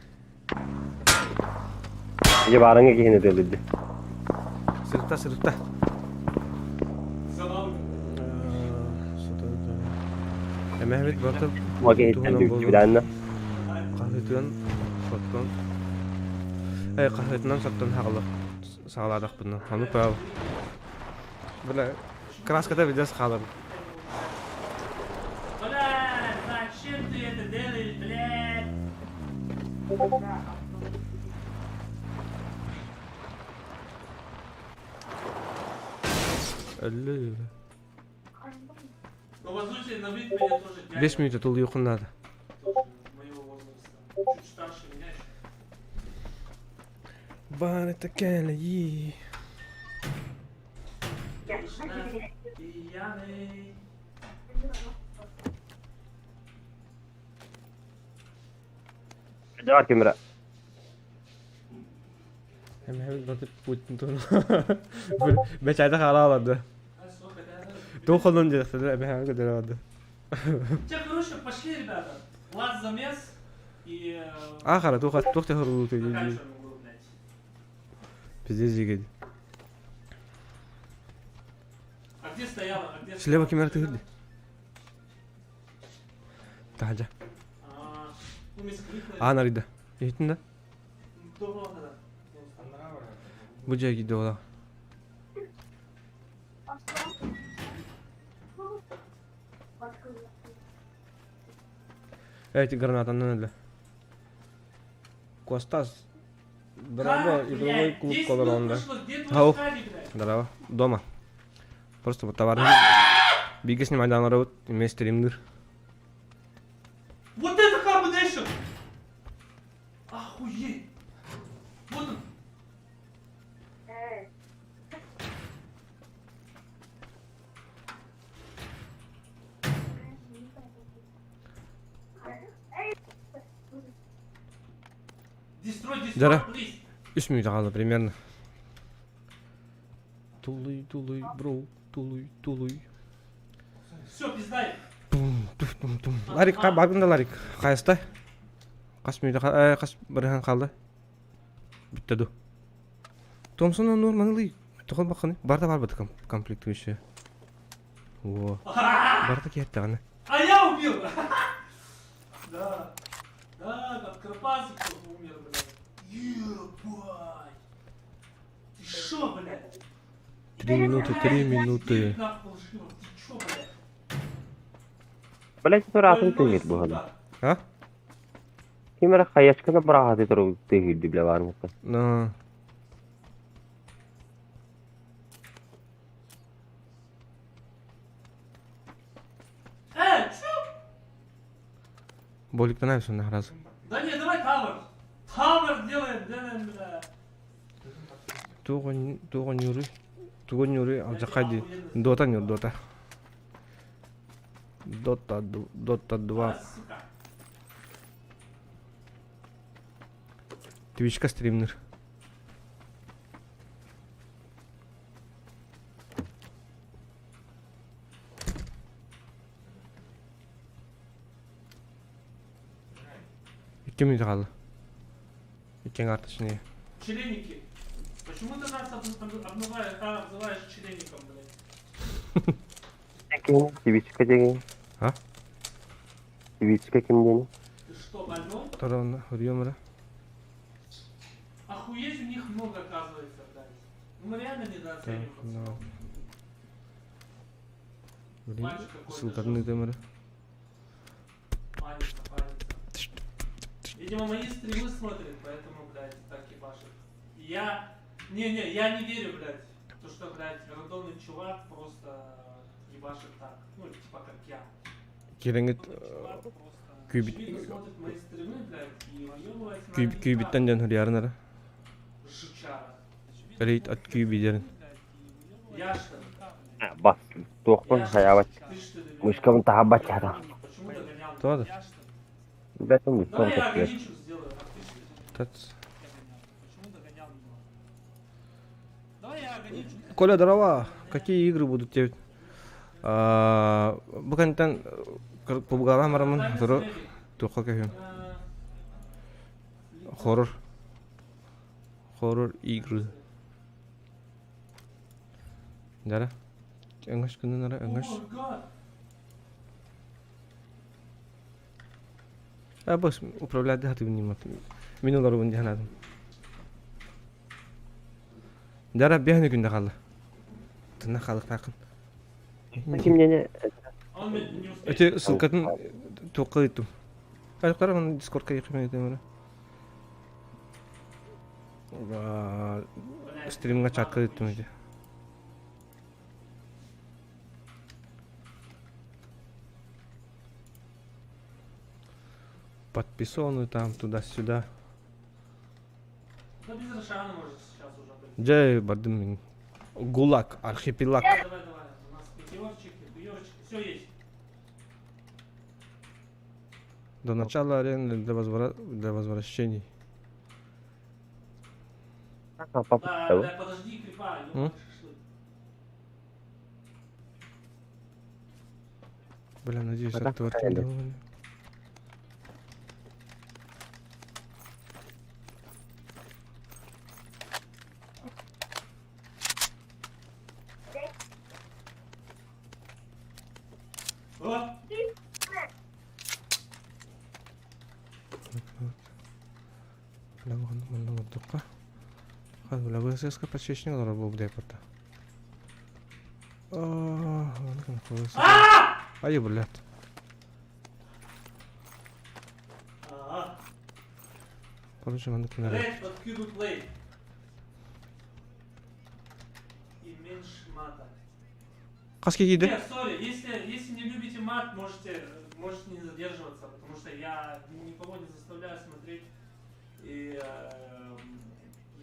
Дьэ баарыҥа киһини тыалырды. Сырытта, сырытта. Забавно. Эмэһэбит барыта Уа киһиттэн туһунан буолуо. бүлээннэ. Хаһыытынан соттон. Э, хаһыытынан соттон хаалла. Саҕалаатахпына. Ону паал. Бля, краската видос хаалар. Өллө. Ну, по сути, на вид меня тоже дядя. 5 минут тулуйуоххун наада. Тоже моего возраста. Чуть старше меня еще. Барыта кэлэйии. Пьяный. Дьаар кимирэ. Эмэһэбит баты Путин туһунан бэчээтэ хаала олордо. Туох холун диэхтэрэ эмэһэбит көтөрө олордо. Че, короче, пошли, ребята. Лаз замес и... Аахара туох туох тэһоруулутуй дии. Пиздец дьигэди. А где стояла? А где Слева кимэр тыһырды. Таһдьа. Аан арыйда. Иһиттин да? Бу дьиэ киирдэ буолаа. Эти гранатанан өлө. Костас, дорогой игровой клуб Колоронда. Ау. Здорово. Дома. Просто вот товар. Бигэ снимайдаан олоробут, эмиэ стримныр. Вот это combination! Охуеть! Вот он! Destroy, destroy, Дара. please. Үс мүнүүтэ хаалла примерно. Тулуй, тулуй, бро, тулуй, тулуй. Все, пизда. Тум, туф, тум, тум. Ларик, баргын да Ларик. Хайыста? Хас мүнүүтэ э, хас бырыһан хаалла? Бүттэ ду. Томсон оннугар манылый. Тоҕо баххыный? Барда барбыт комплектующая. Во. Барда киһэттэҕинэ. А я убил! Да. Да, от Карпазик умер, блядь. Ебать! Ты шо, блядь? Три минуты, три минуты. Нахуй лживов, ты чё, блядь? Блять, ыраатын Больной, тыһыыр буһана. сука. А? Ким эрэ хайачканы быраҕааты туру тыһыырды бля баармыкка. На. Э, чё? Боликтан сонна раз. Да не, давай тавр. Тавр делаем, делаем, бля. Тугу нюры. Тугу нюры алдьархай дии. Дота нюр, дота. Дота, Дота 2. А, сука. Твичка стримнер. Икки мүнүүтэ хаалла. Иккиэн арточные. Членики. Почему ты нас обзываешь, а, обзываешь члеником, блядь? Твичка деген. А? Твичка ким диэн? Ты что, больной? Второго Рьомера. Охуеть у них много, оказывается, блядь. Ну мы реально недооценим Так, ну. пацанов. Блин, Мальчик какой-то ссылкатын ыытыам Панится, панится. Видимо, мои стримы смотрит, поэтому, блядь, так ебашит. Я... Не-не, я не верю, блядь. То, что, блядь, рандомный чувак просто ебашит так. Ну, типа, как я. Кирэҥҥит Чувак просто... Күйбит- Очевидно, смотрит мои стримы, блядь, и выебывается на них күйбиттэн дьон суруйарын эрэ. так. Жучара. Рейд от күйби диэн. Я что ли? Бас туохпун хайаабат. Ты что ли? меня? Мышкабын таһабат чата. Почему догонял? Тоҕо да? Я что ли? Бэтим Давай мышкабын я көстүбэт. ограничу сделаю, а ты что ли? Тац. Почему догонял меня? Давай я ограничу. Коля, здорово. Какие игры будут тебе? Бу кэнниттэн кубгалаан бараммын сотору туохха көһүөм. Хоррор. Хоррор игры. Дара. Өҥөс күнүн ара өҥөс. А бос управлять хатыбын нимат. Мин олорбун дии санаатым. Дара биэһини күндэ хаалла. Тынна хаалыктааххын. Ким диэни Эти ссылкатын туохха ыыттым. Кайыктара оны дискордка ыйыхым ыытым. Стримҥа чатка ыыттым ити. Подписанный там туда-сюда. Да без Рошана может сейчас уже быть. Дьэ, бардым мин. Гулаг, архипелаг. Давай, давай, давай. У нас пятерочки, пятерочки, все есть. До начала арены для, возвра... для возвращений. Да, да, подожди, крипа, М? ёбаный шашлык. Бля, надеюсь, Да, от правильно. О! Бля, ВСС-ка подсвечник олорор буолбут диэппитэ. Ай, блядь. А, Короче, маннык гынары. Рейд под Кубу Плей. И меньше мата. Хас киирдэ? Не, сори, если, если не любите мат, можете, можете не задерживаться, потому что я никого не заставляю смотреть. И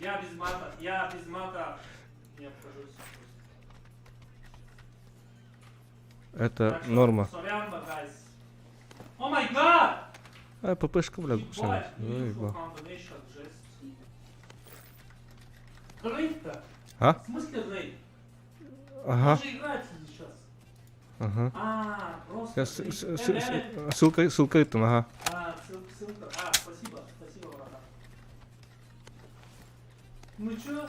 я без мата, я без мата не обхожусь. просто. Это Так что норма. Сорян, guys. Oh my god! А, ППшка, бля, Ебать, Ой, beautiful ба. combination, жесть. Рейд-то? А? В смысле рейд? Ага, Он же играет сейчас. ага. А, просто Я с- рейд. с- Э, с- э, с- Ссылка, ссылка там, ага. А, ссылка, ссылка. А, спасибо, спасибо, братан. Ну чё?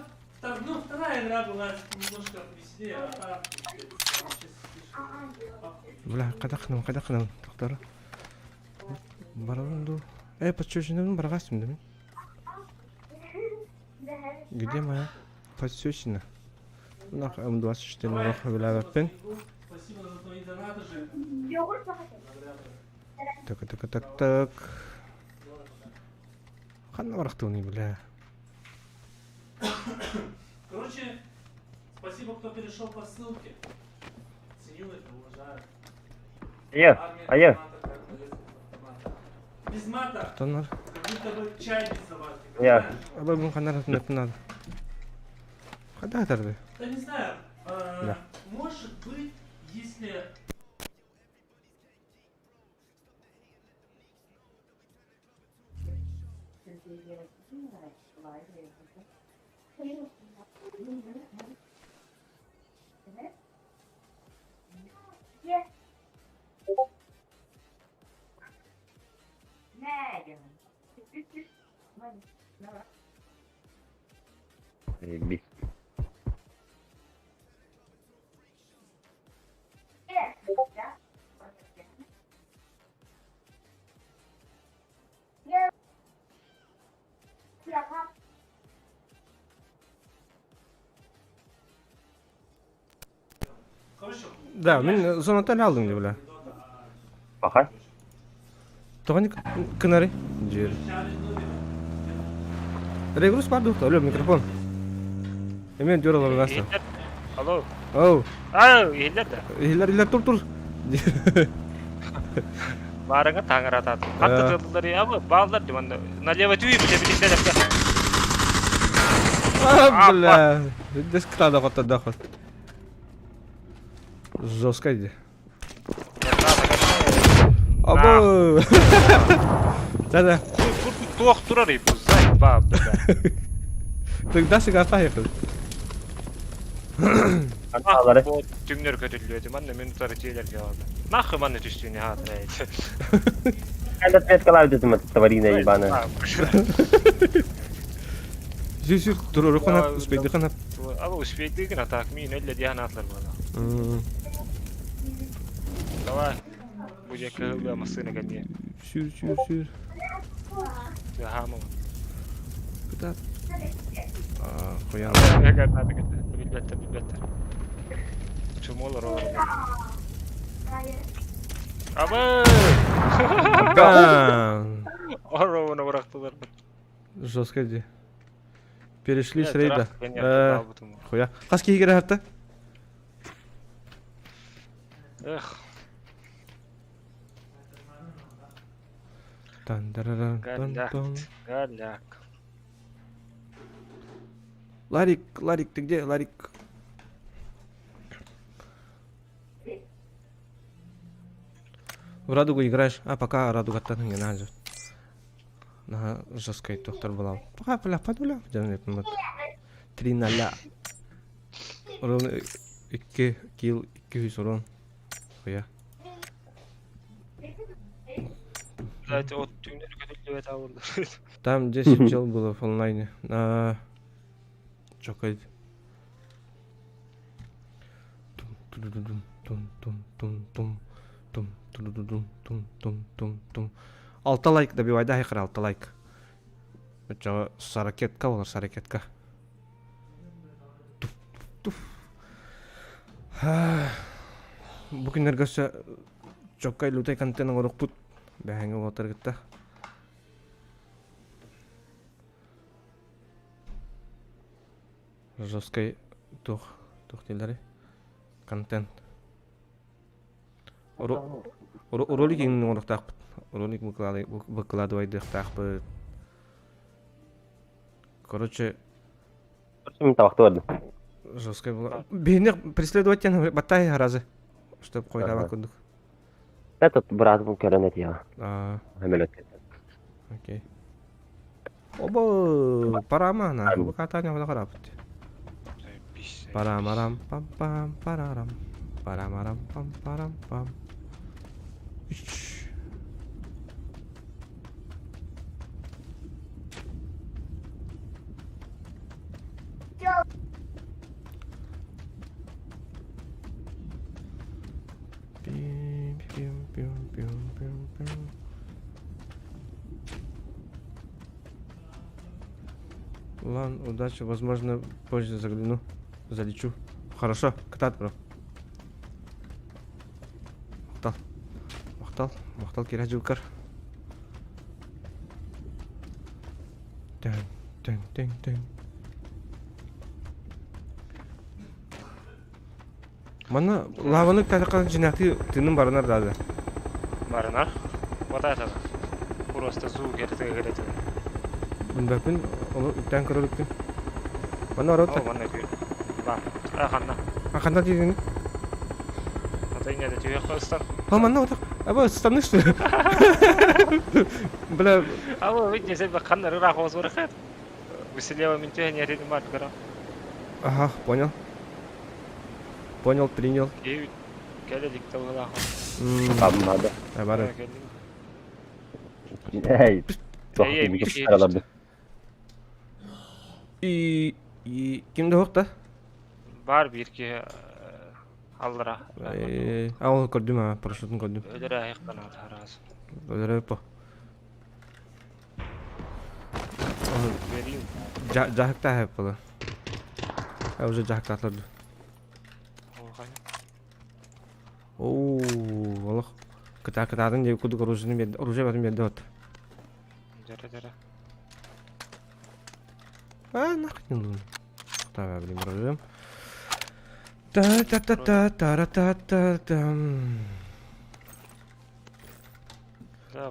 Ну, вторая игра была немножко веселее, а та, пиздец, вообще слишком. Бля, хайдах хайдах гынабын, тохтоо. Барабын дуу. Э, подсвечник барагастым да мин. Где моя подсвечина? Нах, М24 Давай, нах, бля, спасибо пен. за игру, Спасибо за твои донаты, Жека. Так, так, так, так. Ханна барахтыны, бля. Короче, спасибо, кто перешел по ссылке. Ценю это, уважаю. Айа, Армия айа. без мата, как полезно из автомата. Без мата, Тоннар. как будто бы чай без заварки. Я. понимаешь? Аба бун ханна надо. Хайдах тарды. Да не знаю, Да. может быть, если... Заебись. Короче, Да, мин зонаттан алдым дии, бля. Паха. Тоҕо кынары? Дьиэр. Регрус бар дух, алло, микрофон. Эмен дёр олоргаса. Иһиллэр. Алло. Оу, Аа, иһиллэр да. иһиллэр иһиллэр тур тур. Баарыҥа таҥаратаат. Хатта тыллары абы бааллар ди манна. Налево түй бile биликтер А, бля. Деск да хотта да хот. Жестко иди. Абы. Да-да. Туох турар бу заебал, бля. Тогда сигарта ехал. Аналары. Бу түҥнэри көтүллүө манна мин утары дьиэлэргэ алды. Нахуй манна түстүүнү хаатыр. Эта ответка лавит это тварина ебаная. Сүр сүр тур ханап, успейди ханап. Аба успейдигин атак мин элле диэн атлар буола. Давай. Бу диэки ыла массыына кэлиэ. Сүр сүр сүр. Хаама. Куда? А, хуя. Билбэттэр билбэттэр. Чумолор олор. Аба! Бам! Оровуна бырахтылар. Жестко иди. Перешли с рейда. Хуя. Хас киһи кирэһэртэ? Эх. Тан дараран тан тон. Голяк. Ларик, Ларик, ты где, Ларик? В радугу играешь? А пока радугаттан не надо. Наһаа жесткай тохтор буолам. Пока бля падуля дьон 3-0. Ровно 2 килл 200 урон. Хуя. Блять, от түҥнэри көтүллүбэт аҕыллар. Там 10 чел было в онлайне. На Чокай. Тум тум тум тум тум тум тум Алта лайк добивайда хайкыр алта лайк. Оччоҕо саракетка болар саракетка. Туф. Бу күннэргэ өссө чоккай лютай контент оҥорукпут. Бэһэҥҥэ уолаттаргытта. Жесткай туох туох дииллэрий? Контент. Ролик иҥин оҥоруохтаахпыт. Ролик выкладывайдыахтаахпыт. Короче... Табахты Жесткай была. Биһини преследовать диэн баттай разы. Чтоб қойдабак курдук. Этот быраатым көрөн этиэҕэ. Окей. Оба парама на катания харапыт. Парамарам пам пам парарам. Парамарам пам парам пам. Ладно, удачи, возможно, позже загляну, залечу. Хорошо, кытаат, бро. Махтал. Махтал, махтал кирэ дьылкар. Тэн, тэн, тэн, тэн. Манна лаваны таххан дьиҥнээхтии тыыным барынар даада. Барынар. Вот это. Просто звук это Билбэппин, ону үктээн көрө иликпин. Манна барабыт О, манна кү. Ба. А, ханна. А ханна диигин? Ата иннэ түһүөххэ ыстан. А манна отох. Аба ыстанны что ли? Бля. А вы видите, сен ханна ыраах оҕус Выселева мин түһэн иһэрин бар кыра. Ага, понял. Понял, принял. Кэлэ илик табылаах. Там надо. А бары. Эй, И и ким да да? Бар биир киһи аллара. А ол көрдүм а, парашютын көрдүм. Өлөрө айыктанат араас. Өлөрө по. Дьаһыктаах буолар. Уже дьаһыктаатылар дуу. Оо, олох кытаа кытаатын диэки курдук оружиены биэрдэ, оружие батын биэрдэ вот. Дьэрэ дьэрэ. А, нахуй не нужно. Так, блин, оружие. Та-та-та-та, та-ра-та-та-там.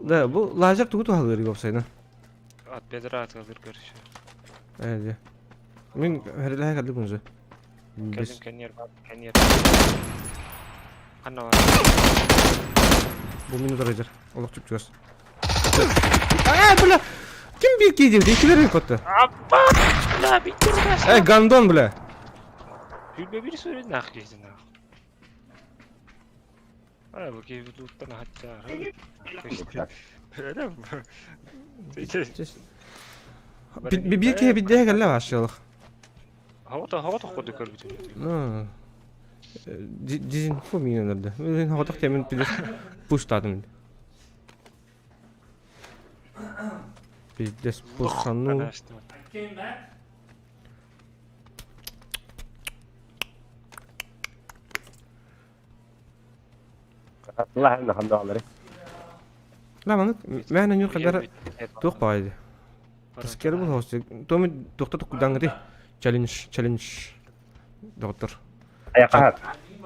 Да, бу лазер тугу туһалыыр уопсайынан? От бедра атыылыыр көрүсү. Ээ, дьэ. Мин хэрэлэһэ кэллим уже. Кэлим кэнниэр бар, кэнниэр. Ханна бар? Бу мин утарыдыр. Олох чуп-чугас. Аа, бля! Ким биир киһи диэбит? Иккилэр котта. Аппа! Бля, биттер Эй, гандон, бля! Хүлбэ бир сүрүн нах киһитин ах. Биир киһи биирдэһэ кэллэ вообще Хоҕото курдук көрбүтүм. Дизинфо миин өлөрдө. Хоҕотох темин пиздец пуштаатым. Пиздец пушану. Аллах Ла маннык мээнэ ньур хадара туох баҕайы. Таскер был хос. Томи тохта токудаҥҥыты. Челлендж, челлендж. Доҕоттор. Айахаһар.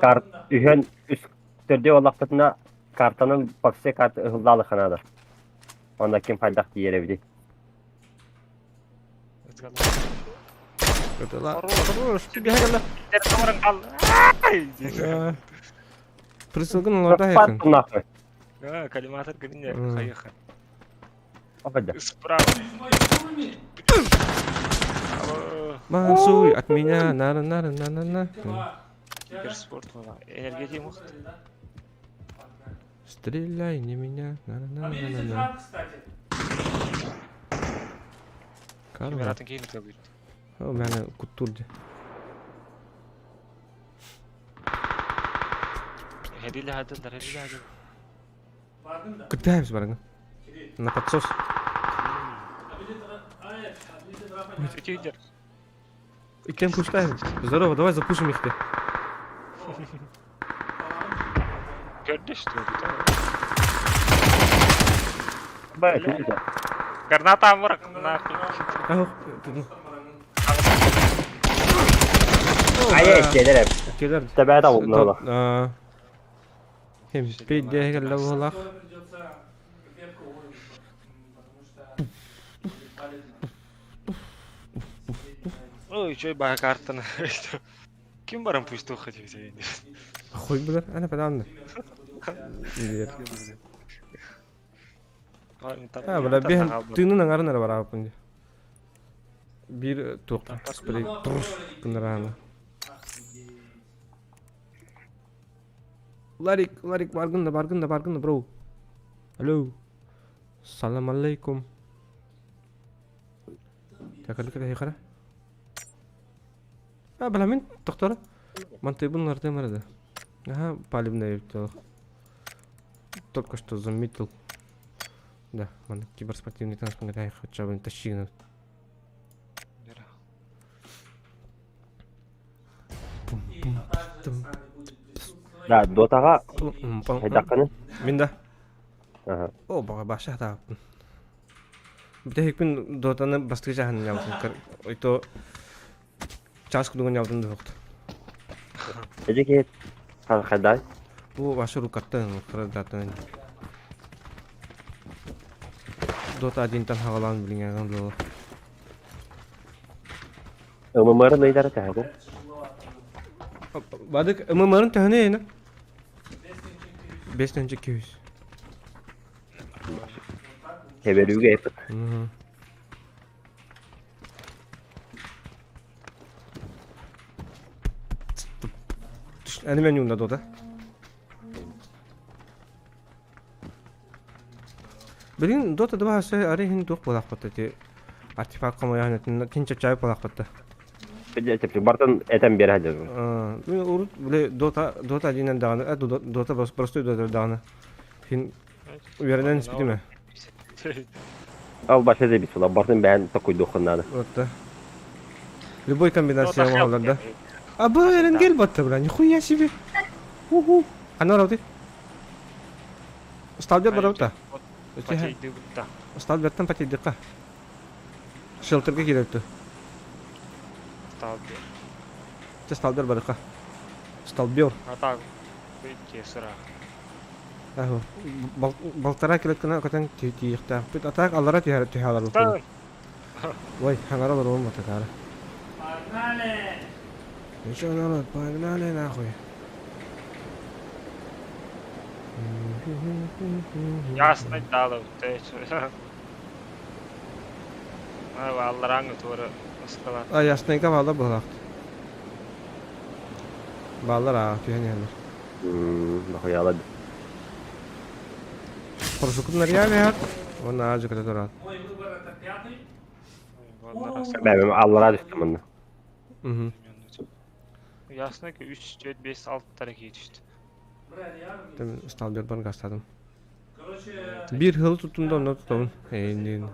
Карт үһүөн үс төрдүө буоллахпытына картанан по всей карта ыһыллаалыха наада. Онно ким хайдах тиийэр эбитий? Хорош, түгэһэ кэллэ. Присылгын олорда хайкын. Коллиматор гынне хайыха. Справа. Мансуй от меня на на на на на на. Киберспорт энергетик мохт. Стреляй не меня на на на на на. Карла. О, маны куттурди. Кытаемся барыҥа. На подсос. Иккиэн пуштаем. Здорово, давай запушим их. Көрдө что Граната амырак нахуй. Айа келер. Келер. Тэбэт авулнала. Хемпи диэһэ буолах. Ой, чой баа картаны. Ким баран пусть хотел Хуй билэр, ана падаанна. А, бля, биһэн тыынын аҥарын эрэ бараабыппын дии. Биир туох спрей гыннараана. Ларик, Ларик, баргын да, баргын да, баргын да, бро. Алло. Салам алейкум. Такалык да А, бля, мин тохтор. Мантыйбын артым арада. Ага, палевная Только что заметил. Да, ман киберспортивный транспорт хотя бы тащи. Да, Дотаҕа хайдаххыный? Мин да. Аха. О, баҕа баша тааппын. Бүтэһикпин Дотаны бастакы чааһын ньаабытым. Ото чаас курдугун ньаабытым дуһуохт. Эдьи киһи хайдай? Бу ваша рукаттан датан. Дота 1-тан хагалаан билиҥҥэ дылы. ММР-ын ыйдара төһөтө? Бадык ММР-ын төһөнө эйнэ? 5 200. Тэбэрүүгэ эпит. Аны мен юнда дота. Билин Дота 2 өссө арыйын туох буолаахпыт ити артефакт хомуйаһын тин чапчаайы буолаахпыт. Бартан этэн биэрэ сылдьабын. Мин урут били Дота Дота 1 даҕаны Дота простой Дота даҕаны хин үөрэнэн испитим ээ. Ал баша дебит сула бартын бэйэн токуйдуоххун наада. Вот да. Любой комбинация оҥоһуллар да. А бу Эренгел батта бля, нихуя себе. Уху. Ана рауты. Сталбер барабыта. Сталбертан патейдыкка. Шелтерге киирепти. Сталбер. Те сталбер барыка. Сталбер. А так, выйти сыра. Балтара килеткана көтөн тиихтаахпыт. А так аллара түһэр түһэ Ой, хаҥаралар болмата кара. Погнали! Еще народ, погнали нахуй. Ясно дало, ты что? Аллараҥы туора ыскалаат. А, яснайга баалар буолаахт. Баалар аа, түһэн иһэллэр. Нахуяла. Хорсукун нарьяли хат. Уонна аа дьыката тураат. Мой выбор это пятый. Бэбэм аллара түстүм онно. Мгм. Ясно ки 3, 4, 5, 6 тара кии түстү. Там сталбер бар гастадым. Короче, Биир хылы туттум да онно тутабын. Эйин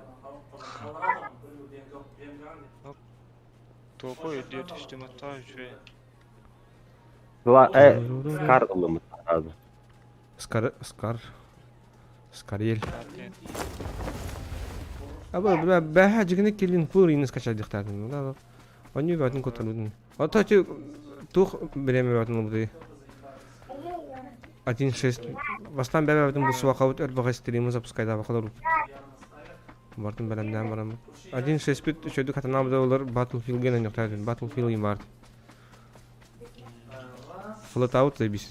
Топо өйдүө түстүм аттаа үчүгэй. Ла э скар ылымыт сразу. Скар, скар. Скарель. Аба бля бэһэ дьигини килин пур ини скачать дихтаатын. Да. Они батын коталудун. А то ти тух время батын убды. 1.6 Бастан бэбэбитин бу суакабыт өрбөҕө стримы запускайдаабы холорбут. Бартын бэлэмнээн бараммыт. 1.6 бит үчүгэйдик хатанаабыта олор Battlefield гэнэн ньохтаатын. Battlefield им баарт. Flat заебись.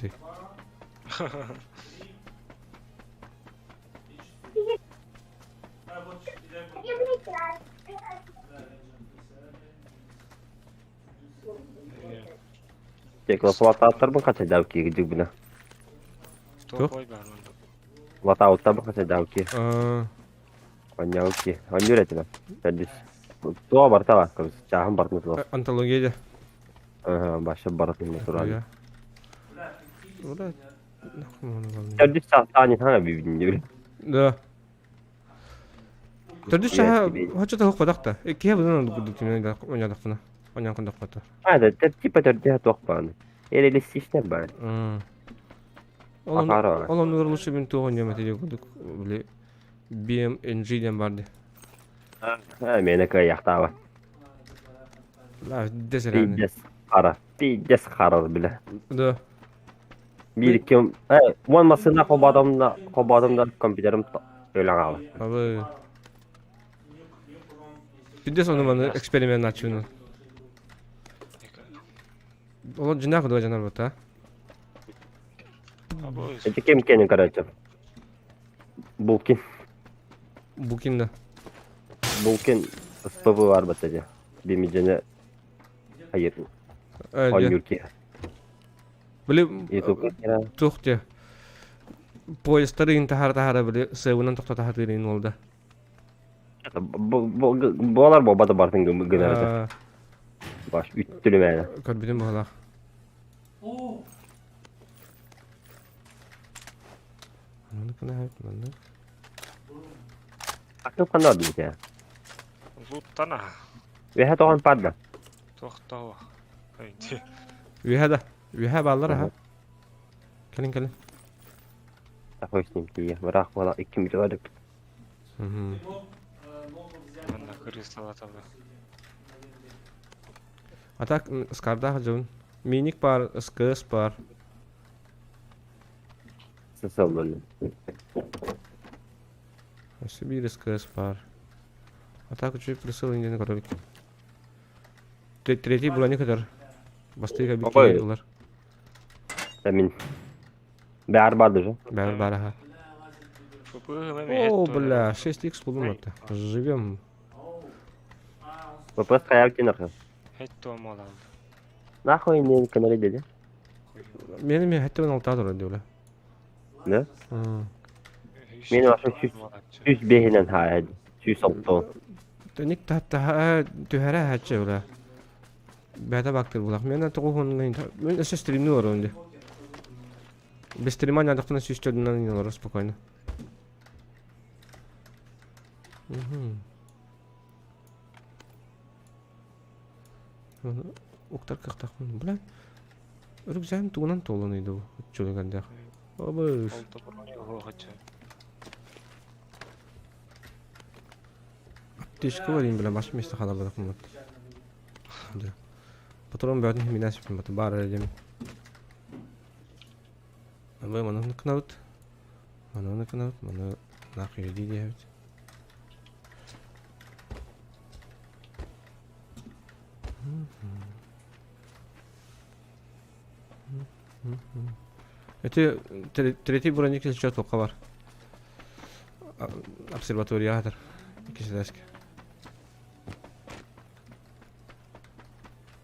Теклоплатааттарбын хачайдаабы киигидик бина. Туох ой баар онно. Латаауттарбын хачайдаабы ки. Онньоу ки. Онньуур этибэ. Төрдүс. Туо барта бар. Көрүс. Чааһын бартын туо. Антология дьэ. Баша барытын туран. Ура. Төрдүс саастаан хаҥа бибин дибил. Да. Төрдүс чаһа хочо тоһук бодах да. Киһи бұдан онды курдук түнен ойнадақпына. Ойнан кондақпата. А, да, типа төрдүһэ туох бааны. Эрелессиштер баар. Ол оннугар лучше мин туох ойнуом этэ курдук били BMNG диэн баар дии. Миэнэ кыайахтаабат. Пиздец реально. Пиздец хара. Пиздец хара бile. Да. Биир ким уон массыына холбоотом холбоотум да компьютерым өлөн хаалар. Абы. Пиздец ону маны эксперимент начну. Ол дьиҥнээх кудуга дьанар бута. Ити ким кенин короче. Булкин. Букин да. Булкин СПВ бар бата дьэ. Бимидьэни хайыр. Оонньуур киһи. Били туох дьэ поездтары иин таһара таһара били сыабынан тохтото сатыыр иин уолда. Буолар буолбата бартын гынар Баш үттүлүмээнэ. Көрбүтүм быһалаах. Маннык. Акып ханна бите. Луттана. Үһэ тоҕон парда. Тохтоо. Үһэ да. Үһэ бааллар аха. Кэлин кэлин. Такой с ним тиийэ. Быраах буола икки мүтү Манна кырыысталатабы. А так скардаах дьон. Миник бар, СКС бар. Сысыллын. Өссө биир СКС бар. А так үчүгэй присыл индиэн көрөбүт. Третий броник көтөр. Бастыйга бит Ой. ылар. Мин. Баар бар даже. Баар бар аха. О, бля, 6х булдум это. Живем. Вопрос хайав кинарха. Хетто молалды. Нахуй не канали деди. Мени мен хетте мен алтаа турар диуле. Да? Мени аша сүс бэһинэн хаа сүс оттон. Ник та түһэрэ хаччы бля. Бэта бактыр булах. Мен тоҕу хонун мен өссө стримни олорон ди. Без стрима нядахтана сүүс төрдүнэн олорор спокойно. Уктар кыахтаахпын. Бля, рюкзагым тугунан туолан ыйда бу чулугандаах. Обыс. Аптечка бар бля, баш месте халабадахмын. Да. Патрон бөтен минас бат бар эрдем. Абы маны кынабыт. Маны кынабыт, маны нахуй диэбит. Это третий броник сейчас тоққа бар. Обсерватория хатыр. Киседәске.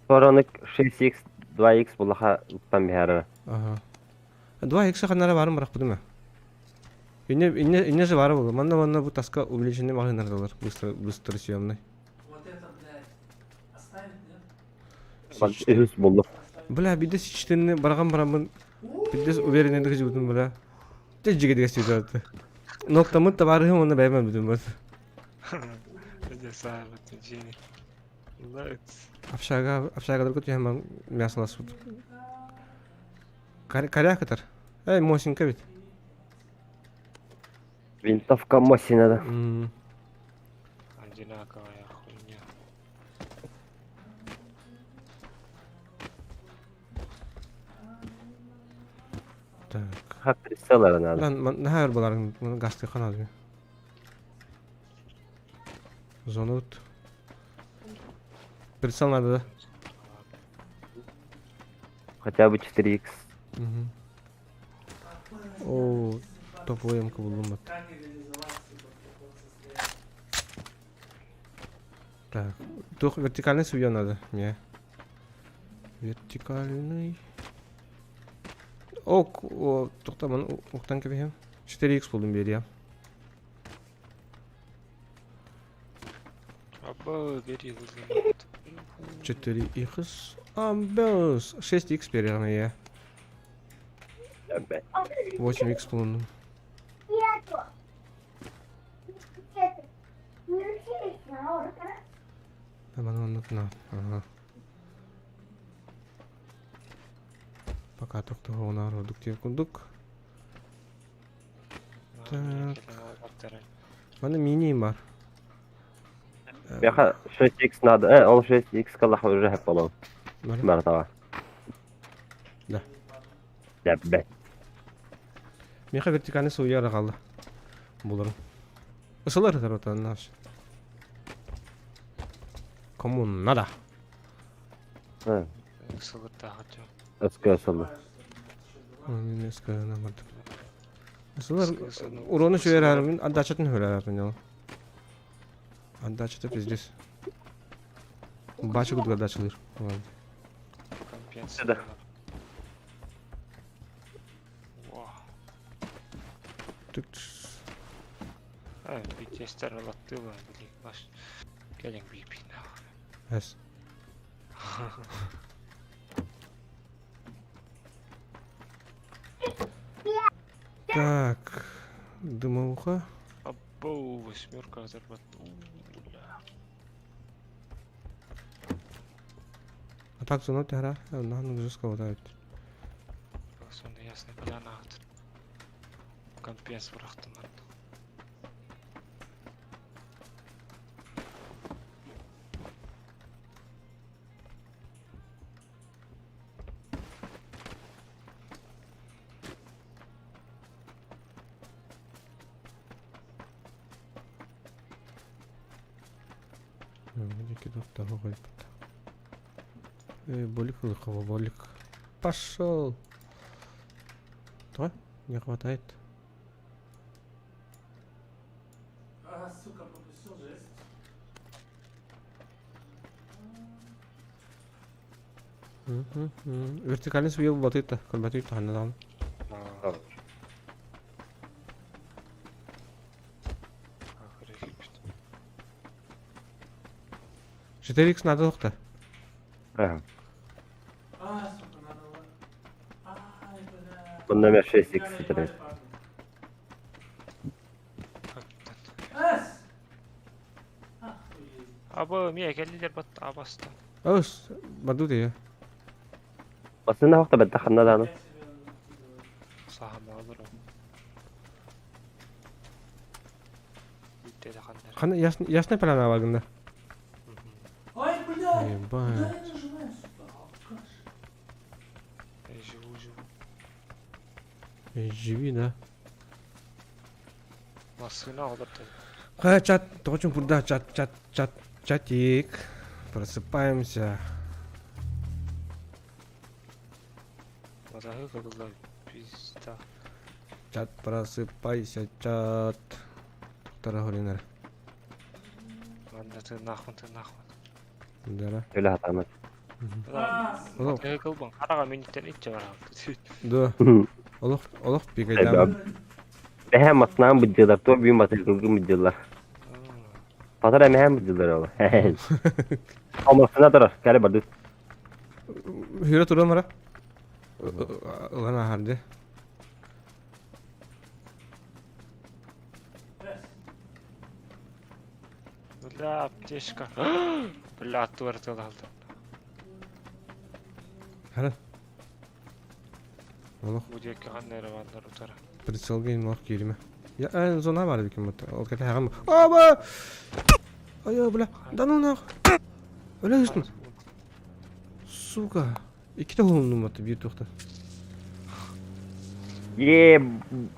Соронык 6x 2x булаха уттан биһара. Ага. 2x ханнара барым бірақ будума. Инне инне инне же бары булды. Манна манна бу таска увеличенный магазиннардалар. Быстро быстро съемный. Үһүс булду. Бля, бидес ичтенне барган барамын. Бидес уверенный жибутун бля. Те жиге деген сөз Ноктамын табарыхым оны бәймән бүтүн бас. Общага, общагалар көтү хэмэн мясоласпыт. Коряк кытар. Эй, Мосинка бит. Винтовка Мосина да. Одинаковая хуйня. Так. Как прицеллары надо. Lan наһаа өр буларын гасты канады. Зонут. Прицел надо, да? Хотя бы 4х. Угу. О, топовый эмка булдум бат. Как реализовать, сука, в таком состоянии? Так, тух вертикальный свое надо, не. Вертикальный. Ок, о, тоқтаман, оқтан кебехем. 4х булдум берия. Абы, бери лызгын. 4х. Амбес. 6х берия, я. 8х булдум. Маны оннук на. Ага. Пока тохтоһугунаар ордук диэн курдук. Так. Маны мини бар. Меха 6х надо. Э, ол 6х каллах уже хэп болон. Мартава. Да. Да, б. Меха вертикальный суяра қалды. Булырым. Ысылар таратан наш. Кому надо? Э, Ысылыр тағы СК ысылы. Мен СК намады. Ысылар урону шуярар мен отдачатын хөләрәр мен. Отдача пиздец. Бачы кудга отдачалыр. Компенсация. Да. Во. Түк. Ай, BTS-тер алаттылы, блин, баш. Келең бипи Эс. Так, дымовуха. Абоу, восьмерка зарбат. Бля. А так зона тара, на жестко хватает. Сонда ясный поляна. Компенс бұрақтым. Эй, болик лыхова, болик. Пошел. Что? Не хватает. А, сука, пропустил жесть. Вертикальный свел батыта, батыта, ханнадан. 4х надо тоқта. Ага. А, сука, надо было. Ай, бля. Бұл номер 6х Меня теперь. наебали, парни. Ас! Охуеть. Абы, мия келдилер бат абасты. Ос, баду я. Басына вақта бәтті ханнадан. Я себе накидываю. Сахама алыр. Бүтте де қандар. Қаны ясный ясный поляна баргында. Ай, блядь! Ебать. Куда я нажимаю, сука? Алкаш. Эй, живу, живу. Эй, живи, да. Масына алыр. Ха, чат, точно куда, чат, чат, чат, чатик. Просыпаемся. Мазағы кылла пизда. Чат, просыпайся, чат. Тоқтара хоринер. Манда ты нахуй, ты нахуй. Да. Өлі хатамыз. А, сука. Олох, Мазағы кылбан. Араға минуттен итче бар. да. Олох, олох бигайдам. Бәһә масынан бұддылар, то бүйін баты кылгын бұддылар. Патара мәһәм бұддылар ол. Алмасына тұрар, кәрі барды. Хүрө туран мара. Ылана харды. Эс. Бля, аптечка. Бля, туар алды. Хара. Олох Будеки қандай вандар утара. прицелге олох кириме. Я зона бар бикем бут. Ол кете хагам. Оба! Ай, бля. Да ну нах. Өлө түстүм. Сука. Иккитэ уһуннум аты биир туохтан. Е,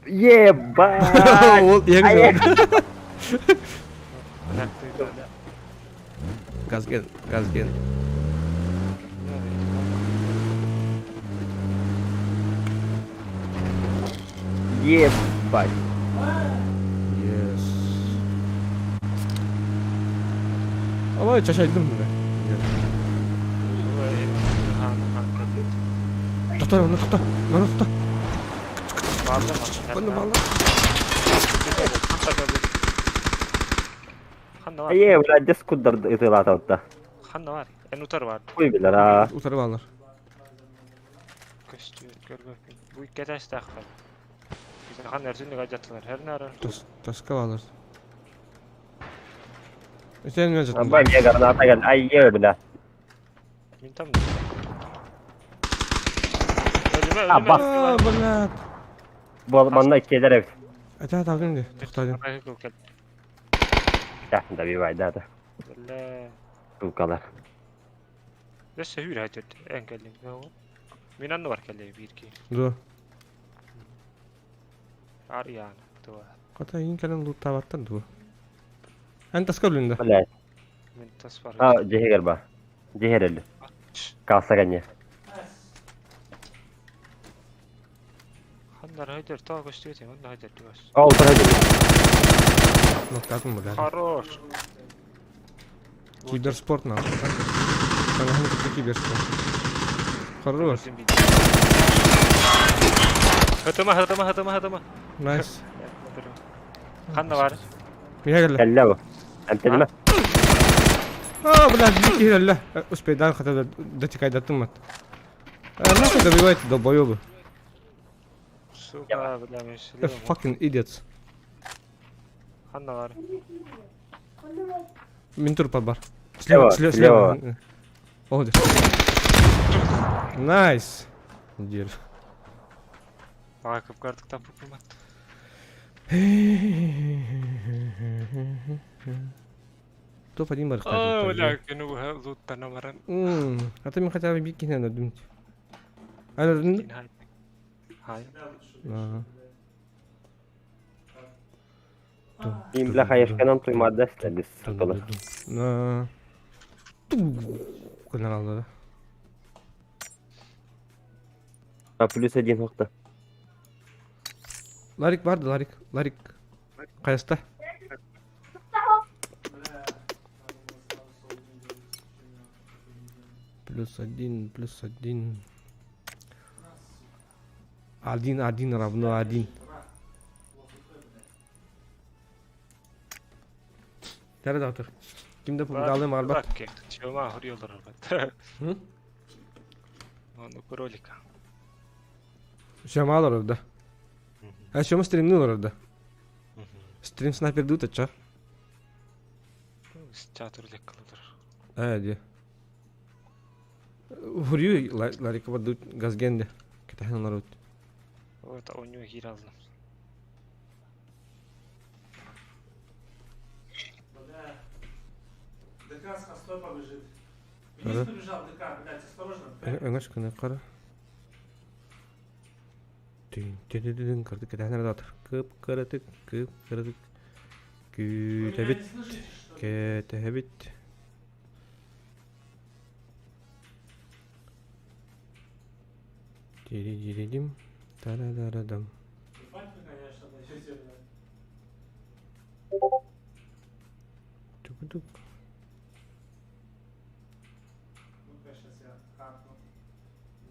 ебать! Ол ең Газген, газген. Ебать. Yes. Ой, чачайдым бля. Тоқта, оны тоқта, оны тоқта. Бұны бала. Е, блядь, дес куддар ытылаталта. Ханна бар. Эн утар бар. Хуй билер, а. Утары балар. Көстүү көрбөппүн. Бу икки этээстээх Хан эрсүнүк ажаттылар. Her нары. Тоска балар. Сен мен жаттым. Аба, мне граната гал. Ай, е, бля. Мин там. Өлүмө, А, өлүмө. бас. А, бля. Бол, манна келер эбит. Это тагын де, тоқтадым. Да, добивай, да, да. Бля. Сука Өссө хүүр хайдат. Эн кэллим. Мин анны бар кэлле биир ки. Ду. Арьян. Туа. Ката ин кэлэн луттаабаттар ду. Эн таска өлүндэ. Блядь. Мин тас бар. А, жехегер ба. Жехерелли. Калса канье. Ханнар хайдер таа көстүү тем. Онда хайдер туас. О, утара жеги. Ноктатын бля. Хорош. Киберспорт нахуй. Саңаһын кытта киберспорт. Хорош. Хытыма, хытыма, хытыма, хытыма. Найс. Ханна бар. Миһэ кэллэ. Кэллэ бу. Эмтэнимэ. А, бля, биир киһи өллө. Успейдан хата дотекайдаттым мат. Нахуй добивайте, долбоебы. Сука, бля, мен слева. Fucking idiots. Ханна бар. Мин турпа бар. Слева, Слева, слева, слева. О, де. Найс. Дер. Ага, кып кардыктан пупумат. Топ-1 бар. О, бля, күнү луттана баран. А ты мне хотя бы бики надо думать. А, Хай. Хай. Ага. Мин бля хаешканан туймады без сукалар. На. Канал да. А плюс один хокта. Ларик барды, Ларик, Ларик. Кайста? Плюс один, плюс один. Один, один равно один. Nerede atır? Kimde bu албат? Бакке. Чума хурьолор албат. Hı? Оны кролика. Шамал orada. А шома стримни orada. Стрим снайпер дут ача. Чатурлек кылдыр. Э, ди. Хурью Ларик бадут газгенде. Кетахин народ. Вот оню хиралдым. Бля. ДК с хостой побежит. Вниз Ага. побежал ДК, блядь, осторожно. Өңөш күнө кара. Тин тин тин кырды кетахин народ. Кып кырытык, кып кырытык. Вы меня Күтәбит, не слышите, что ли? кетәбит. Дири-дири-дим. Тара-дара-дам. Ебать вы, конечно, даете, блядь. Тук-тук. Ну-ка, сейчас я карту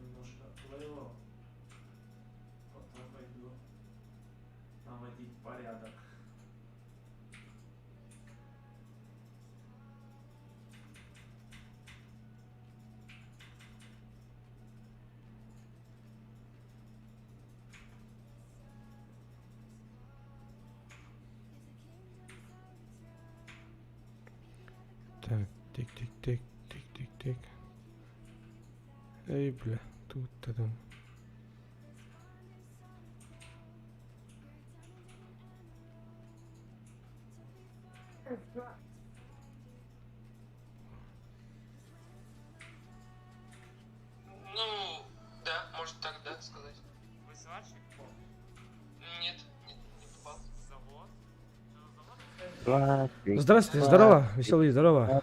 немножко лейвел. Потом пойду наводить порядок. Так, тик-тик-тик, тик-тик-тик. Эй, бля, тут там. Здравствуйте, здорово, веселый, здорово.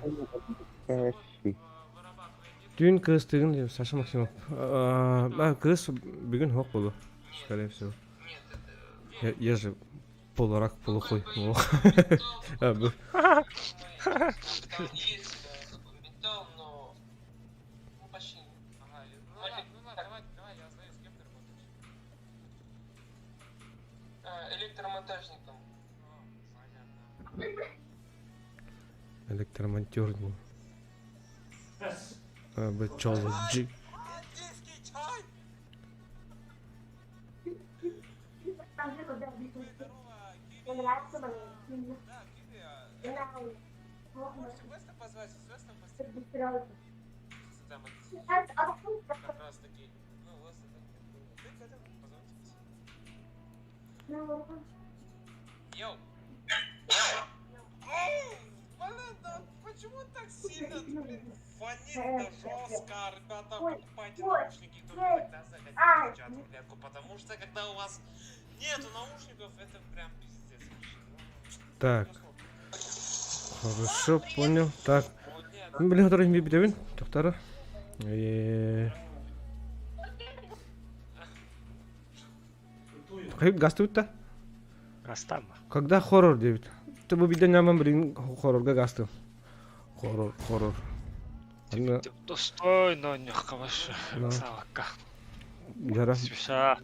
Түүн кыыс тыгын диэн Саша Максимов. А, кыыс бүгүн суох буолуо, скорее всего. Я же полурак, полухуй. А, бу. Электромонтер дии. Бычолджи. Так. Хорошо, понял. Так. Ну, блин, который не битебин. Тохтара. Хайып гастыбыт да? Гастам. Когда хоррор диэбит. Ты бу биден няман блин хоррорга гастым. Хоррор, хоррор. Аны Достойно ньохка баш. Савакка. Жара. Свиша.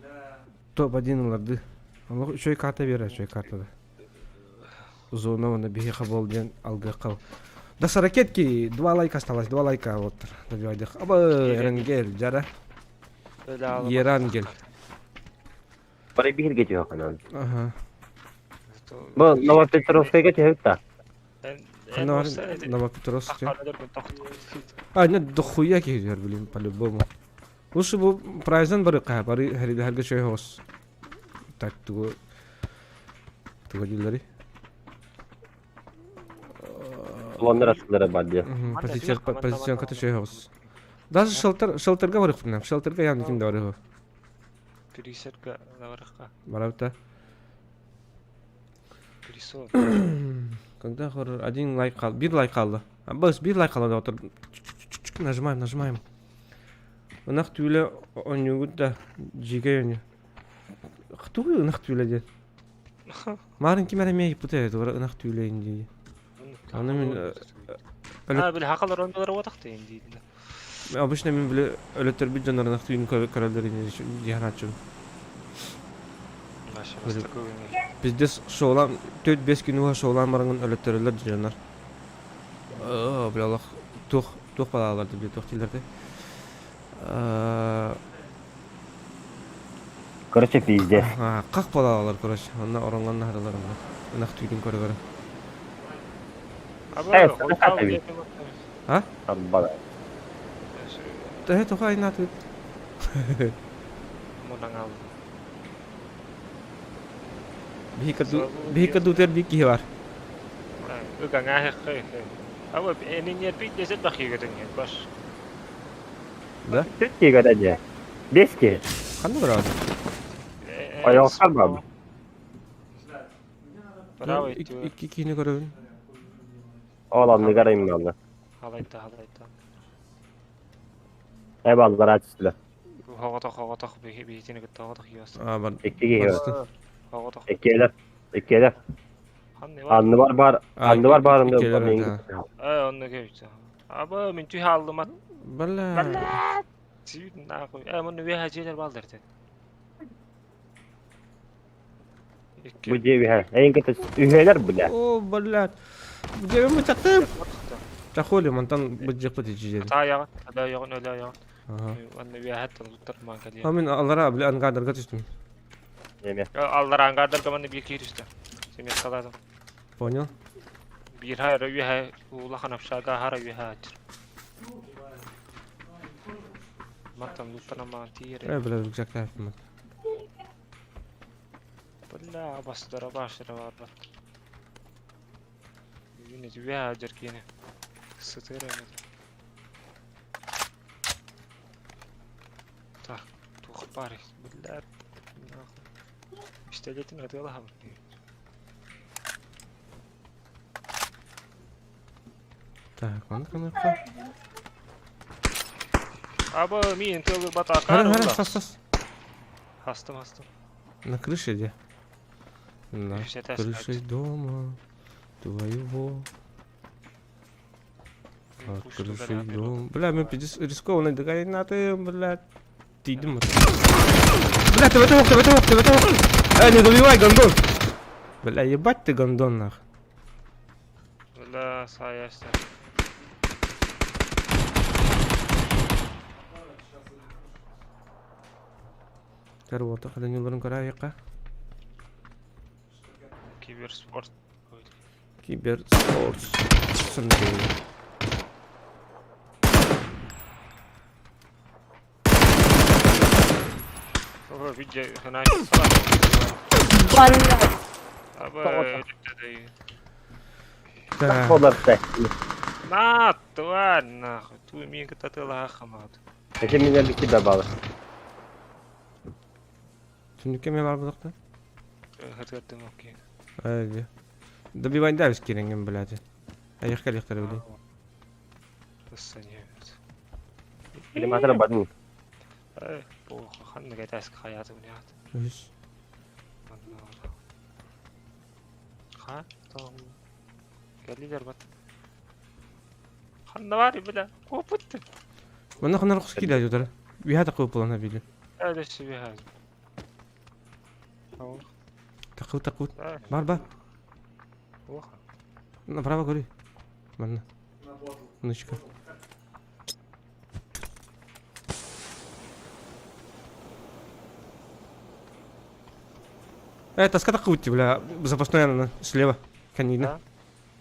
Топ-1 ыларды. Олох үчүгэй карта биэрэр, үчүгэй картада. Зона уонна биһиэхэ буол диэн алгыахха. До сорокетки два лайка осталось, два лайка вот добивайдых. Аба, Эренгел, жара. Ерангел. Бары биһиргэ түһэххин. Ага. Бу Новопетровскайга түһэбит да. Новопетровский. А, нет, дохуя киһи блин, по-любому. Лучше бу прайзан бары каһа, бары хәридәһәргә чөй хос. Так, тугу тугу дилләри. Уланнар асыллара бар диye. Позиция позиционката чөй хос. Даже шелтер шелтерга барык шелтерга яны ким да барык. Пересерка барыкка. Барабыта. Пересор. Когда хоррор один лайк кал, бир лайк калды. Бас бир лайк калды отыр. Нажимаем, нажимаем. Ынах түүлэ оонньуугут да дьиикэй оонньуу. Тугуй ынах түүлэ диэн? Марын ким эрэ эмиэ ыйыппыта эбит ынах түүлэйин дии. Аны мин А, били хакалар оонньуулар уотахтыйын диидин. Обычно мин били өлөттөрбүт дьоннор ынах түүнүн көрөллөр дии санааччыбын. Пиздец шоулаан 4-5 күн уһа шоулаан бараҥҥын өлөттөрөллөр дьоннор. Оо, бля олох туох туох балаалар били туох дииллэр Короче, пиздец. Как балаалар, короче, онно ороҥҥон наһаралар онно. Ынах түүтүн көрө-көрө. А? Арбала. Төһө тоҕо айнаатыгыт? Биһикка дуутер биир киһи бар. Да? Türkiye'ye дьэ. Бес киһи. Ханна бараҕын? Ойоҕосхор баар. Икки киһини көрөбүн. Ол анныгар аймалла. Эбаллар ачыстылар. Икки киһи бар. Иккиэлэр. Иккиэлэр. Анныбар баар. Анныбар баарым да. Бля. Бу дьиэ үһэ. Эйин кытта үһэлэр бля. О, блядь. Где мы чаттым? Чахоли, мантан быдьыппыт ичижен. Ага. А мин аллара, бля, ангардарга түстүм. Понял? Э, бля, рюкзак тааппын. Так, манна кыныахха. Аба, мин тылы батака. Хара, хара, сас, сас. Хастым, хастым. На крыше где? На крыше дома твоего. Под крышей дом. Бля, мы пиздец рискованно догонять на ты, блядь. Ты иди, Бля, ты в это, ты в это, ты в это. Эй, не добивай, гондон. Бля, ебать ты гондон, нах. Бля, саясты. Карвота, хаданиларын карайыка. Киберспорт. Киберспорт. Так. На, тварь, нахуй. Ту мига татылахамат. Это меня без тебя балы. Түнүккэ эмиэ баар буолуохта. Хатыаттым окей. Ээ, Добивай да киирэҥҥин, блядь. Айах кэлиэхтэрэ билий. Климатора бадын. Э, бу ханнык этээски хайааты буняат. Үһүс. Ха, тоҕум. Кэллилэр бат. Ханна бар бля, куоппут. Манна ханар хос киирэ дьутара. Үһэ такы буолан били. Әле сүбэ. Такы такы. Бар бар. Направо говори. Манна. Нычка. Э, таска такы бля, запасной она слева. Канина.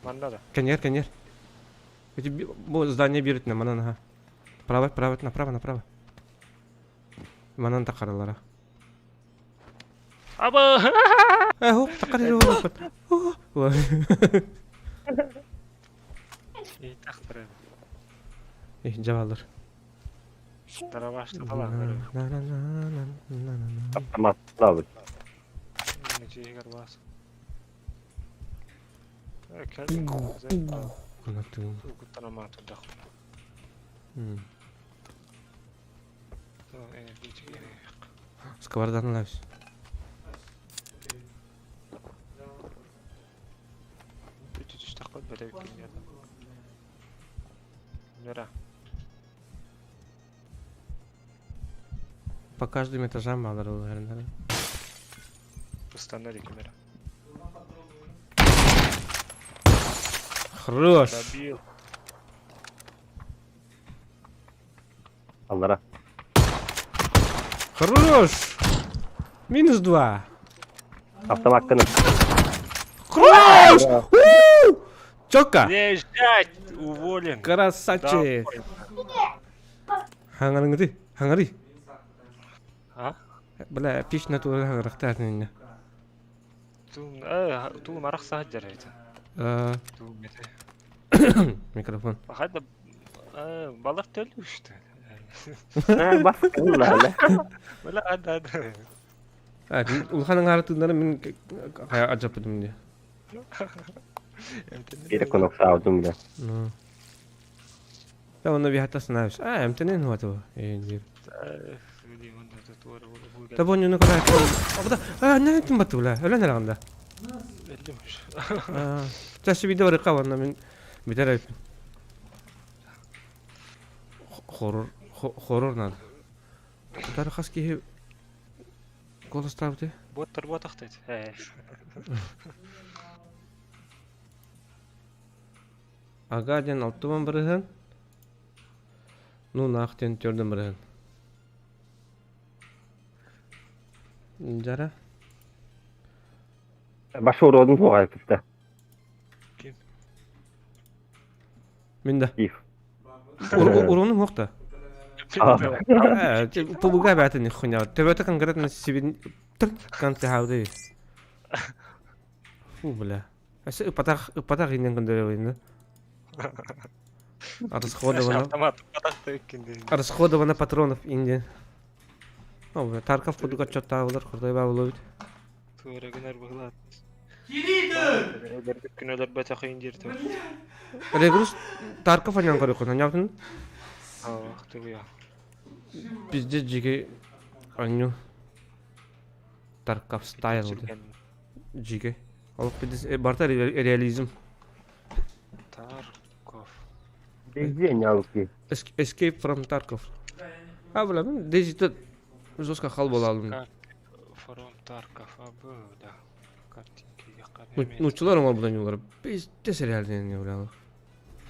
Манна да. Конер, конер. Эти здание берет на манан, ага. Право, право, направо, направо. Манан тақаралара. Аба! Э, хоп, тақары И тахтырым. Э, жабалар. Дарабашты талан. Автомат лабыт. Нече бар. Сковородан лавс. По каждым этажам мало наверное. Хорош. Добил. Аллара. Хорош. Минус два. Автомат кына. Хорош! Чётко. Лежать! Уволен. Красавчик. Хаңарыңды, хаңары. А? Бля, пиш на тура хаңарақтар. Тум, тум арах сахаджар это. Тум это. Микрофон. Хада балык төлүштү. Бас кына. Бля, ада ада. Улханың артындары мен ажапыдым де. Бир конок саудум бля. Ну. Да, он бихата знаешь. А, эмтенен хуату. Э, Да бо ну кара. А, не тим батула. Өлөн алганда. А, Тәши видео рыка ванна мен битер Хоррор, хоррор надо. Тар хаски голос ставьте. Боттар ботахтайт. Ага ден алтыман біріхін. Ну нах ден төрден біріхін. Жара. Башы уродун тугай кытта. Ким? Мен да. Ив. Урону хоқта. Побугай бәтін хуйня. Төбәті конкретно себе конце хауды. Фу, бля. Әсі ыпатақ, ыпатақ инен көндөрө ойны. Расходовано. Автомат патахты эккенде. Расходовано патронов инде. О, бля, Тарков кудуга чотта болар, курдай ба болот. Тура гынар буглат. Киритин! Өлөрбүккүн өлөрбөтөхүйүн диир дуо? Регрус Тарков аньан көрүөххүн, аньаабытын? Ах, тугуя. Пиздец дьиги анню. Тарков стайл. Дьиги. Ол пиздец барта реализм. Тарков. Везде нялки. Escape from Tarkov. А, бля, Дейзи тут жестко хал была. From Tarkov, а, да. Картинки Нуччалар оҥорбут Пиздец реально не являло.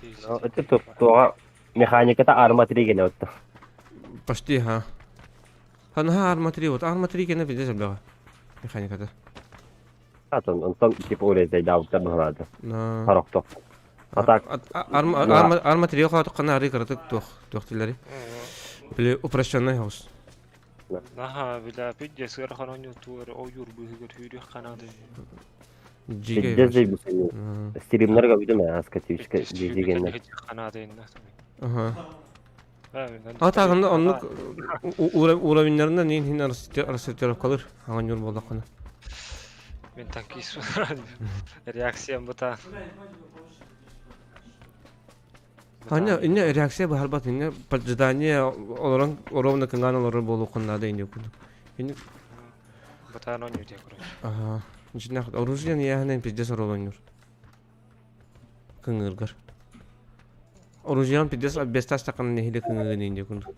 Это туоға механиката Арма 3 гене отто. Почти, ха. Ханха Арма 3 вот. Арма 3 гене пиздец бляга. Механиката. Атын, онтон типа урезай даабыттар быһалаады. Хорохтох. А так. Арма арма арма 3 хоотоххона ары кыратык туох туох тилери. Били упрощенный хаус. Наһаа бля пиздец ыарахан оонньуутугар ойуур быыһыгар сүүрүөх ханаада Пиздец Стримнарга бүтүм аскативическа дизигеннер. ханаада Ага. А тагында оннук уровеньнарынан ин хин рассортировкалыр аҥанньур буоллаххына. Мин танкист реакциям бута. Аня, инне реакция баһарбат, инне поджидание олорон ровно кыҥаан олорор буолуоххун наада инне курдук. Инне Бытаан оонньуу диэ короче. Аха. Дьиннэх оружие яһынан пиздец оруолонньур. Кыҥыыргар. Оружием пиздец бестас тақын нэһилэ кыҥыгын инде курдук.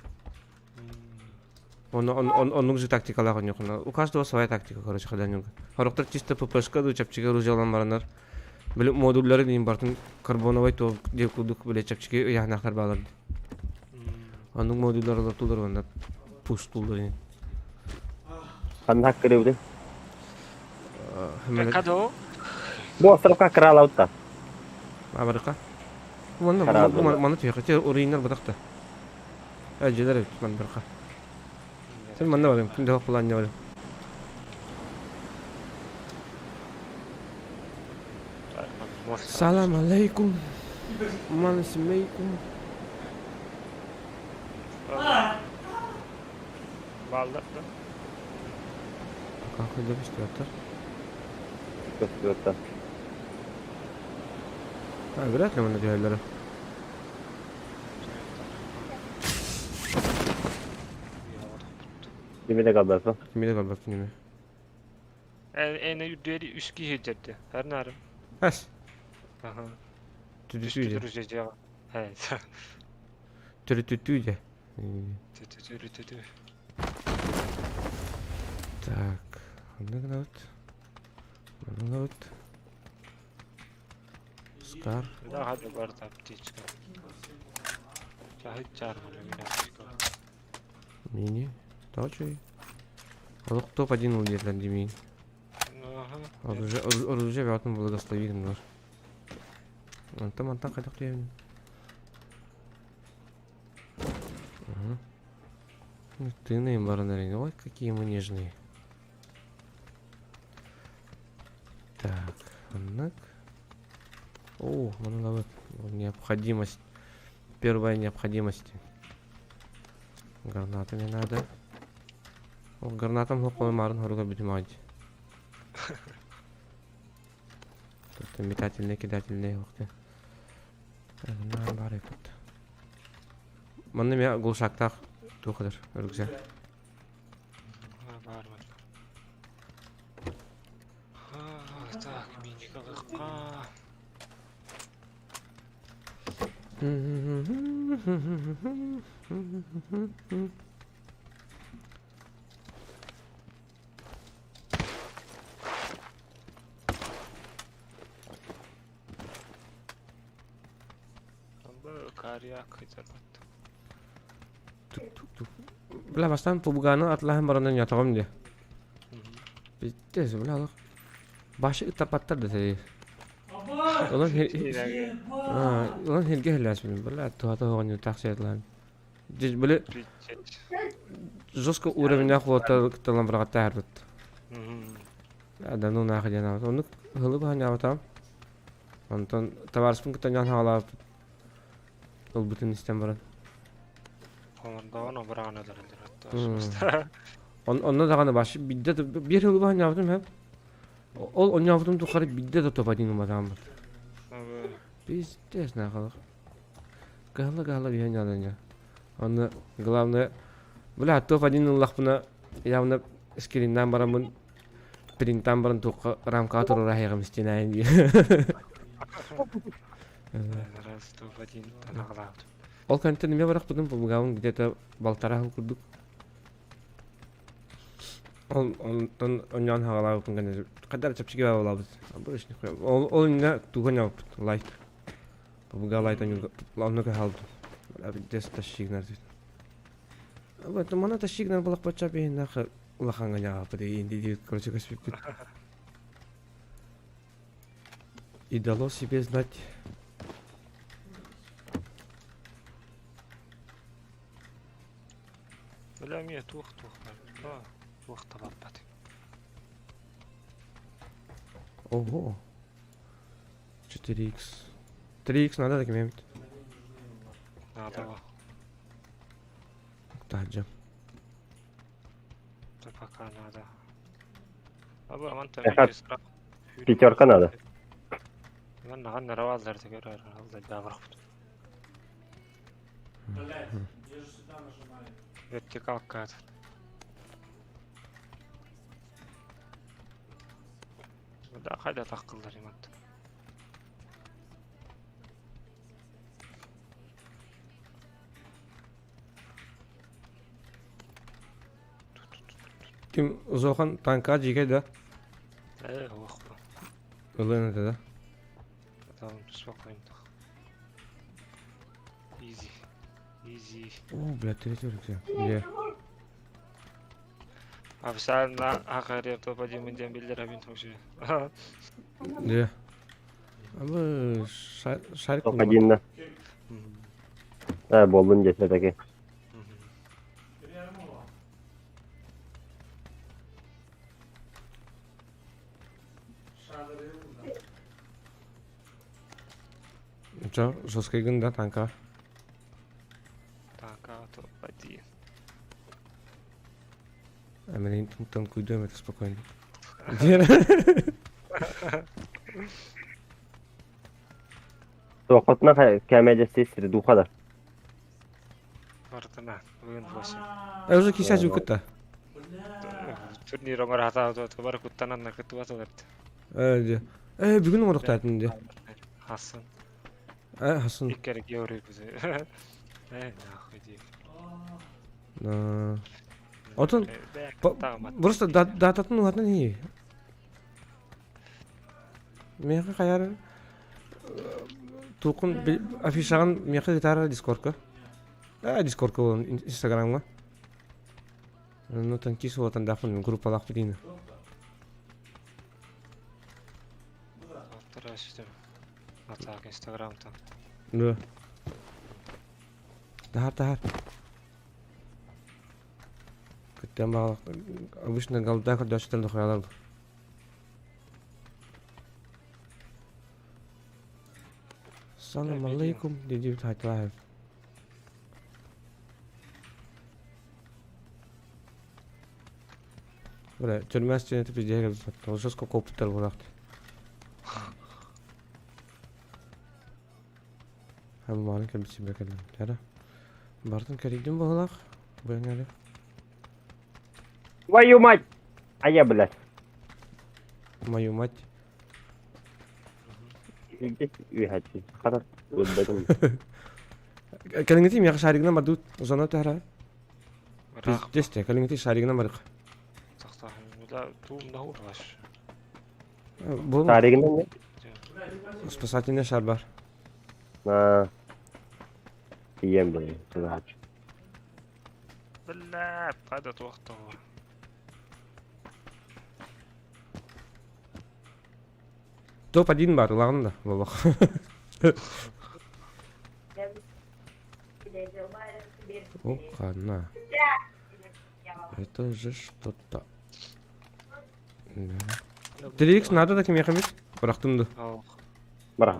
Оны оннук же тактикалаах оонньуоххуна. У каждого своя тактика, короче, хаданьюга. Хорохтор чисто ППшка ду чэпчэки оружиелан баранар. Били модуллары диин бартын карбоновай туох диэк курдук били чэпчэки ыйааһынаахтар баалар. Оннук модуллар олортуулар уонна пустуулар ини. Ханна кырыбыты? Кадо? Бу островка кралаутта. Абарыка. Манна манна түһэхэ уруйнар бытахта. Дьиэлэр эбит мандарха. Сен манна барым, күн дьоһох булаанньа барым. Салам алейкум. Малисмейкум. Баллар да. Пока ходили стюартар. Стюартар. А, вряд ли мы надевали. Кими да kalбарсың? Кими да kalбарсың неме? Эн үрдүөри үс киһи дьэрдэ. Эр Әс. Аха. Түдүсүү же. Түрүтүтүү же. Түрүтүтүү. Так. Онно гынабыт. Манна гынабыт. Скар. Да, хады бар аптечка. Чахы чар аптечка. Мини. Точуй. Олох топ-1 улетел димин. Оружие, оружие бөҕөтүн благослови гыннар. Онтон мантан хайдах түһэбин? Тыынайым баран эрин. Ой, какие мы нежные. Так, оннук. О, манна необходимость. Первая необходимость. Гранаты не надо. Ол гранатам хоппалымарын хоруга бүтүм Тут метательные, кидательные ух На бары тут. Манна мя глушактах тухадыр рюкзак. Бар Так, миникалыкка. Бля, бастан пубганы атлаһан баранан ятаҕым дии. Пиздец, бля, олох. Башы ыттапаттар да сэрии. Онон онон хиргэ хилээспин, бля, туһата оҕонньу тахсыатлаан. Били жестко уровеннях уота кытталан быраҕаттаһарбыт. Да ну нахуй диэн аабыт. Оннук ыһылы баһанньаабатаҕым. Онтон табаарыспын кытта ньаан хаалаабыт. Ылбытын истэн баран. Хомордоҕун обраҕын өлөрөллөр. Онно даҕаны баш бидде биир ыһылы баһанньаабытым һэп. Ол оонньообутум тухары биирдэ да топ-один ылбатаҕым. Пиздец нахалах. Кыһалла-кыһалла биһэн дьааланньа. Онно главное, бля, топ-один ыллахпына явно скриннаан бараммын принтаан баран туохха рамкаҕа туруора аһыаҕым истинэйин дии. Раз, топ-один танаҕалаабытым. Ол кэнниттэн эмиэ барахпытым помогабын где-то полтора жыл курдук. Ол онтон онньоон хаҕалаабыппын кэннэ хайдах чэпчэки баалаабыт. Ол ол иннинэ тугу оонньообуппут лайт. Помогал лайт онно хаалбытым. Дес тащигнар Вот мана тащигнар балакпача биһиннах улахаҥҥа ньаҕаппыт инди короче көспүппүт. И дало себе знать. Бля, эмиэ туох туох баар. Туох да баппат. Ого. 4х. 3х надо таким эбит. Надо. Таһырдьа. Да пока надо. Аба мантан Эхэ, пятерка надо. Манна нараваллар тегер алда бабырхпут. Блять, я же сюда нажимаю. Вертикалка. Да, хайда таққылдар имат. Ким Зохан танка дьиикэй да? Ээ, уохпу. Ылыан этэ да? Там спокойно. Изи. Изи. О, блядь, третий Где? Официально ахарев топ-1 диэн биллэр уже. Где? Абы шарик Топ-1 да. Ээ, буоллун диэтэ таки. Чо, жесткайгын да танка? Танка топ-1. А меня танкуйдуем, это спокойно. Туоххутуна кээмэйдэстии сири дууха да. Бартына, бүгүн 8. А уже кисә кытта. Турнир оҥор хатаа бары куттанан кыттыбат олорд. Э, э, бүгүн оҥоруохтаатын дии. Хасын. Э, хасын. Иккер Георгий бузы. Э, нахуй дии. Отон просто дататын уһатан ии. Миэхэ хайар Тулкун афишаҕын миэхэ гитара дискорка. Э, дискорка буолан инстаграмҥа. Ну танкист уотандаахпын группалаахпыт иина. А так, инстаграм там. Да. Тахар, тахар. Күттэн баҕалах обычно голда көрдөчтөн дохуялар. Салам алейкум, диди Хайталаев. Бля, тюрьма стены ты пиздец, уже сколько опыта булахты. Хаммааны кэлбит кэллим. Тара. Бартын кэрийдим буолах. Бу Твою мать! А я, блядь. Мою мать. Үһәчи. Хата өлбөтүм. Кэлиҥҥити миэхэ шаригынан бардыбыт. Зона түһэрэ. Пиздец те, кэлиҥҥити шаригынан барык. Бу Шаригынан спасательный шар бар. А. Тиийэн блин. Тулаач. Бля, падат уохтоо. Топ-1 бар, ылаҕын да, буолуох. О, Это же что-то. Да. 3х надо да кимиэхэ эмит? Бырахтым да. Бырах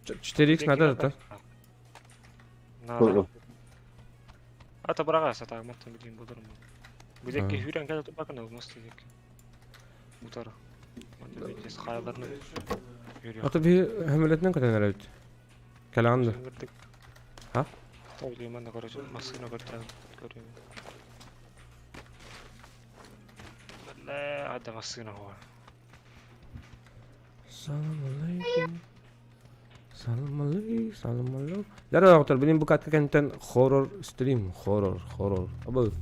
4х надо да? Надо. Ата быраҕа сатааматтан билигин буларым. Бүтэкки хүрэн кэлэ тупакына алмас дедик. Утары. Ата биһи хөмөлөтүнэн көтөн эрэбит. Кэлэҕин да? Ха? Тойлуйман да короче массыына көрдөөн көрүм. Бля, ада массыына хуа. Салам алейкум. Салам алейкум, салам алейкум. Дара доктор, билин бу катка кэнтэн хоррор стрим, хоррор, хоррор. Абы.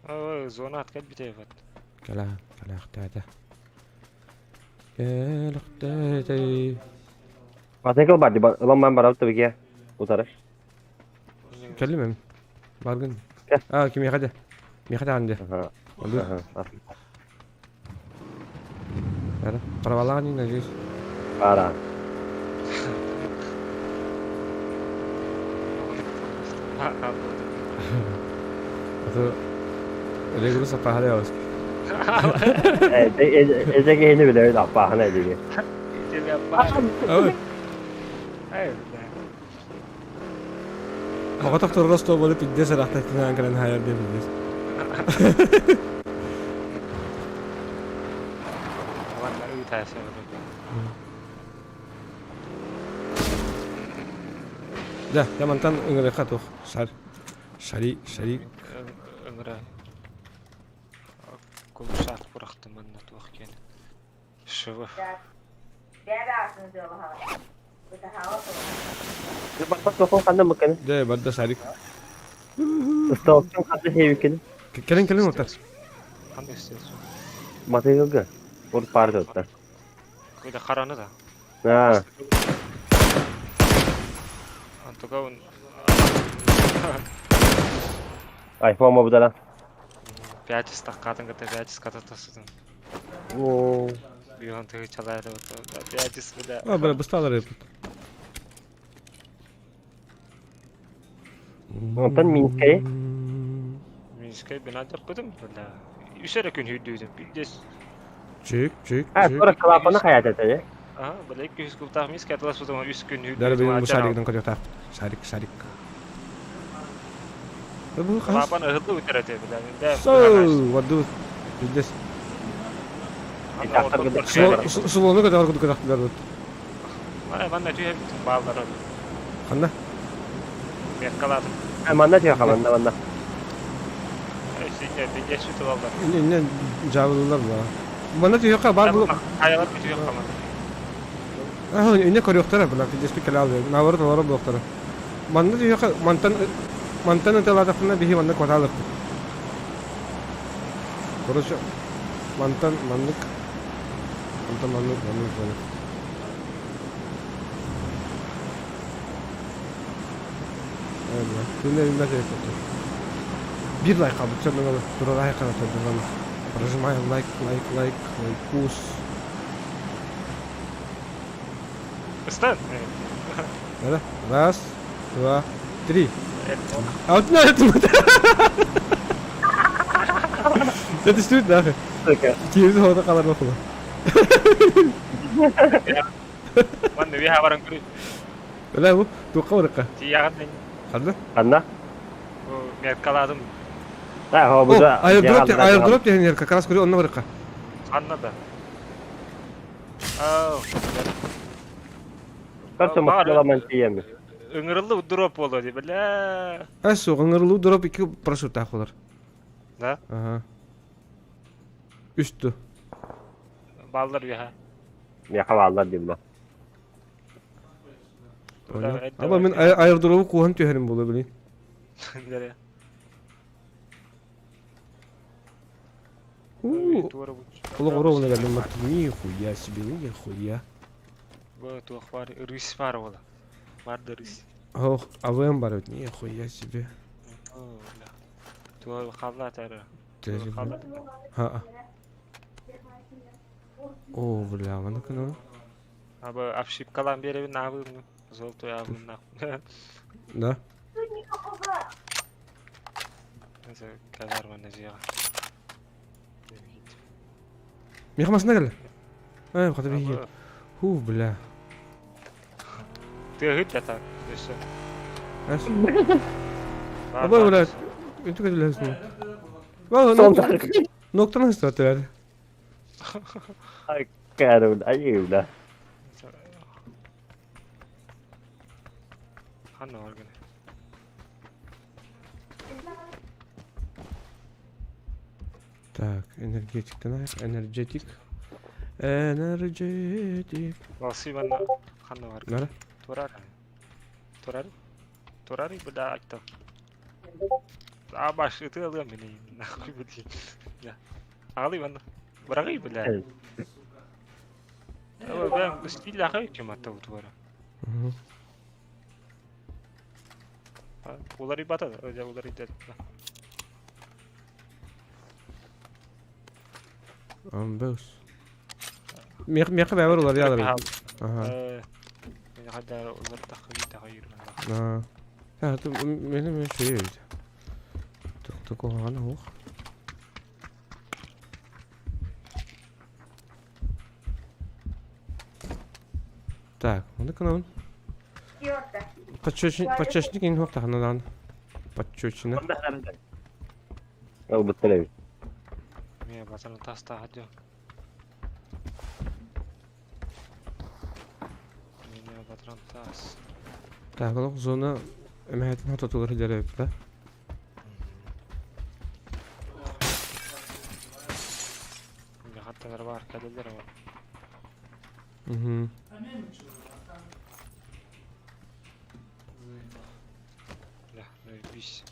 Ой, зона откат битээбэт. Кэлэ, кэлээхтээтэ. Кэлэхтээтэ. Мотоцикл бар ди, ылан мен барабыт табиге. Утары. Кэллим эми. Баргын. Кэл. А, кимиэхэ де? Миэхэ даҕаны де. Аха. Онду. Аха. Ара, правалаах не надеюсь. Ара. А то регулы сапаһары явас. Эже киһини билэбит аппааһына эдиги. Ой, Оҕотох тургас туобалы пиздец ыраахтатынан кэлэн хаайар диэн пиздец. Да, я мантан ыҥырыахха туох шар шари шари Ыҥыра кулусаат бырахтым манна туох киэн Швы. Дэ барда шарик. Ысталыктан ханна сиэбиккин? Кэлин кэлин отар. Ханна истиэс? Матыгылга. Урут паар туттар. Кыда хараны да. Аа. Антуга он Айфон мобудара. Пять стаккатын кытта пять скататасытын. Оо. Бион тыгы чалайда пять бля. А, бля, бысталар эпит. Онтон Минскэй. Минскэй бина жаппытым бля. Үс эрэ күн хүрдүүтүм. Пиздец. Чик, чик, А, чик. тура клапаны хаят этэ. Ага, бля, 200 кубтаах Минскэй атыласпытым үс күн Дары хүрдүүтүм. били бу шаригынан көрүөхтаах. Шарик, шарик. Бу хас. Клапан ыһыллы үтэр этэ бля. So, what do? Пиздец. Сулону көтөр курдук көтөхтүлэр. Манна түһэ бааллар. Ханна? Меккалаатым. Манна түһэ манна манна. Синне пиздец сүтү Инне жабылылар була. Манна түһэ бар бу. Хаялар түһэ хаман. Аха, инне көрүөхтэрэ була пиздец кэлэ алды. Наоборот, олоро буолуохтара. Манна түһэ мантан мантан ыталаатахпына биһи манна кварталык. Короче, мантан маннык мантан маннык маннык маннык. Күнэ билбэт эбит Биир лайк хаалбыт сönнөҥө турар айхана турдунан. Прожимаем лайк, лайк, лайк, лайкус. Ыстан. Да? Раз, два, три. А вот на это Это что это нахуй? Киевде хода қалар бақылы. Манна үһэ баран көрү. Бля, бу туққа барыққа. Тиягын Ханна? Ханна? Меккалаадым. Да, хо бу да. Аэродроп, аэродроп деген как раз көрү онно барыққа. Ханна да. Ау. Көрсө махталаман тиийэммин. Ыҥырыллы дроп буолуо дии, бля. Эс ыҥырыллыы дроп икки парашюттаах буолар. Да? Ага. Үстү. Баллар үһэ. Миэхэ бааллар дии бля. Аба мин аэродробу кууһан түһэрим буолуо билин. Олох ровно кэллим нихуя себе, нихуя. Бу туох бар, рысь бар буола. Бар да рысь. Ох, АВМ бар эбит, нихуя себе. Туох халла тары. Ха. О, бля, маны кына. Абы обшивкалан беребин абы золотой абы нах. Да. Кэлэр манна жига. Миха масына кэллэ. Ай, хата биһиги. Ху, бля. Тыһыт ята. Өссө. Эс. Аба, бля. Үнтү кэллэс. Ва, Ноктан ыстатыр. Карун айыына. Ханна бар гына. Так, энергетиктен энергетик. Энергетик. Валсы манна ханна бар. Нара? Турар. Турар. Турар буда айтты. А баш ыты алыам мени нахуй блин. Я. Алы манна. Бырагый бля. Ой, бэм стиль ахай кем атта утвара. Мгм. Улары бата, да, улары дед. Амбус. Мех мех бәбер улар ялар. Ага. Э, мен хада улар тахы тахы йөргән. А. Та ту мене мен şey бит. Тук тук оган ох. Так, оны канал. Подчечник, подчечник ин хокта ханадан. Подчечина. Ол быттыр. Мен базарны таста хадё. Мен батран тас. Так, ол зона эмәһәтин хататылар хиләре бит да. Мен хатталар бар, кәлеләр бар. Угу. Бля, ну и бис.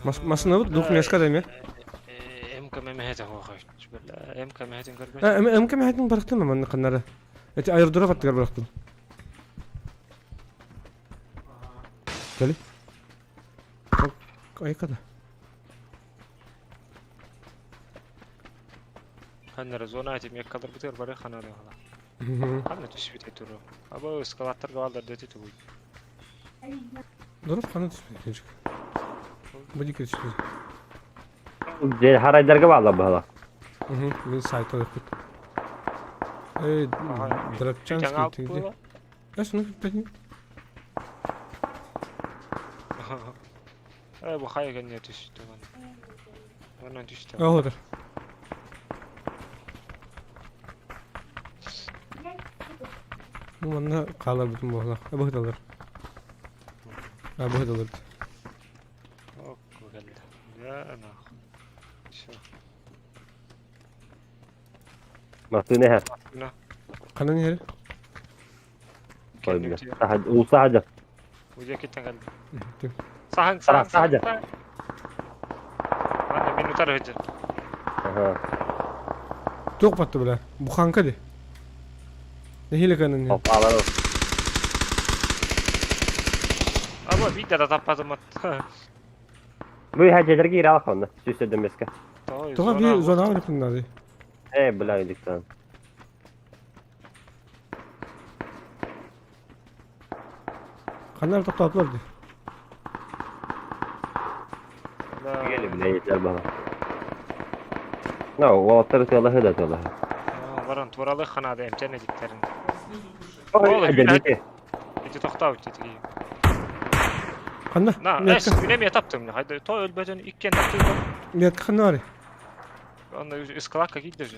Машина бут дух меска дәме. МК мәһәтен хохой. Бля, МК мәһәтен көрбәс. МК мәһәтин барыктым мен каннары. Эти аэродроп аттыгар барыктым. Кели. Айкада. Ханнар зона айтып мек калдыр битер бары ханары хала. Ханна түшүп бите туру. Аба эскалатор галдар дети тугуй. Дөрөп каны түспөй. Буди кирчи. Же харайдарга баала бала. Угу, мен сайт алып кет. Эй, дропчанский тигди. Эс, ну, петни. Э, бу хайга не түштү ман. Анан түштү. Алыр. Бу манна калар бүтүн була. Бу алыр. А бу алыр. Ок, келди. Я нахуй. Всё. Мастыны хэр. На. Канан хер? Ой, бля. Сахад, у сахада. Уйа кеттен келди. Сахан, сахан, Сахада. Анда мен утар өтер. Ага. Тук батты бля. Буханка ди. Нехиле канан. Алар. Аба видео да таппадым ат. Бу хаҗаларга кире алханна. Сүсөдөн беске. Туга бир зона алып кыннады. Э, бля, иликтан. Каннар токтотлар ди. Гели бля, yeter bana. No, уолаттар тыалаһы да тыалаһы. Баран туралы ханады эмчене диктерин. Ой, әдәбите. Эти токтау тетиги. Канна? На, эс, үнеме таптым. Хайда то өлбөтөн иккен таптым. Метка каннары. Анда эскалатка кийди же.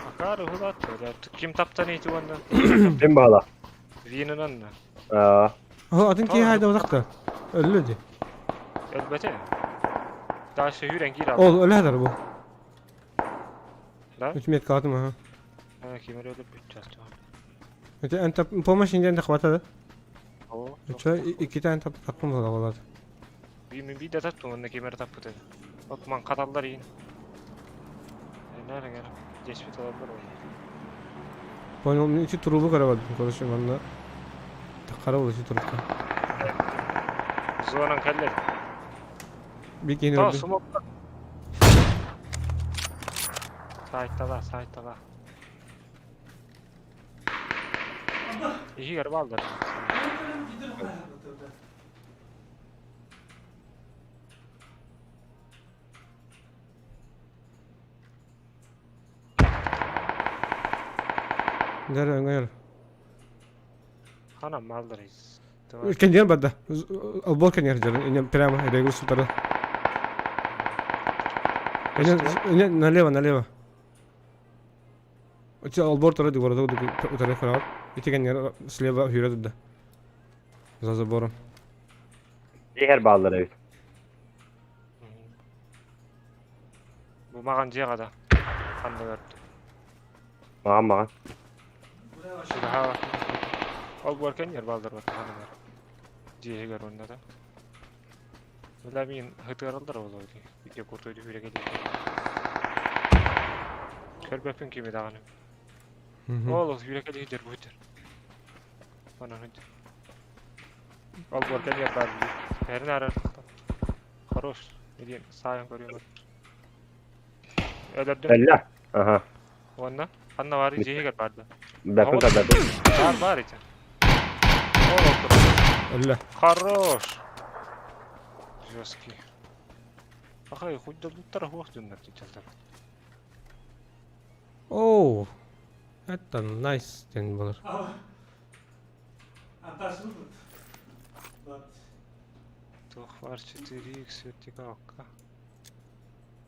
Акары хулат. Ким таптан эти онда? Ким бала? Винынан да. Аа. О, атын ки хайда узакта. Өллө ди. Өлбөтө. Дальше хүрен кир Ол өлө хадar бу. Да? Үч метка атым аха. А, кимер өлүп бүтчү. Эти антап помощь инден хватады. О. Үчө iki tane tap taптым бола болады. Мен би да таптым, онда кемер таппыт. От ман каталдар ийин. Нары гара. Жешпит алар бар. Понял, мен ичи трубу карап алдым, короче, манна. Кара болду ичи трубка. Зонан келлер. Bir кийин То өлдү. смок. Сайттала, сайттала. Ихи гарбалдар. Дәрі өңгөр. Хана маллар Кэннигэр барда. Албор кэннигэр дьон прямо регус утары. Налево, налево. Албор утары дигородок утары көрөҕүт. Ити кэннигэр слева сүүрэ турда. За забором. Иһэр бааллар эбит. Бу маҕан дьиэҕэ да. Ханна көрдүм. Маҕан маҕан. Чугаһаабат. Ол буор кэннигэр бааллар баттаханылар. Дьиэһигэр уонна да. Бля мин һытыараллар ол дии. Видео курдук үрэ кэлиэ. Көрбөппүн кими даҕаны. Ол ол үрэ кэлиэ дьэр бу дьэр. Онон дьэр. Ол буор кэннигэр баар дии. Эрин арар. Хорош. Диэн саайан көрүөм. Өлөрдүм. Өллө. Аха. Уонна ханна баар дьиэһигэр баар да. Бэппин көрбөппүн. Баар баар ити. Ол ол турар. Өллө. Хорош. Жесткий. Ахай, хоть да луттара хуох дьоннор дьалдар. Оу. Это nice диэн болар. Анташ любит. But Туох баар 4x вертикалка.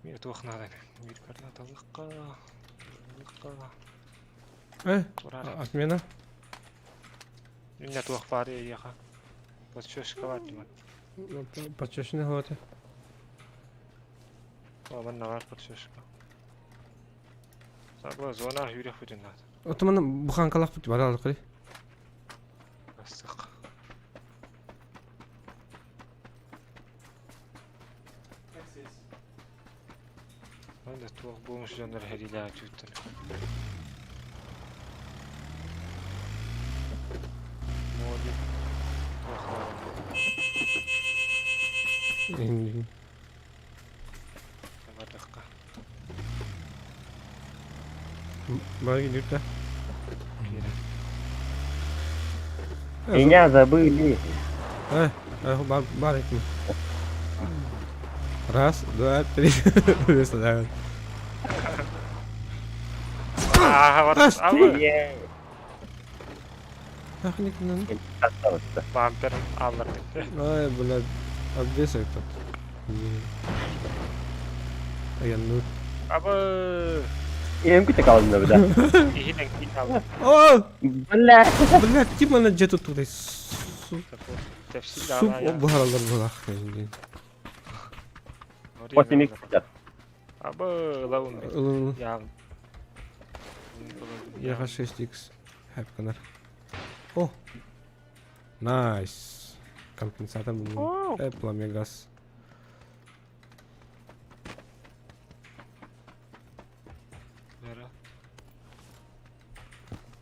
Мин туох наада биир граната ылыахха, ылыахха. Э, Турар. отмена. Иннэ туох баар эйиэхэ. Подсчёшка баар димат. Подсчёшный хватит. О, манна баар подсчёшка. Саба зона хүрэх бүтүн наада. Отоман буханкалах бут бара алыкы. Астык. Анда туох буомуш дьоннор хэриилээх түүттэн. Моли туох бардахха. Бары киирдэ. Меня забыли. Э, э, бар, бар этим. Раз, два, три. Выставляю. Аа, Что? Ах, не Бампер аллардык. Ай, блядь, обвес этот. Аяннур. Абы! Им күтэ калынна буда. Иһинэн киин алла. О! Бля! Блядь, тип ана дьэ туттудай. Суп буһараллар буолах. Восемь икс. Абы, лавын. Я. Яха 6x. Хэп канар. О! Найс. Компенсатор был. Э, пламегаз.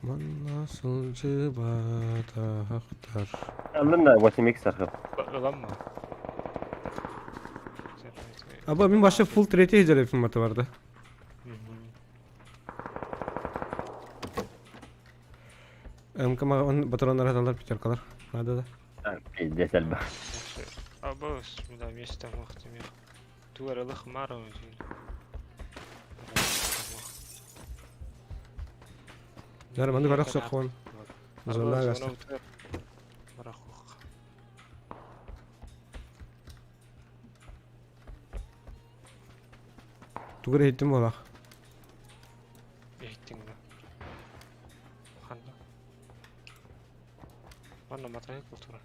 Манна сылдьыбатахтар. Аллын да 8x архив. Ыламма. Аба мин башы full третий жерепим маты барды. МК мага патроннар аталар пятеркалар. Надо да. Пиздец элбэх. Аба, да, место махтымех. Туарылых мара Нары манды барах соққан. Зона гаста. Тугар иһиттим буолах. Иһиттиҥ да. Ханна? Манна мотоцикл турар.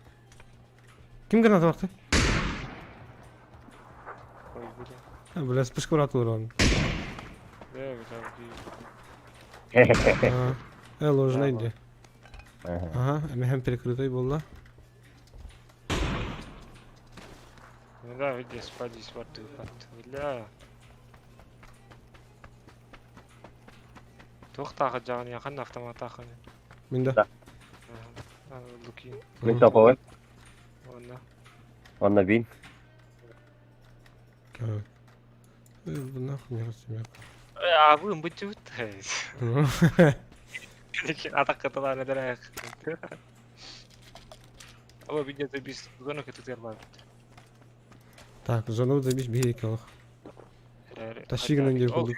Ким граната барты? Ой, бля. Бля, вспышка брат урон. Да, бля, Э, ложно иди. Ага, эмэхэм перекрытой буолла. Ну да, видишь, спадись, вот ты, вот, бля. Туох тааҕы дьаҕын яхан автоматаахын. Мин да. Луки. Мин топовой. Онно. Онно бин. Так. Нахуй не растемяк. Аабын быччыбыт. Атаккаталаан эдэрэ. Аба видео бис зону кетер бар. Так, зону забись бей олох. Тащигнан диye курдук.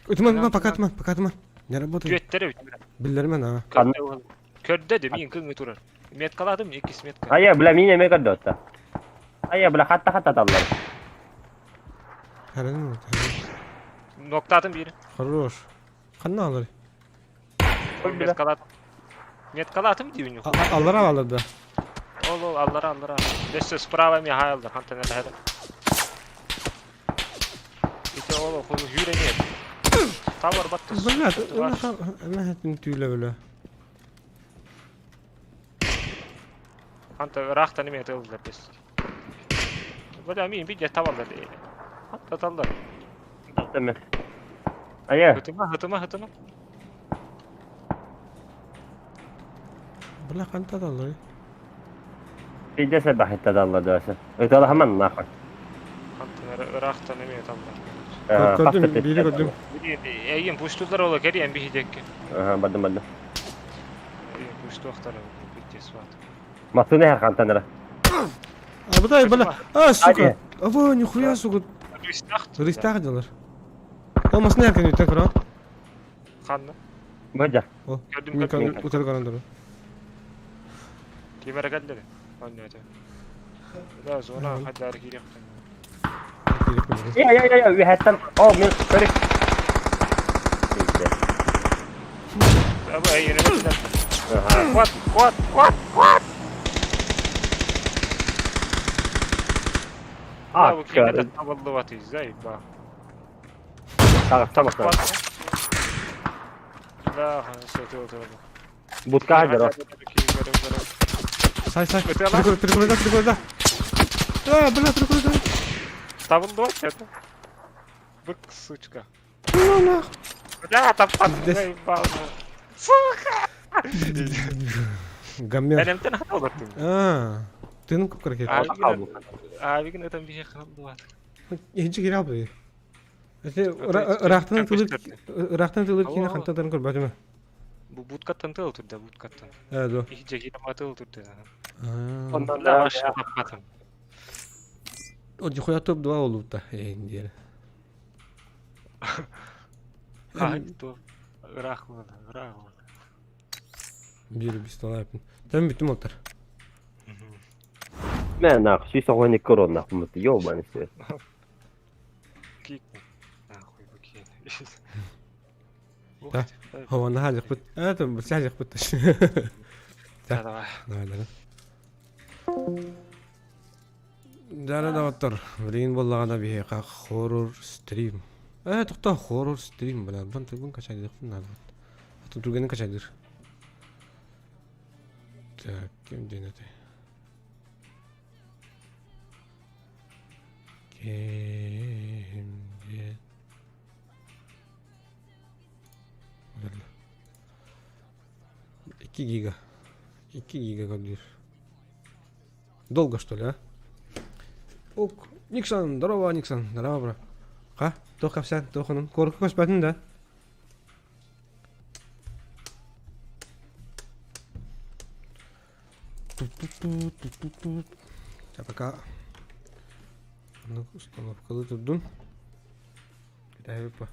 Ол Туман, туман, пока туман, пока туман. Не работает. Түөттер Биллермен, а. Көрдө де мин кыҥы турар. Меткаладым иккис метка. Айа, бля, мин эмэ көрдө Айа, бля, хатта хатта таллар. Харан Ноктатым биир. Хорош. Ханна алар? Меткалатым. Меткалатым диюню. Аллара алар да. Ол ол аллара аллара. Өссө справа ми хаалды хантан элэһэр. Ити ол хун хүрэнер. Тавар батты. Бля, она хэтин түүлэ бля. Ханта ыраахтан эмиэ тыллар бес. Бля, мин бидде табаллар. Ханта таллар. Тахтамы. Айа. Хытыма, хытыма, хытыма. Бля, ханта таллар. Бидде сәбәх таллар дөсө. Ыталахаман нахуй. Ханта ыраахтан эмиэ таллар. Көрдүм, бири көрдүм. Эйин пуштулар ола кериэн биһидекки. Аха, бардым бардым. Эйин пуштуохтар бидде сват. Масыны хэр хантанара. А бля, бля. А, сука. Аба, нихуя, сука. Рыстах. Рыстах делар. О, масны эркен үтен көрө. Ханна. Бажа. О, Көрдүм көрдүм. утар көрөндөрү. Кимere келди. Оннойду. Да, зона хаддар кириэхтэн. Я я я я, үһәттен. О, мен көрүк. Аба, эйин эмес. Аха. What? What? What? What? А, Бу кимете табылдыбат издай ба. Так, так. Да, сөтө отурду. Бутка хадыр. Сай, сай. Прикол, прикол, да, прикол, да. А, бля, прикол, да. Табылдыбат это. Бык, сучка. Ну, нах. Бля, таппат. Пиздец. Сука! Гомер. Энемтен хата олортум. А, ты ну как ракета. Абигин этом бихе хандыбат. Хинчи кире албы. Это рахтан тылып, рахтан тылып кине хантан көр бәтеме. Бу буткаттан тыл турда, буткаттан. Э, да. Ихже кире тыл турда. А. Ондан Да, баш таппатым. О, нихуя топ 2 олупта. Эй, неделя. Хай, то. Рах болду, рах болду. Бир бистолайпын. Там бүтүм олтар. Мен нах, сүйсө ойны көрө нах, мут ёбаный свет. Кик. Нахуй бу киин. Да. Хова нахалик бит. Это бсялик бит. Да, давай. Давай, давай. Дара да оттор. Билигин буоллаҕына биһиэхэ хоррор стрим. Ээ, тохтоо хоррор стрим бля. Бун бун качайдыахпын наада. Атын түргэнин качайдыр. Так, ким диэн этэй? Ким диэн? 2 гига. 2 гига көрдүүр. Долго что ли, а? Ок, Никсон, здорово, Никсон, здорово, бро. Ха, туох кэпсээн, туох онон. Куоракка көспөтүн да? Ча пока установкалы турдун. Кэтэһэбит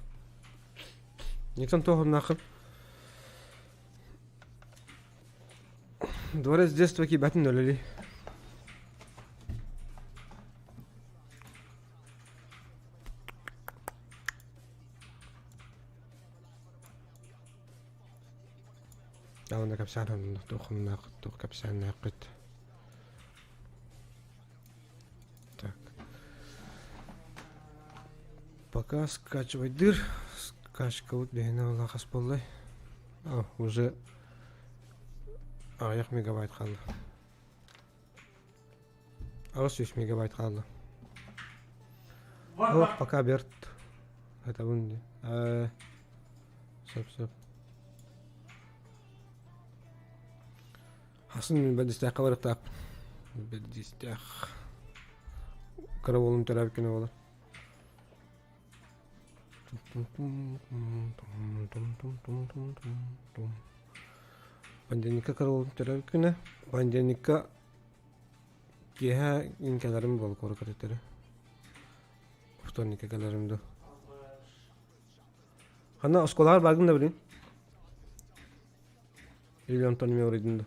Никсон туох умнааххын? Дворец детства киибэтин өлөли. Даҕаны кэпсээн туох туох кэпсээннээххит. Так. Пока скачивайдыр. Скачка вот биһиэнэ буолла хас буоллай? А, уже аҕыйах мегабайт хаалла. 800 мегабайт хаалла. Ох, пока Берт. Это вон. Сөп, сөп. Хасын мин бэлдистээх барыктаах. Бэлдистээх. Кыра уолум төрөөбүт күнэ буолар. Понедельникка кыра уолум төрөөбүт күнэ. Понедельникка киэһэ кэлэрим буолла куоракка төттөрү. Вторникка кэлэрим дуу. Ханна оскуолаҕар бааргын да билин? Или онтон эмиэ уларыйдын да?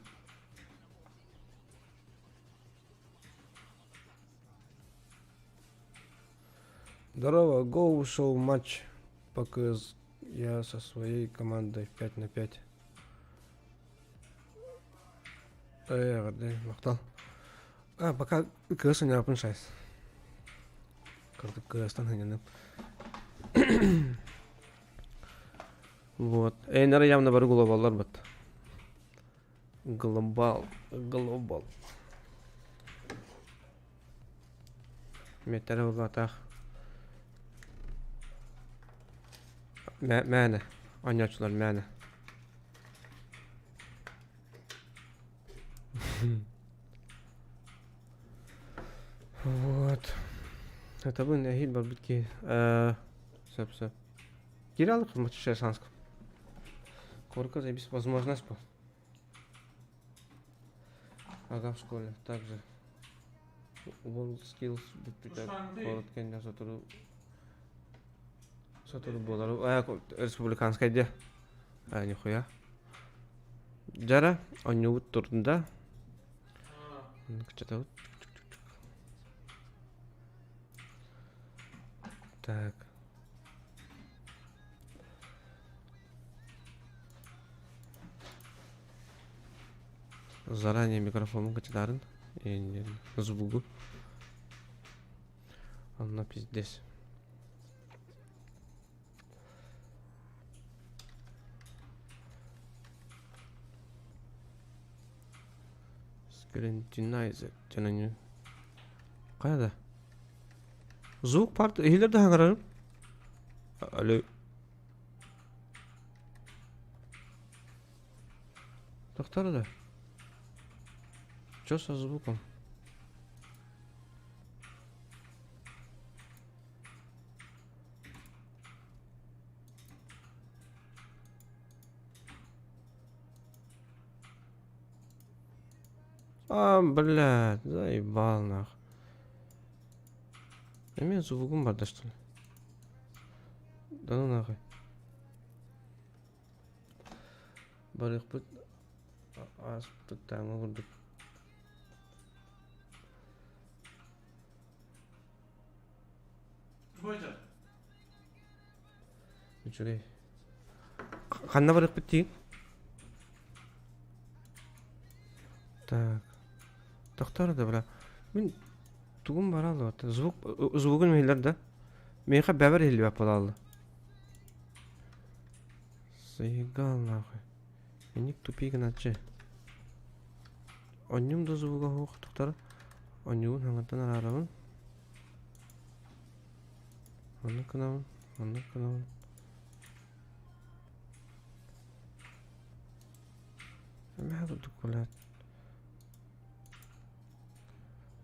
Здорово, go show матч по КС. Я со своей командой 5 на 5. Э, махтал. А, пока КС не шайс. Кырдык КС-тан ханянып. Вот. Эйнара явно бары глобаллар бат. Глобал. Глобал. Метер булатах. Мээнэ. Оонньооччулар мээнэ. Вот. Это бу нэһиил барбыт киһи. Сөп сөп. Киирэ Шанск. Корка заебись возможность был. Ага, в школе также. World Skills бүппүтэ куорат кэннэ сотору сотору буолар. А, республиканскай дии. А, нихуя. Дьара, онньуубут турда. Кычатабыт. Так. Заранее микрофонун кычытарын, звугу. Онно пиздец. Scrutinizer дьононю. Хайа да? Звук парт иһилэр да хаҥарарым. Алло. Тохтор да. Чё со звуком? А, блядь, заебал нах. Эмиэ звугум барда что ли? Да ну нахуй. Барыахпыт ааспыттааҥҥа курдук. Бойдер. Үчүгэй. Ханна барыахпыт дии? Так. Тохтоор да бля. Мин тугум баралла Звук звугун иһиллэр да? Миэхэ бэбэр иһиллибэт буолаалла. Заигал нахуй. Инник тупик гыначчы. Онньум да звуга суох тохтор. Онньугун хаҥаттан араарабын. Оннук гынабын, оннук гынабын. Мэ курдук блядь.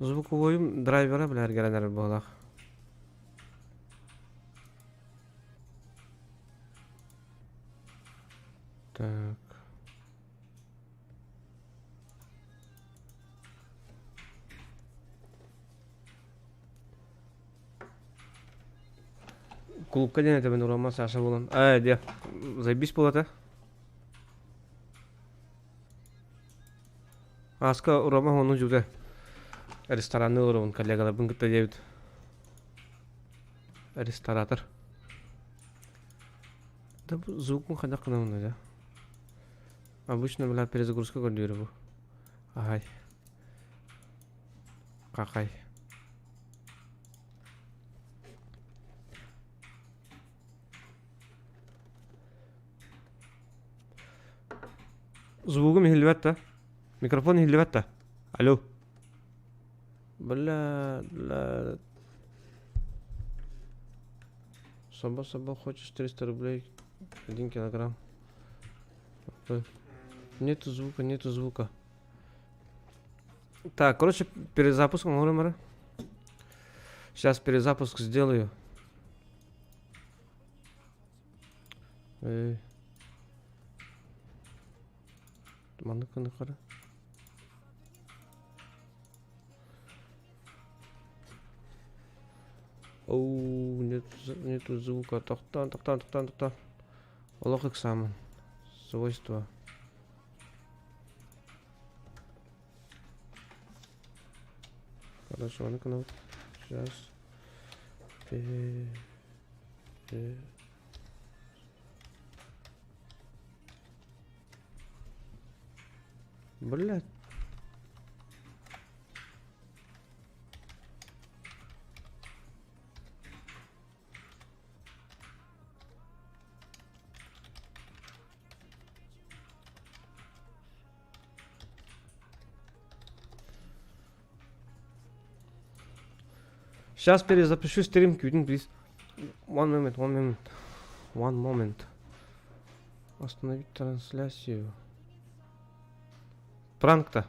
Звуковойум драйвера бля эргэрэн эрэр буолаах. Так. Кулукка диэн этэбин Рома Саша буолан. Аа, дьэ, заебись буолата. Ааска Рома ону дьута ресторанны олоробун коллегаларбын кытта диэбит. Ресторатор. Да бу звукун хайдах гынабын да? Обычно, бля, перезагрузка көрдүүрэ бу. Ахай. Какай. Звугум иһиллибэт да? Микрофон иһиллибэт да? Алло. Бля, бля. Собо-собо хочешь 300 рублей, 1 килограмм. Нету звука, нету звука. Так, короче, перезапуск оҥором Сейчас перезапуск сделаю. Э. Маннык гына Оу, нет, нету звука. Тохтоон, тохтоон, тохтоон, тохтоон. Олох экзамен. Свойства. Короче, ону гынабыт. Сейчас. Блядь. Сейчас перезапишу стрим, күүтүҥ please. One moment, one moment. One moment. Остановить трансляцию. Пранк-то.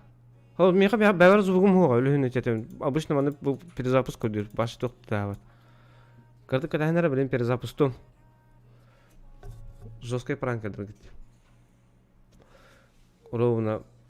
Ол миэхэ бэбэр звугум суоҕа үлүһүн этэтим. Обычно маны бу перезапуск көрдүүр. Баш туохтаабат. Кырдык кэтэһэн эрэ блин перезапустум. Жесткий пранк эдэргит. Ровно.